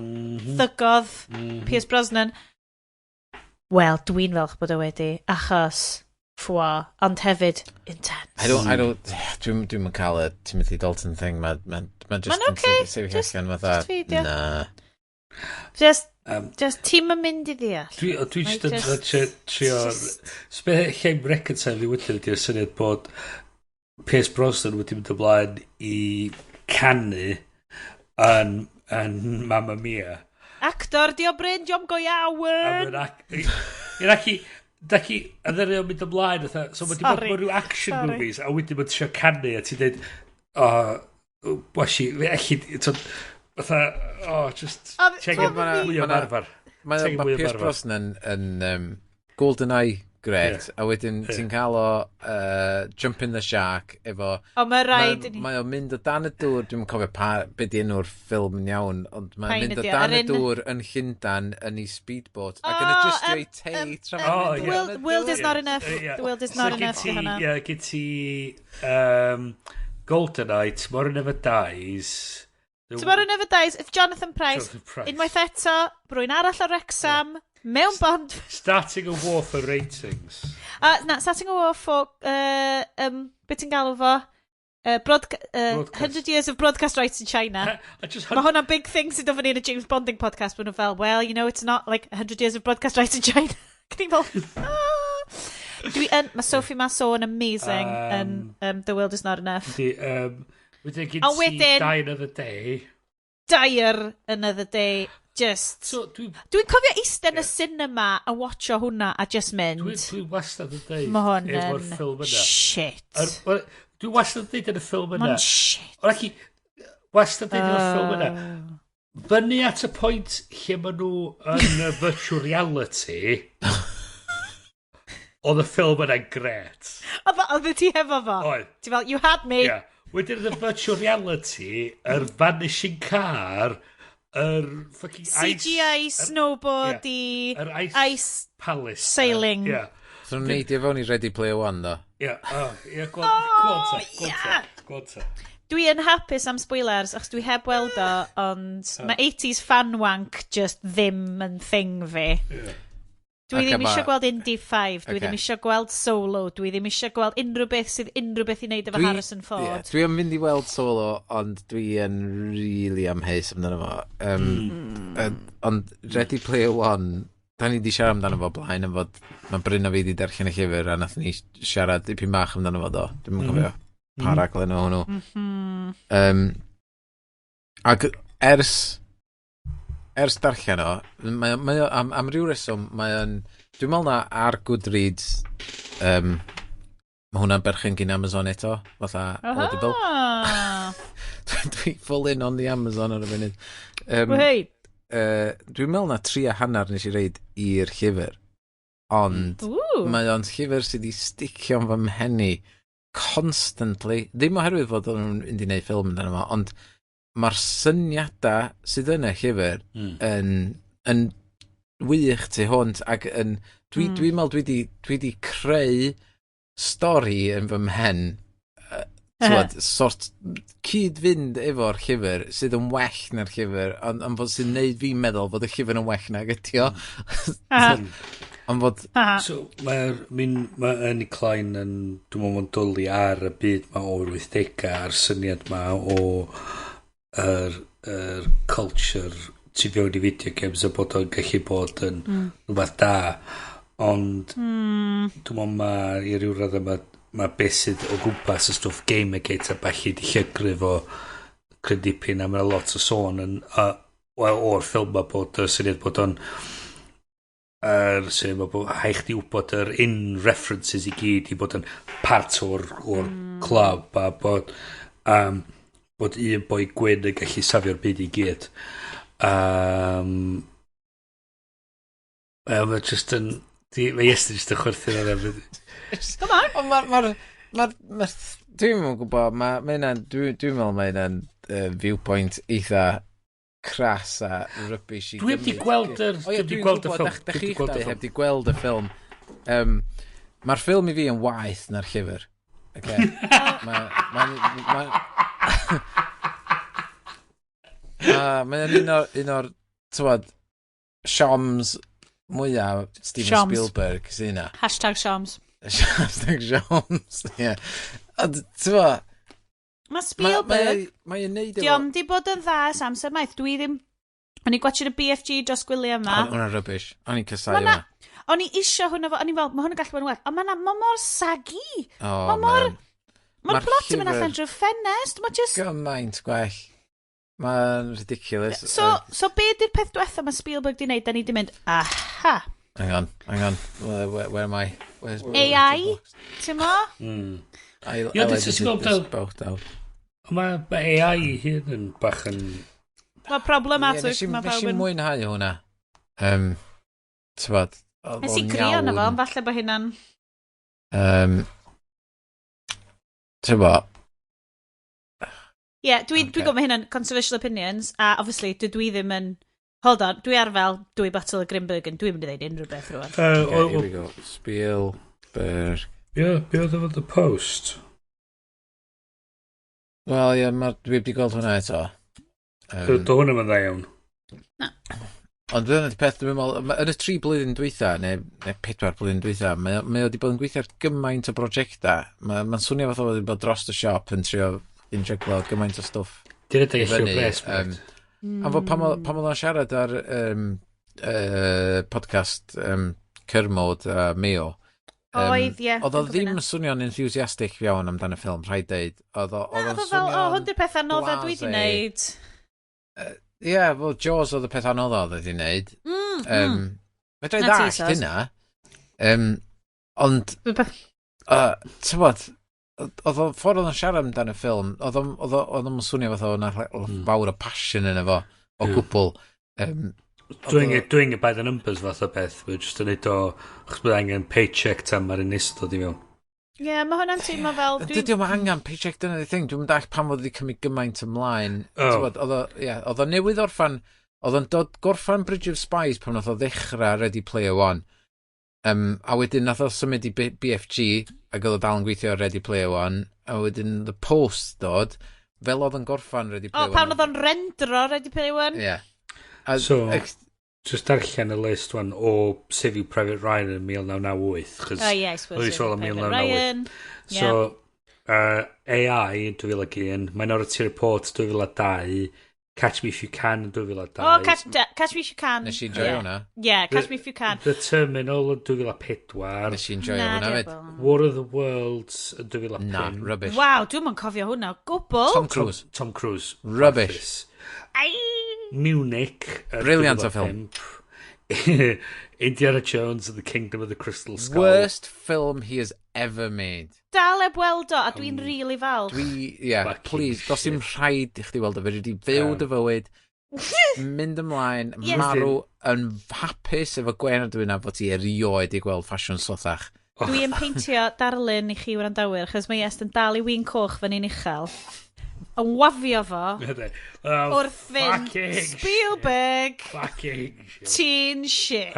thygodd Pierce Brosnan. Wel, dwi'n falch bod o wedi, achos ffwa, ond hefyd intense. I don't, dwi'n cael y Timothy Dalton thing, mae ma just Ma'n yn ocê, sefyll allan fatha, just pheidio. Na. Just, just ti'n mynd i ddeall. Dwi Mae just yn trio So beth lle'n reconcile fi wedyn ydy'r syniad bod Pierce Brosnan wedi mynd ymlaen i canu yn Mamma Mia. Actor, di o Bryn, diom go A iawn. mae'n I'n ac i, da chi, a ddyn nhw'n mynd ymlaen, fatha, so mae wedi bod Sorry. mewn rhyw action Sorry. movies, a wedyn mae'n trio canu, a ti'n dweud, o, wasi, fe allu, t'od, fatha, o, just, T'mo' check mwy o marfer. Mae Ti'n ma mwy o Pierce marfer. Brosnan yn Golden Eye great, a wedyn ti'n cael o Jumping the Shark efo O, mae rhaid i ni. Mae o'n mynd o dan y dŵr, dwi'n cofio pa, be di enw'r ffilm yn iawn, ond mae'n Pa'n mynd o ydi o? dan Yr y dŵr yn Llundan yn ei speedboat, ac yn O, adjustio ei tei tra O, mae'n mynd ie. o dan World, y world is dŵr. not enough. Ie. The world is So not gen enough. ti, Di hwnna. ie, gen ti GoldenEye, Tomorrow Never Dies. Tomorrow Never Dies, if Jonathan Pryce, Jonathan Pryce. unwaith eto, brwy'n arall o Wrexham, mewn Bond. Starting a war for ratings. Na, starting a war for, beth ti'n galw fo? Broadcast. 100 years of broadcast rights in China. I just Mae hwnna'n big thing sy'n dod fyny yn y James Bonding podcast. Maen nhw fel, well, it's not like 100 years of broadcast rights in China. Gyn i fel, ah. Dwi yn, mae Sophie Marceau yn amazing yn The World Is Not Enough. Di, wedyn gen A ti wedyn Die Another Day. Dire Another Day, just So Dwi'n cofio eistedd yn y cinema a watcho hwnna a just mynd, dwi wastad yn deud mae hwn efo'r yn ffilm yna. shit. Wel, dwi wastad yn deud yn y ffilm yna. Mae'n shit. Ond ac wastad yn deud efo'r ffilm yna. Fyny at y pwynt lle maen nhw yn y virtual reality, oedd y ffilm yna'n gret. Oedd ti hefo fo? Oedd. Ti fel, you had me. Yeah. Wedyn yn y virtual reality, yr vanishing car, yr fucking CGI, ice snowboard i yr ice, ice palace. sailing. Yeah. So nhw'n neidio fewn i Ready Player One, do. Yeah, oh, yeah, go on, go on ta, go on ta, go on ta. Dwi yn hapus am spoilers, achos dwi heb weld o, ond mae 80s fan wank just ddim yn thing fi. Dwi Ocê, ddim eisiau gweld Indy 5, dwi ddim eisiau gweld Solo, dwi ddim eisiau gweld unrhyw beth sydd unrhyw beth i wneud efo Harrison Ford. Ie, dwi yn mynd i weld Solo, ond dwi yn really amheus amdano fo. Ond Ready Player One, da ni di siarad amdano fo blaen, yn fod mae Bryn a fi di darllen y llyfr, a nath ni siarad dipyn bach amdano fo, do. Dwi'm yn cofio pa raglen o hwnnw. Ac ers darllen o, mae o am ryw reswm, mae o'n, dwi'n meddwl na ar Goodreads, mae hwnna'n berchen gyn Amazon eto, fatha Audible. Dwi full in on the Amazon ar y funud. Wei. Dwi'n meddwl na 3.5 nes i reid i'r llyfr, ond Ooh. mae o'n llyfr sydd wedi sticio'n fy mhen i constantly. Ddim oherwydd fod o'n mynd i wneud ffilm amdano fo, ond mae'r syniadau sydd yn y llyfr yn wych tu hwnt ac yn dwi dwi'n meddwl dwi di creu stori yn fy mhen t'wod, sort cyd-fynd efo'r llyfr sydd yn well na'r llyfr ond fod sy'n neud fi'n meddwl fod y llyfr yn well nag ydi o, ond fod So, mae'r, mae Ernie Cline yn, dwi'n meddwl, mae'n dwlu ar y byd ma o'r 80au, a'r syniad ma o yr culture tu fewn i video games a bod o'n gallu bod yn rhywbeth da. Ond dwi'n meddwl ma, i ryw raddau ma beth sydd o gwmpas y stwff Gamergate a ballu di llygru fo cryn dipyn a mae lot o sôn yn, wel, o'r ffilm ma bod y syniad bod o'n yr syniad ma bod rhaid chdi wybod yr in references i gyd i bod yn part o'r club a bod un boi gwyn yn gallu safio'r byd i gyd. Mae just yn mae Iestyn just yn chwerthin ar efo. Come on. Ond mae'r... Ma, dwi'n yn gwybod, mae ma hynna'n, dwi'n meddwl mae hynna'n viewpoint eitha Crass a rubbish i Dwi heb 'di gweld yr- O ie, dwi heb 'di dwi'n gweld y gwybod, ffilm. Dach Dwi 'di chi'ch gweld y dau ffilm. heb di gweld y ffilm. Mae'r ffilm i fi yn waeth na'r llyfr. Okay. Mae'n un o'r, tywod, sioms mwyaf Steven Sioms. Spielberg sy'n yna. #Sioms. #Sioms, ie. Ond, tywod, Mae Spielberg Spielberg, mae'n neud efo. Dio'm di bod yn dda ers amser maith. Dwi ddim. O'n i gwatchio'r BFG dros gwyliau yma. Oedd hwnna'n rubbish. O'n i'n casau Ma' hwnna. O'n i isio hwnna fo, o'n i fel, mae hwn yn gallu bod yn well. Ond ma mor saggy. O, Ma' Mae'r Ma'r plot yn mynd llyfr allan drwy ffenest. Mae just. Gymaint gwell. Mae'n ridiculous. So be di'r peth diwetha mae Spielberg di wneud? Da ni di mynd, aha, Hang on, hang on. Where am I? Where's AI? Ti'n mo? I This is edited gweld this both out. Mae AI i hun yn bach yn. Mae problematic. Ie, Mae nes pawb i yn mwynhau hwnna. Tybod, oedd Nes i o'n grio arno fo, iawn. ond falle bod hynna'n Tybod, Ie, yeah, dwi, okay. Dwi'n gwybod mae hynna'n controversial opinions, a obviously, dwi ddim yn. Hold on, dwi ar fel dwy bottle o Grimbergen, dwi'n mynd i ddeud unrhyw beth rwan. Okay, here we go. Spielberg. Ie, be oedd efo The Post? Wel, ie, dwi wedi gweld hwnna eto. Do hwnna yn dda iawn. Ond dyna'r peth, dwi'n meddwl, yn y 3 blwyddyn dwytha, neu 4 blwyddyn dwytha, mae o wedi bod yn gweithio ar gymaint o brosiectau. Mae'n swnio fatha bod wedi bod dros y siop yn trio yn jyglo gymaint o stwff Di'n edrych i allan o fyny, bres. A fod pan oedd o'n siarad ar podcast Kermode a Mayo, Oedd, ie. oedd o dwi'n cofio ddim hynna. yn swnio'n enthusiastic iawn amdan y ffilm, rhaid deud. Oedd o, Na, oedd o'n oedd o fel, o, swnio'n hwn di'r peth anodda dwi wedi blasé. wneud. Ie, yeah, wel, Jaws oedd y peth anodda oedd wedi wneud. Fedra i Na ti, ddallt Sos. hynna. Ond, tybod, oedd o ffordd oedd o'n siarad amdan y ffilm, oedd o'n swnio fatha o'na fawr o passion yn efo, o gwbl. Doing it, doing it by the numbers fath o beth. Mae'n just yn neud o, chos bydd angen paycheck tan mae'r un nesaf dod i mewn. Ie, yeah, mae hwnna'n teimlo fel. Dydy o'm angen paycheck, dyna'r thing. Dwi'n dallt pam oedd wedi cymryd gymaint ymlaen. Oh. Tybod, oedd o, ie, oedd o newydd orffan, oedd o'n dod gorffan Bridge of Spies pan nath o ddechrau Ready Player One. A wedyn nath o symud i BFG ac oedd o dal yn gweithio ar Ready Player One. A wedyn The Post dod, fel oedd yn gorffan Ready O, Player pan One. oedd o'n rendro Ready Player One? Ie. Yeah. So, just darllen y list wan o Saving Private Ryan yn 1998. Chos, Oh, yeah, I suppose. Oedd hi sôn am Private 1998. Ryan. So, AI yn 2001, Minority Report 2002, Catch Me If You Can yn 2002. Oh, Catch Me If You Can. Nes i enjoy hwnna. Yeah, Catch Me If You Can. The Terminal yn 2004. Nes i enjoy Na, hwnna fyd. diabol. War of the Worlds yn 2005. Na, rubbish. Waw, dwi'n yn cofio hwnna o gwbl. Tom Cruise. Tom Cruise. Rubbish. Office. Ai! Munich yn Brilliant o ffilm. 2005. Indiana Jones and the Kingdom of the Crystal Skull. Worst film he has ever made. Dal heb weld o, a dwi'n really falch. Dwi, yeah, Fucking please, does dim shit. rhaid i chdi weld o, fe wedi fyw dy fywyd, mynd ymlaen, marw yn hapus efo gwen ar dwi'n fod ti erioed i gweld ffasiwn sothach. Dwi yn peintio darlun i chi wrandawyr, chos mae Iest yn dal i win coch fyny'n uchel. Yn wafio fo Oh, wrth fynd fucking Spielberg, Fucking shit. teen shit.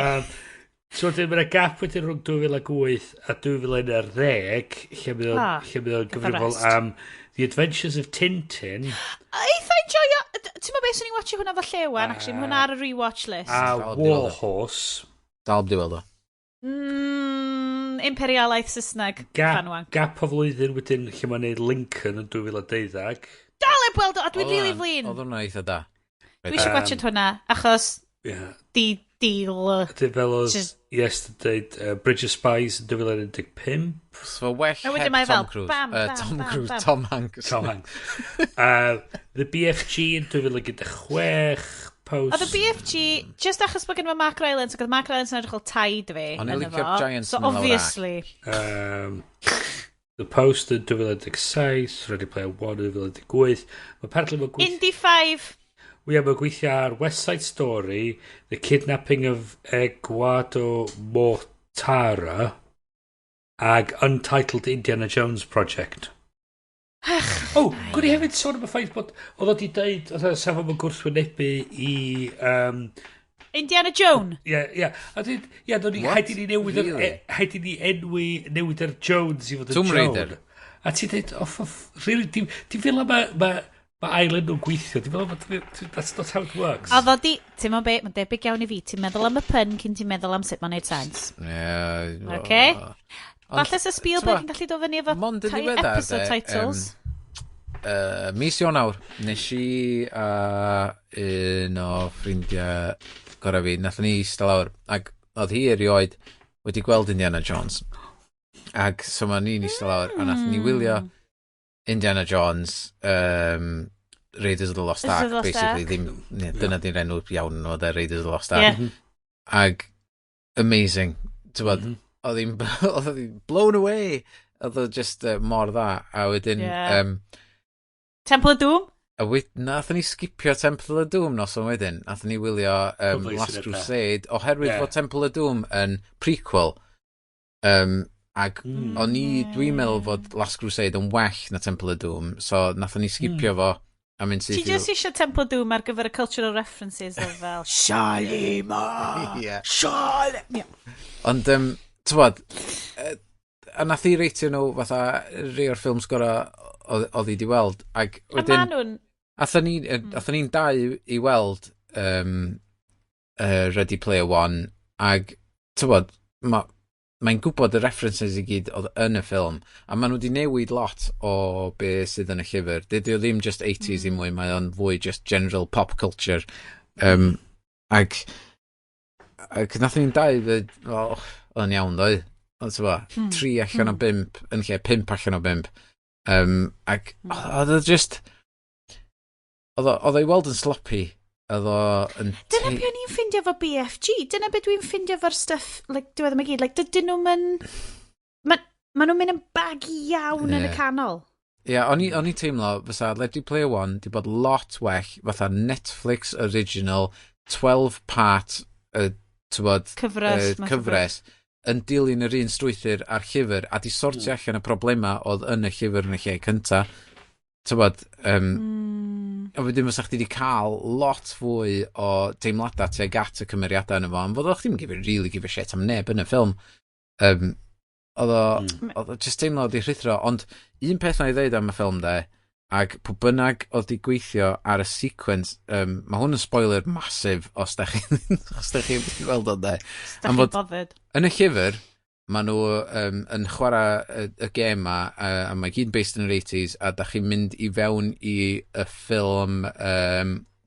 So wedyn mae'na gap wedyn rhwng 2008 a 2011 lle mae o'n Ah, lle mae o'n the gyfrifol rest. am The Adventures of Tintin Eitha enjoyo. Ti'n meddwl beth, swn i'n watchio hwnna fo llewan, actually, mae hwnna ar y rewatch list. a Dal di weld o. War Horse. Dal di weld o. Imperialaeth Saesneg. Gap, Fanwank. gap o flwyddyn wedyn lle mae'n neud Lincoln yn 2012. Dal heb weld o, a dwi'n Oedd really hwnna'n- flin. Oedd hwnna eitha da. Dwi eisiau gwatchad hwnna, achos di, di, l. Wedyn fel oedd Just yesterday, Bridge of Spies yn 2015. So well A wedyn heb mae Tom fel, Cruise. bam, bam, Tom bam, Cruise, bam. Tom Hanks. Tom Hanks. The BFG yn 2016. Post. Oedd y BFG, just achos bod gen fo Mark Rylance, ac oedd Mark Rylance yn edrych fel taid fi. O'n i'n ynddo licio'r fo. Giants So yn mynd lawr obviously. The Post yn 2017, Ready Player One yn 2018. Mae apparently mae'n gweithio Indy 5. Ie, mae'n gweithio ar West Side Story, The Kidnapping of Edoardo Mortara, ag Untitled Indiana Jones Project. O, gwni hefyd sôn am y ffaith bod oedd o di deud, oedd o sef am yn gwrthwynebu i Indiana Jones. Ie, ie. A dweud, ie, do'n i, What? haid i ni newid yr, Really? haid i ni enwi newid yr Jones i fod yn Tomb Joan. Raider. A ti'n dweud, oh, really, dim fel yma, ma ail enw'n gweithio, dim fel yma, that's not how it works. Oedd o di, ti'n meddwl be, mae'n debyg iawn i fi, ti'n meddwl am y pun cyn ti'n meddwl am sut mae'n neud sens. Ie. Ocê. Ond, Falle sa Spielberg yn gallu dod fyny efo mond yn ddiweddar, episode de, titles. Mis Ionawr, nes i a un o ffrindiau gorau fi, nathon ni eistedd lawr, ac oedd hi erioed wedi gweld Indiana Jones. Ac so ma ni'n eistedd lawr, a nathon ni wylio Indiana Jones, Raiders of the Lost Raiders Ark, of the Lost basically, Ark. ddim, ie, dyna di'r enw iawn o de, Raiders of the Lost Ark. Ie. Ag, amazing. Ti'n bod, oedd hi'n blown away. Oedd o just mor dda. A wedyn, Temple of Doom? A nathon ni skipio Temple of Doom noson wedyn. Nathon ni wylio Probably Last syniad da. Crusade, oherwydd fod Temple of Doom yn prequel. Ac o'n i, dwi'n meddwl fod Last Crusade yn well na Temple of Doom, so nathon ni skipio fo a mynd Ti syth i just eisiau Temple of Doom ar gyfer y cultural references o fel Shalimar! Ie. Shalimar! Ond, ti'n bod, a nath i reitio nhw fatha rhai o'r ffilms gorau oedd hi di weld. Ac A ma wedyn, nhw'n athon ni'n dau i weld Ready Player One, ac ti'n bod, mae'n gwybod y references i gyd oedd yn y ffilm, a maen nhw wedi newid lot o be sydd yn y llyfr. Dydy o ddim just 80s i mwy, mae o'n fwy just general pop culture. Ac nath ni'n dau ddweud, "Oh, oedd yn iawn ddoe." Ond ti'n bod, 3 allan o 5 yn lle 5 allan o 5. Ac oedd o just, oedd o i weld yn sloppy. Oedd o yn Dyna be o'n i'n ffindio efo BFG. Dyna be dwi'n ffindio efo'r stuff, like, diwedd yma gyd. Like, dydyn nhw'n mynd... Ma nhw'n mynd yn baggy iawn yn y canol. Ie, yeah, o'n i teimlo fysa Ready Player One di bod lot well fatha Netflix original 12 part t'wbod, Cyfres, math o cyfres yn dilyn yr un strwythur a'r llyfr a di sortio allan y problema oedd yn y llyfr yn y lle cynta. T'wbod, a wedyn fysa chdi di cael lot fwy o deimladau tuag at y cymeriadau yn y fo, ond fod o'ch chdi'n give a, really give a shit am neb yn y ffilm. Oedd o just teimlo di rhuthro, ond un peth na i ddeud am y ffilm de, ac pwy bynnag oedd di gweithio ar y sequence, mae hwn yn spoiler massive os da chi'n weld o de. Da Am chi'n fod bothered. yn y llyfr, maen nhw yn chwarae y gêm ma, a mae gyd based yn yr 80s, a da chi'n mynd i fewn i y ffilm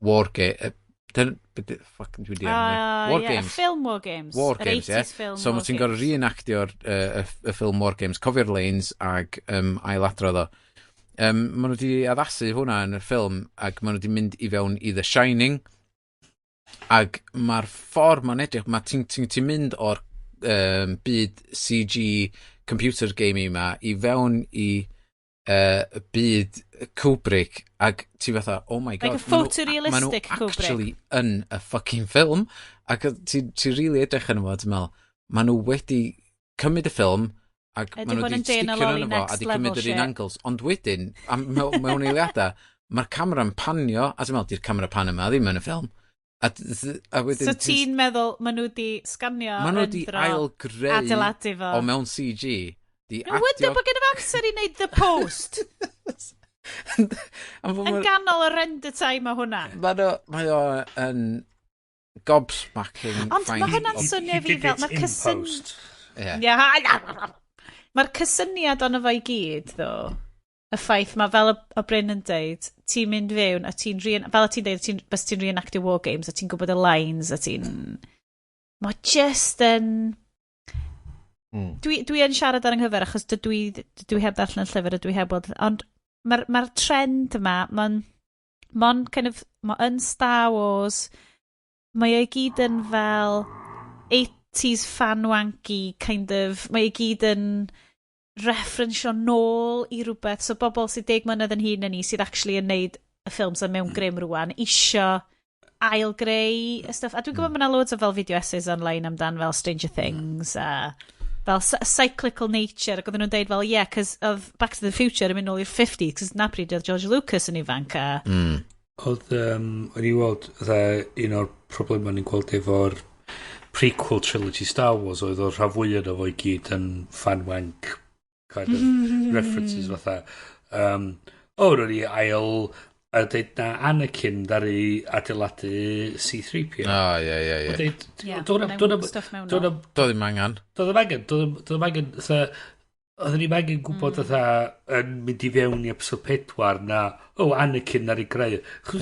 War Game. Fucking dwi di Ah, War ie, Games. Y ffilm War Games. War Yr Games, ie. 80s film So War mae ti'n gorfod Games. reenactio'r y ffilm War Games, cofio'r lines ag ailadrodd o. Maen nhw wedi addasu hwnna yn y ffilm ac maen nhw wedi mynd i fewn i The Shining ac mae'r ffordd mae'n edrych, mae ti'n ti mynd o'r byd CG computer gaming ma i fewn i byd Kubrick ac ti fatha, "Oh my God." Like a photorealistic ma' nhw Kubrick. Actually yn y fucking ffilm ac ti really edrych yn fo a ti'n meddwl, maen nhw wedi cymryd y ffilm ac Ydy maen nhw hwn wedi yn dyn sticio o loli nhw fo a next di cymryd level yr un shit. angles, ond wedyn mewn eiliadau mae'r camera'n panio a ti'n meddwl, di'r camera pan yma ddim yn y ffilm a wedyn So ti'n meddwl maen nhw di sganio, maen nhw di rendro, ail-greu adeiladu fo. o mewn CG di No wonder bod gen i fo amser i wneud The Post. Am fod Yn ganol y render time o hwnna. Mae o yn gobsmacking Ond mae fine hwnna'n swnio He fi did fel it mae'r in cysyn post. Ie. Ie. Mae'r cysyniad ono fo i gyd, ddo, y ffaith mae fel y Bryn yn deud, ti'n mynd fewn a ti'n fel o ti'n deud, bys ti'n reenactio War Games a ti'n gwybod y lines a ti'n... Mae just yn... Dwi yn siarad ar ynghyfer achos dydw i heb ddarllen y llyfr a dwi heb weld. Ond mae'r trend yma, mae'n ma kind of, mae yn Star Wars, mae e gyd yn fel 80s fan wanky kind of, mae e gyd yn referensio nôl i rhywbeth. So bobl sydd 10 mlynedd yn hŷn na ni sydd actually yn neud y ffilms yn mewn grym rwan, isio ail-greu y stuff. A dwi'n gwybod mae yna loads o fel video essays online amdan fel Stranger Things a Fel cyclical nature, ac oedden nhw'n deud fel, yeah, cos of Back to the Future yn mynd nôl i'r 50s, cos na pryd oedd George Lucas yn ifanc, a Oedd, o'n i weld, fatha, un o'r problemau o'n i'n gweld efo'r prequel trilogy Star Wars oedd o'r rhan fwyaf o fo i gyd yn fan-wank kind of references fatha. O, ro'n i ail a dweud na Anakin ddaru adeiladu C-3PO. O, ie, ie, ie. Deud, Yeah, do'n stuff mewn do'n o. Do ddim angen. Doedd ddim angen, doedd ddim angen, fatha, oedden ni'n angen gwybod fatha, yn mynd i fewn i episode 4 na, oh, Anakin na'r i greu. Chos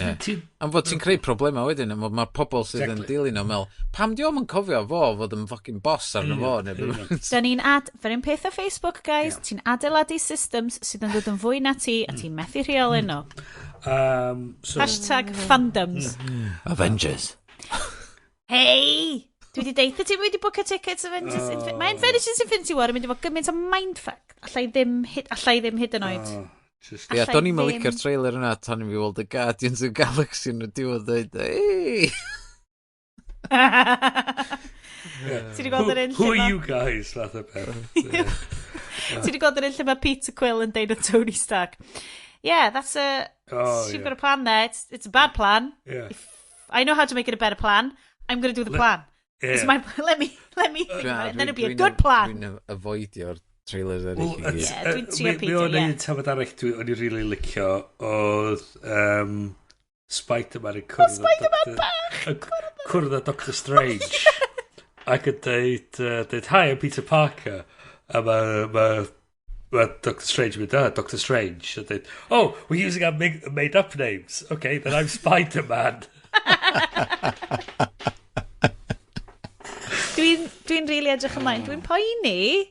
Am fod ti'n creu problemau wedyn, am fod mae pobl sydd yn dilyn o meddwl, pam di o'm yn cofio fo fod yn fucking boss arno fo? Neu Yn be- Da ni'n ad... Fe'r un peth o Facebook, guys. Ti'n adeiladu systems sydd yn dod yn fwy na ti, a ti'n methu rheoli nhw. So, #fandoms. Avengers. Hey! Dwi wedi deud ti wedi bwcio tickets Avengers. Oh. Mae Avengers Infinity War yn mynd i fod gymaint o mindfuck. Allai ddim hyd yn oed. Oh, just, Ie, Allai do'n i'm yn ddim. licio'r trailer yna tan i fi weld y Guardians of the Galaxy yn y diwedd dweud, ei! Ti wedi gweld yr un Who lle are ma- you guys? Fath o beth. Yeah. Ti wedi gweld yr un lle mae Peter Quill yn deud o Tony Stark. Yeah, that's a... Oh, you've yeah. got a plan there. It's a bad plan. I know how to make it a better plan. I'm going to do the plan. It's my, let me think about it. And then it'll be a good plan. Dwi'n avoidio'r trailers eraill Wel, i gyd. Ie, dwi'n trio Mi peidio, o'n ie. un tafod arall dwi, o'n i really licio oedd Spider-Man yn cwrdd â Spider-Man Doctor- yn cwrdd â Doctor Strange ac yn deud, "Hi, I'm Peter Parker," a mae ma Doctor Strange yn mynd, "Ah, Doctor Strange," a deud, "Oh, we're using our made up names. Okay, then I'm Spider-Man." Dwi'n really edrych ymlaen. Dwi'n poeni,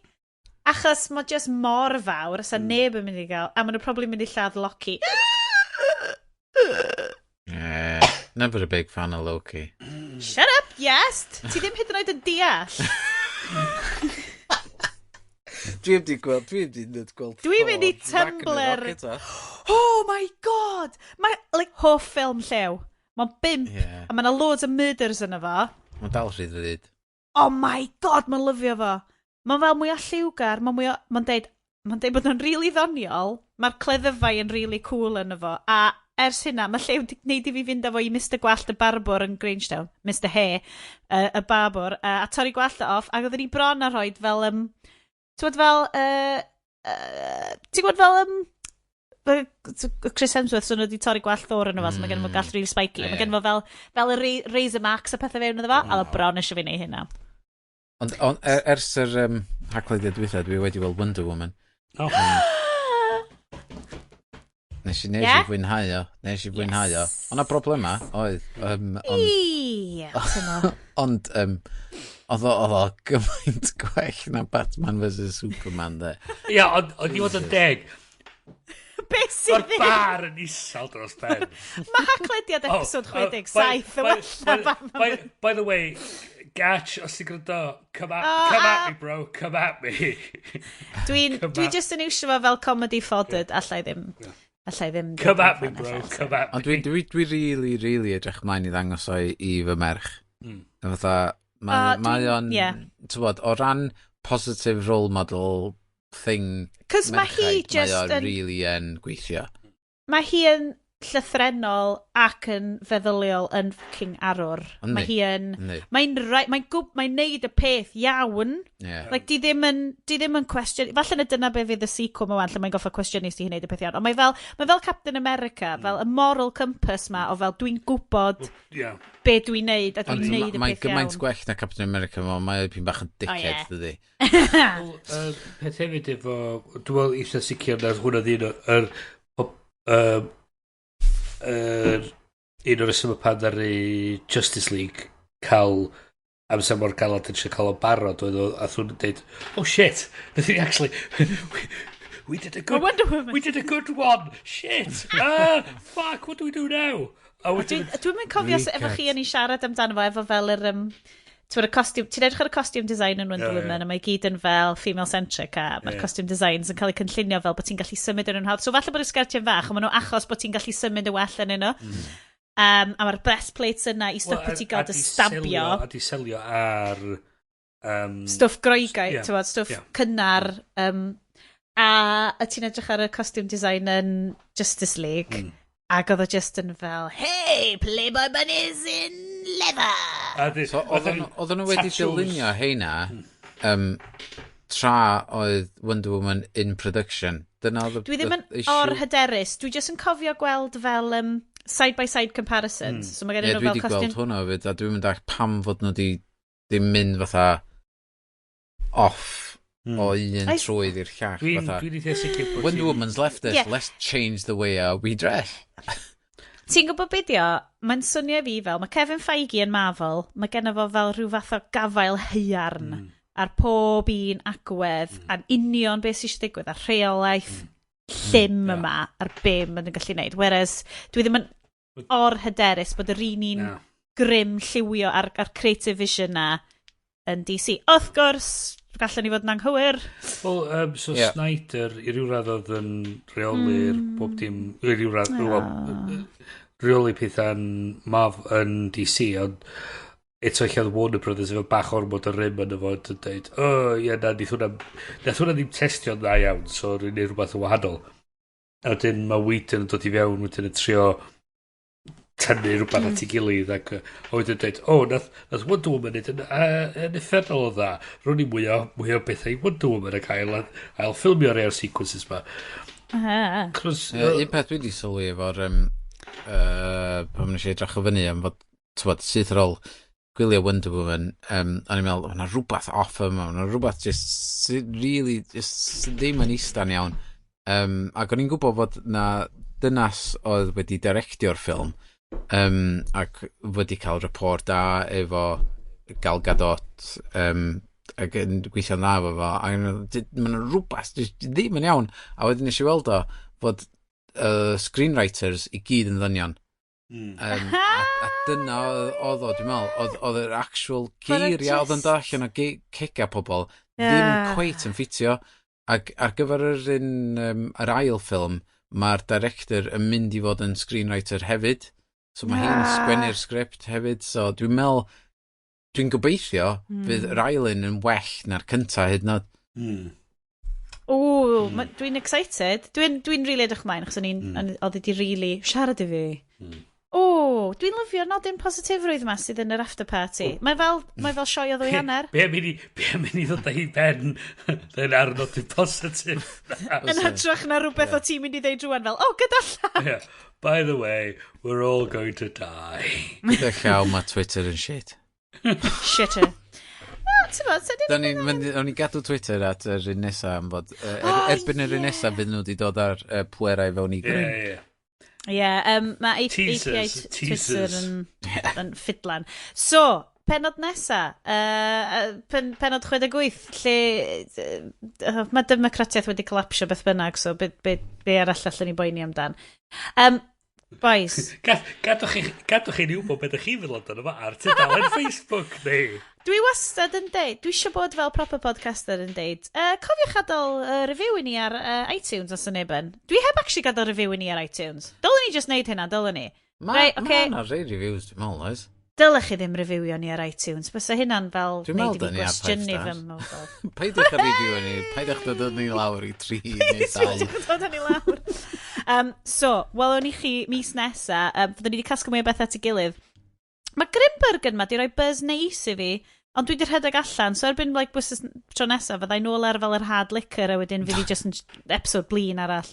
achos mae just mor fawr, os neb yn mynd i gael, a maen nhw probably mynd i lladd Loki. Yeah, never a big fan of Loki. Shut up, yes! Ti ddim hyd yn oed yn deall. Dwi wedi gweld, dwi wedi gweld Dwi'n mynd i Thor Tumblr. Ragnarok eto. Oh my God! Mae, like, hoff ffilm Llew. Mae'n 5, a mae yna loads o murders yna fo. Mae'n dal rhy ddrud. Oh my God, mae'n lyfio fo. Mae'n fel mwy o lliwgar, mae'n mwy o... Mae'n deud bod o'n really ddoniol, mae'r cleddyfau yn really cool yna fo, a ers hynna, mae Llew wedi gwneud i fi fynd â fo i Mr Gwallt y Barbwr yn Grangetown, Mr Hay, y Barbwr, a torri gwallt o off, ac oedden ni bron a rhoid fel, ti'n gwybod fel, ti'n gwybod fel, Chris Hemsworth, so nhw wedi torri gwallt Thor yno fo, so mae gen fo gwallt really spiky, mae gen fo fel y razor marks a pethau fewn iddo fo, a oedd bron eisiau fi wneud hynna. Ond ers yr haglediad dwytha, dwi wedi weld Wonder Woman. Oh. Nes Ie? i fwynhau o. Nes i fwynhau o. Yes. Ond na problema, oedd. Ond, Ie, tymo. ond oedd o gymaint gwell na Batman vs Superman, de. Ia, ond i fod yn deg, Be sydd mae'r ddim? bar yn isel dros ben. Mae haglediad Oh, episode 67 yn well na Batman. By the way, Gatch, os ti'n gwrando, Oh, come at me, bro, come at me. Dwi just yn iwsio fo fel comedy fodder, allai ddim. Allai ddim. Come at me, bro, come at me. Ond dwi really, really edrych mlaen i ddangos o i fy merch. Fatha, O, mae o'n, ti'n o ran positive role model thing Cos mae hi merchaid, just mae o'n yn really yn gweithio. Mae hi yn llythrenol ac yn feddyliol yn fucking arwr. Yndi. Mae hi yn Yndi. Mae'n right, mae'n neud y peth iawn. Yeah. Like, di ddim yn cwestiwn. Falle na dyna be fydd y sequel ma wan, lle mae'n goffa cwestiynu si hi'n neud y peth iawn. Ond mae fel Captain America, fel y moral compass ma, o fel dwi'n gwybod be dwi'n neud a dwi'n Ond neud y mae'n peth gymaint iawn. gwell na Captain America, mae pyn bach yn dickhead, ie. dydi. Wel, peth hefyd efo, dwi'n meddwl eitha sicr na hwnna oedd un o'r, yr, un o'r reswm pan ddaru Justice League cael amser mor galad yn eisiau cael o barod oedd o, a nhw'n dweud, "Oh shit, nath ni actually, we did a good, Wonder Woman. we did a good one, shit, ah, fuck, what do we do now?" A wedyn, Dwi'n mynd cofio efo chi yn ei siarad amdano fo, efo fel yr ti'n y costume, ti'n edrych ar y costume design yn Wonder Ie, ie. Woman, a mae i gyd yn fel female-centric, a mae'r costume designs yn cael eu cynllunio fel bod ti'n gallu symud yn nhw'n hawdd. So falle bod y sgertiau'n fach, ond maen nhw achos bod ti'n gallu symud y well yn nhw. A mae'r breastplates yna i stopio ti gael dy stabio. A di selio ar Stwff Groegaidd, yeah, ti'n stwff cynnar. A y ti'n edrych ar y costume design yn Justice League, ac oedd o just yn fel, "Hey, Playboy Bunnies in leather!" So, oedden nhw wedi dylunio heina tra oedd Wonder Woman in production. Dyna oedd y Dwi ddim yn or hyderus. Dwi jyst yn cofio gweld fel side-by-side comparisons. So mae gen nhw fel costume. Dwi wedi gweld hwnna hefyd, a dwi'n mynd pam fod nhw wedi ddim mynd fatha off o un trwydd i'r llall. Dwi'n eitha sicr bod Wonder Woman's left us, let's change the way we dress. Ti'n gwybod beth dio? Mae'n swnio fi fel, mae Kevin Feige yn Marvel, mae genno fo fel rhyw fath o gafael haearn ar pob un agwedd, a'n union beth sy'n eisiau digwydd, a rheolaeth llym yma ar be maen nhw'n gallu gwneud. Whereas, dwi ddim yn or hyderus bod yr un un grym lliwio ar creative vision na yn DC. Wrth gwrs, gallen ni fod yn anghywir. Wel, so Snyder, i ryw radd oedd yn rheoli'r bob dim, i ryw radd, well, rheoli pethau'n yn DC, ond eto lle oedd Warner Brothers efo bach ormod o rym yn fo yn dweud, "O, oh, ie, na, nath hwnna ddim testio'n dda iawn, so rwy'n neud rhywbeth yn wahanol." A wedyn mae Whedon yn dod i fewn wedyn yn trio tynnu rhywbeth at ei gilydd ac a wedyn dweud, "O, oh, nath Wonder Woman neud yn uffernol o dda. Rwy'n ni mwy o bethau i Wonder Woman ac ail ffilmio rhai o'r sequences ma." Cos, un peth dwi wedi sylwi efo'r pan nes i edrych o fyny am fod, t'wod, syth ar ôl gwylio Wonder Woman, o'n i'n meddwl, o'na rhywbeth off yma, o'na rhywbeth just, really, just ddim yn istan iawn. Ac o'n i'n gwybod fod na dynas oedd wedi directio'r ffilm, ac wedi cael rapport da efo Gal Gadot, ac yn gweithio'n dda efo fo, ac o'n i'n meddwl, ma' 'na rhywbeth jyst ddim yn iawn. A wedyn nes i weld o, fod screenwriters i gyd yn ddynion. A dyna oedd o, dwi'n meddwl, oedd yr actual geiriau oedd yn dod allan o cega pobl ddim cweit yn ffitio. Ac ar gyfer yr ail ffilm, mae'r director yn mynd i fod yn screenwriter hefyd. So mae hi'n sgwennu'r sgript hefyd. So dwi'n meddwl, dwi'n gobeithio, fydd yr ail un yn well na'r cynta hyd yn oed. O, dwi'n excited. Dwi'n dwi really edrych ymlaen, achos o'n i'n, oedd wedi really siarad i fi. O, dwi'n lyfio'r nodyn positifrwydd yma sydd yn yr after party. Mae fel sioe o ddwy hanner. Be am i ni ddod â hi ben then ar nodyn positif? Yn hytrach na rhywbeth o ti'n mynd i ddeud rwan fel, "O, gyda llaw." Yeah. By the way, we're all going to die. Gyda llaw, mae Twitter yn shit. Shitter. Wel, ti'n bod, Da ni'n mynd, o'n i gadw Twitter at yr un nesa am fod, erbyn yr un nesa fydd nhw wedi dod ar pwerau fewn i grym. Ie, ie. Ie, mae Teasers, API Twitter teasers. yn ffidlan. So, penod nesa, penod 68, lle mae democratiaeth wedi colapsio beth bynnag, so be arall allan ni boeni amdan? Boys, Gadwch chi ni wybod beth ydych chi'n feddwl amdano fo ar tudalen Facebook ni. Dwi wastad yn deud, dwi eisiau bod fel proper podcaster yn deud, cofiwch adael review i ni ar iTunes os yn neb yn. Dwi heb actually gadael review i ni ar iTunes. Dylwn ni just neud hynna, dylwn ni. Ma, Reit, ocê. Ma 'na rei reviews, dwi'n meddwl, oes? Dylech chi ddim reviewio ni ar iTunes. Bysa hynna'n fel Dwi'n neud i meddwl fi dyn ni ar five gwestiynu star. fy mywyd. Peidiwch â review ni, peidiwch dod â ni lawr i 3 neu 2. Peidiwch dod â ni lawr. So, welwn ni chi mis nesa. Fyddwn ni wedi casglu mwy o bethau at ei gilydd. Mae Grimbergen ma di roi buzz neis i fi, ond dwi wedi rhedeg allan, so erbyn like, wythnos tro nesa, fyddai nôl ar fel yr hard liquor a wedyn fydd i just yn episode blin arall.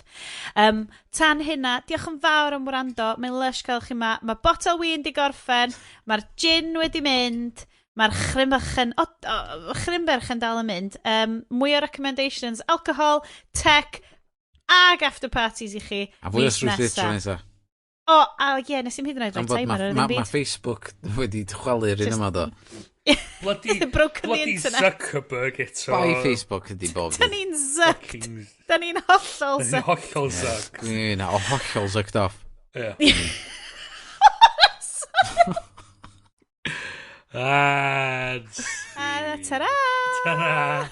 Tan hynna, diolch yn fawr am wrando, mae'n lush cael chi ma. Mae botel win di gorffen, mae'r gin wedi mynd, mae'r chrimberchen, oh, chrimberchen dal yn mynd. Mwy o recommendations, alcohol, tech, ag after parties i chi A fwy o mis strwythur nesa. tro nesa. O, a ie, nes i'm hyd yn oed rhoi Am fod timer mae ar ma, ddim ma byd. Facebook wedi chwalu'r un yma do. Bloody, Broken the bloody internet. Zuckerberg eto. Bai Facebook ydi bob. Da ni'n zucked. Da ni'n hollol Da ni'n zucked. hollol zucked. Dwi'n o hollol zucked off. Yeah. And A ta-ra! Ta-ra!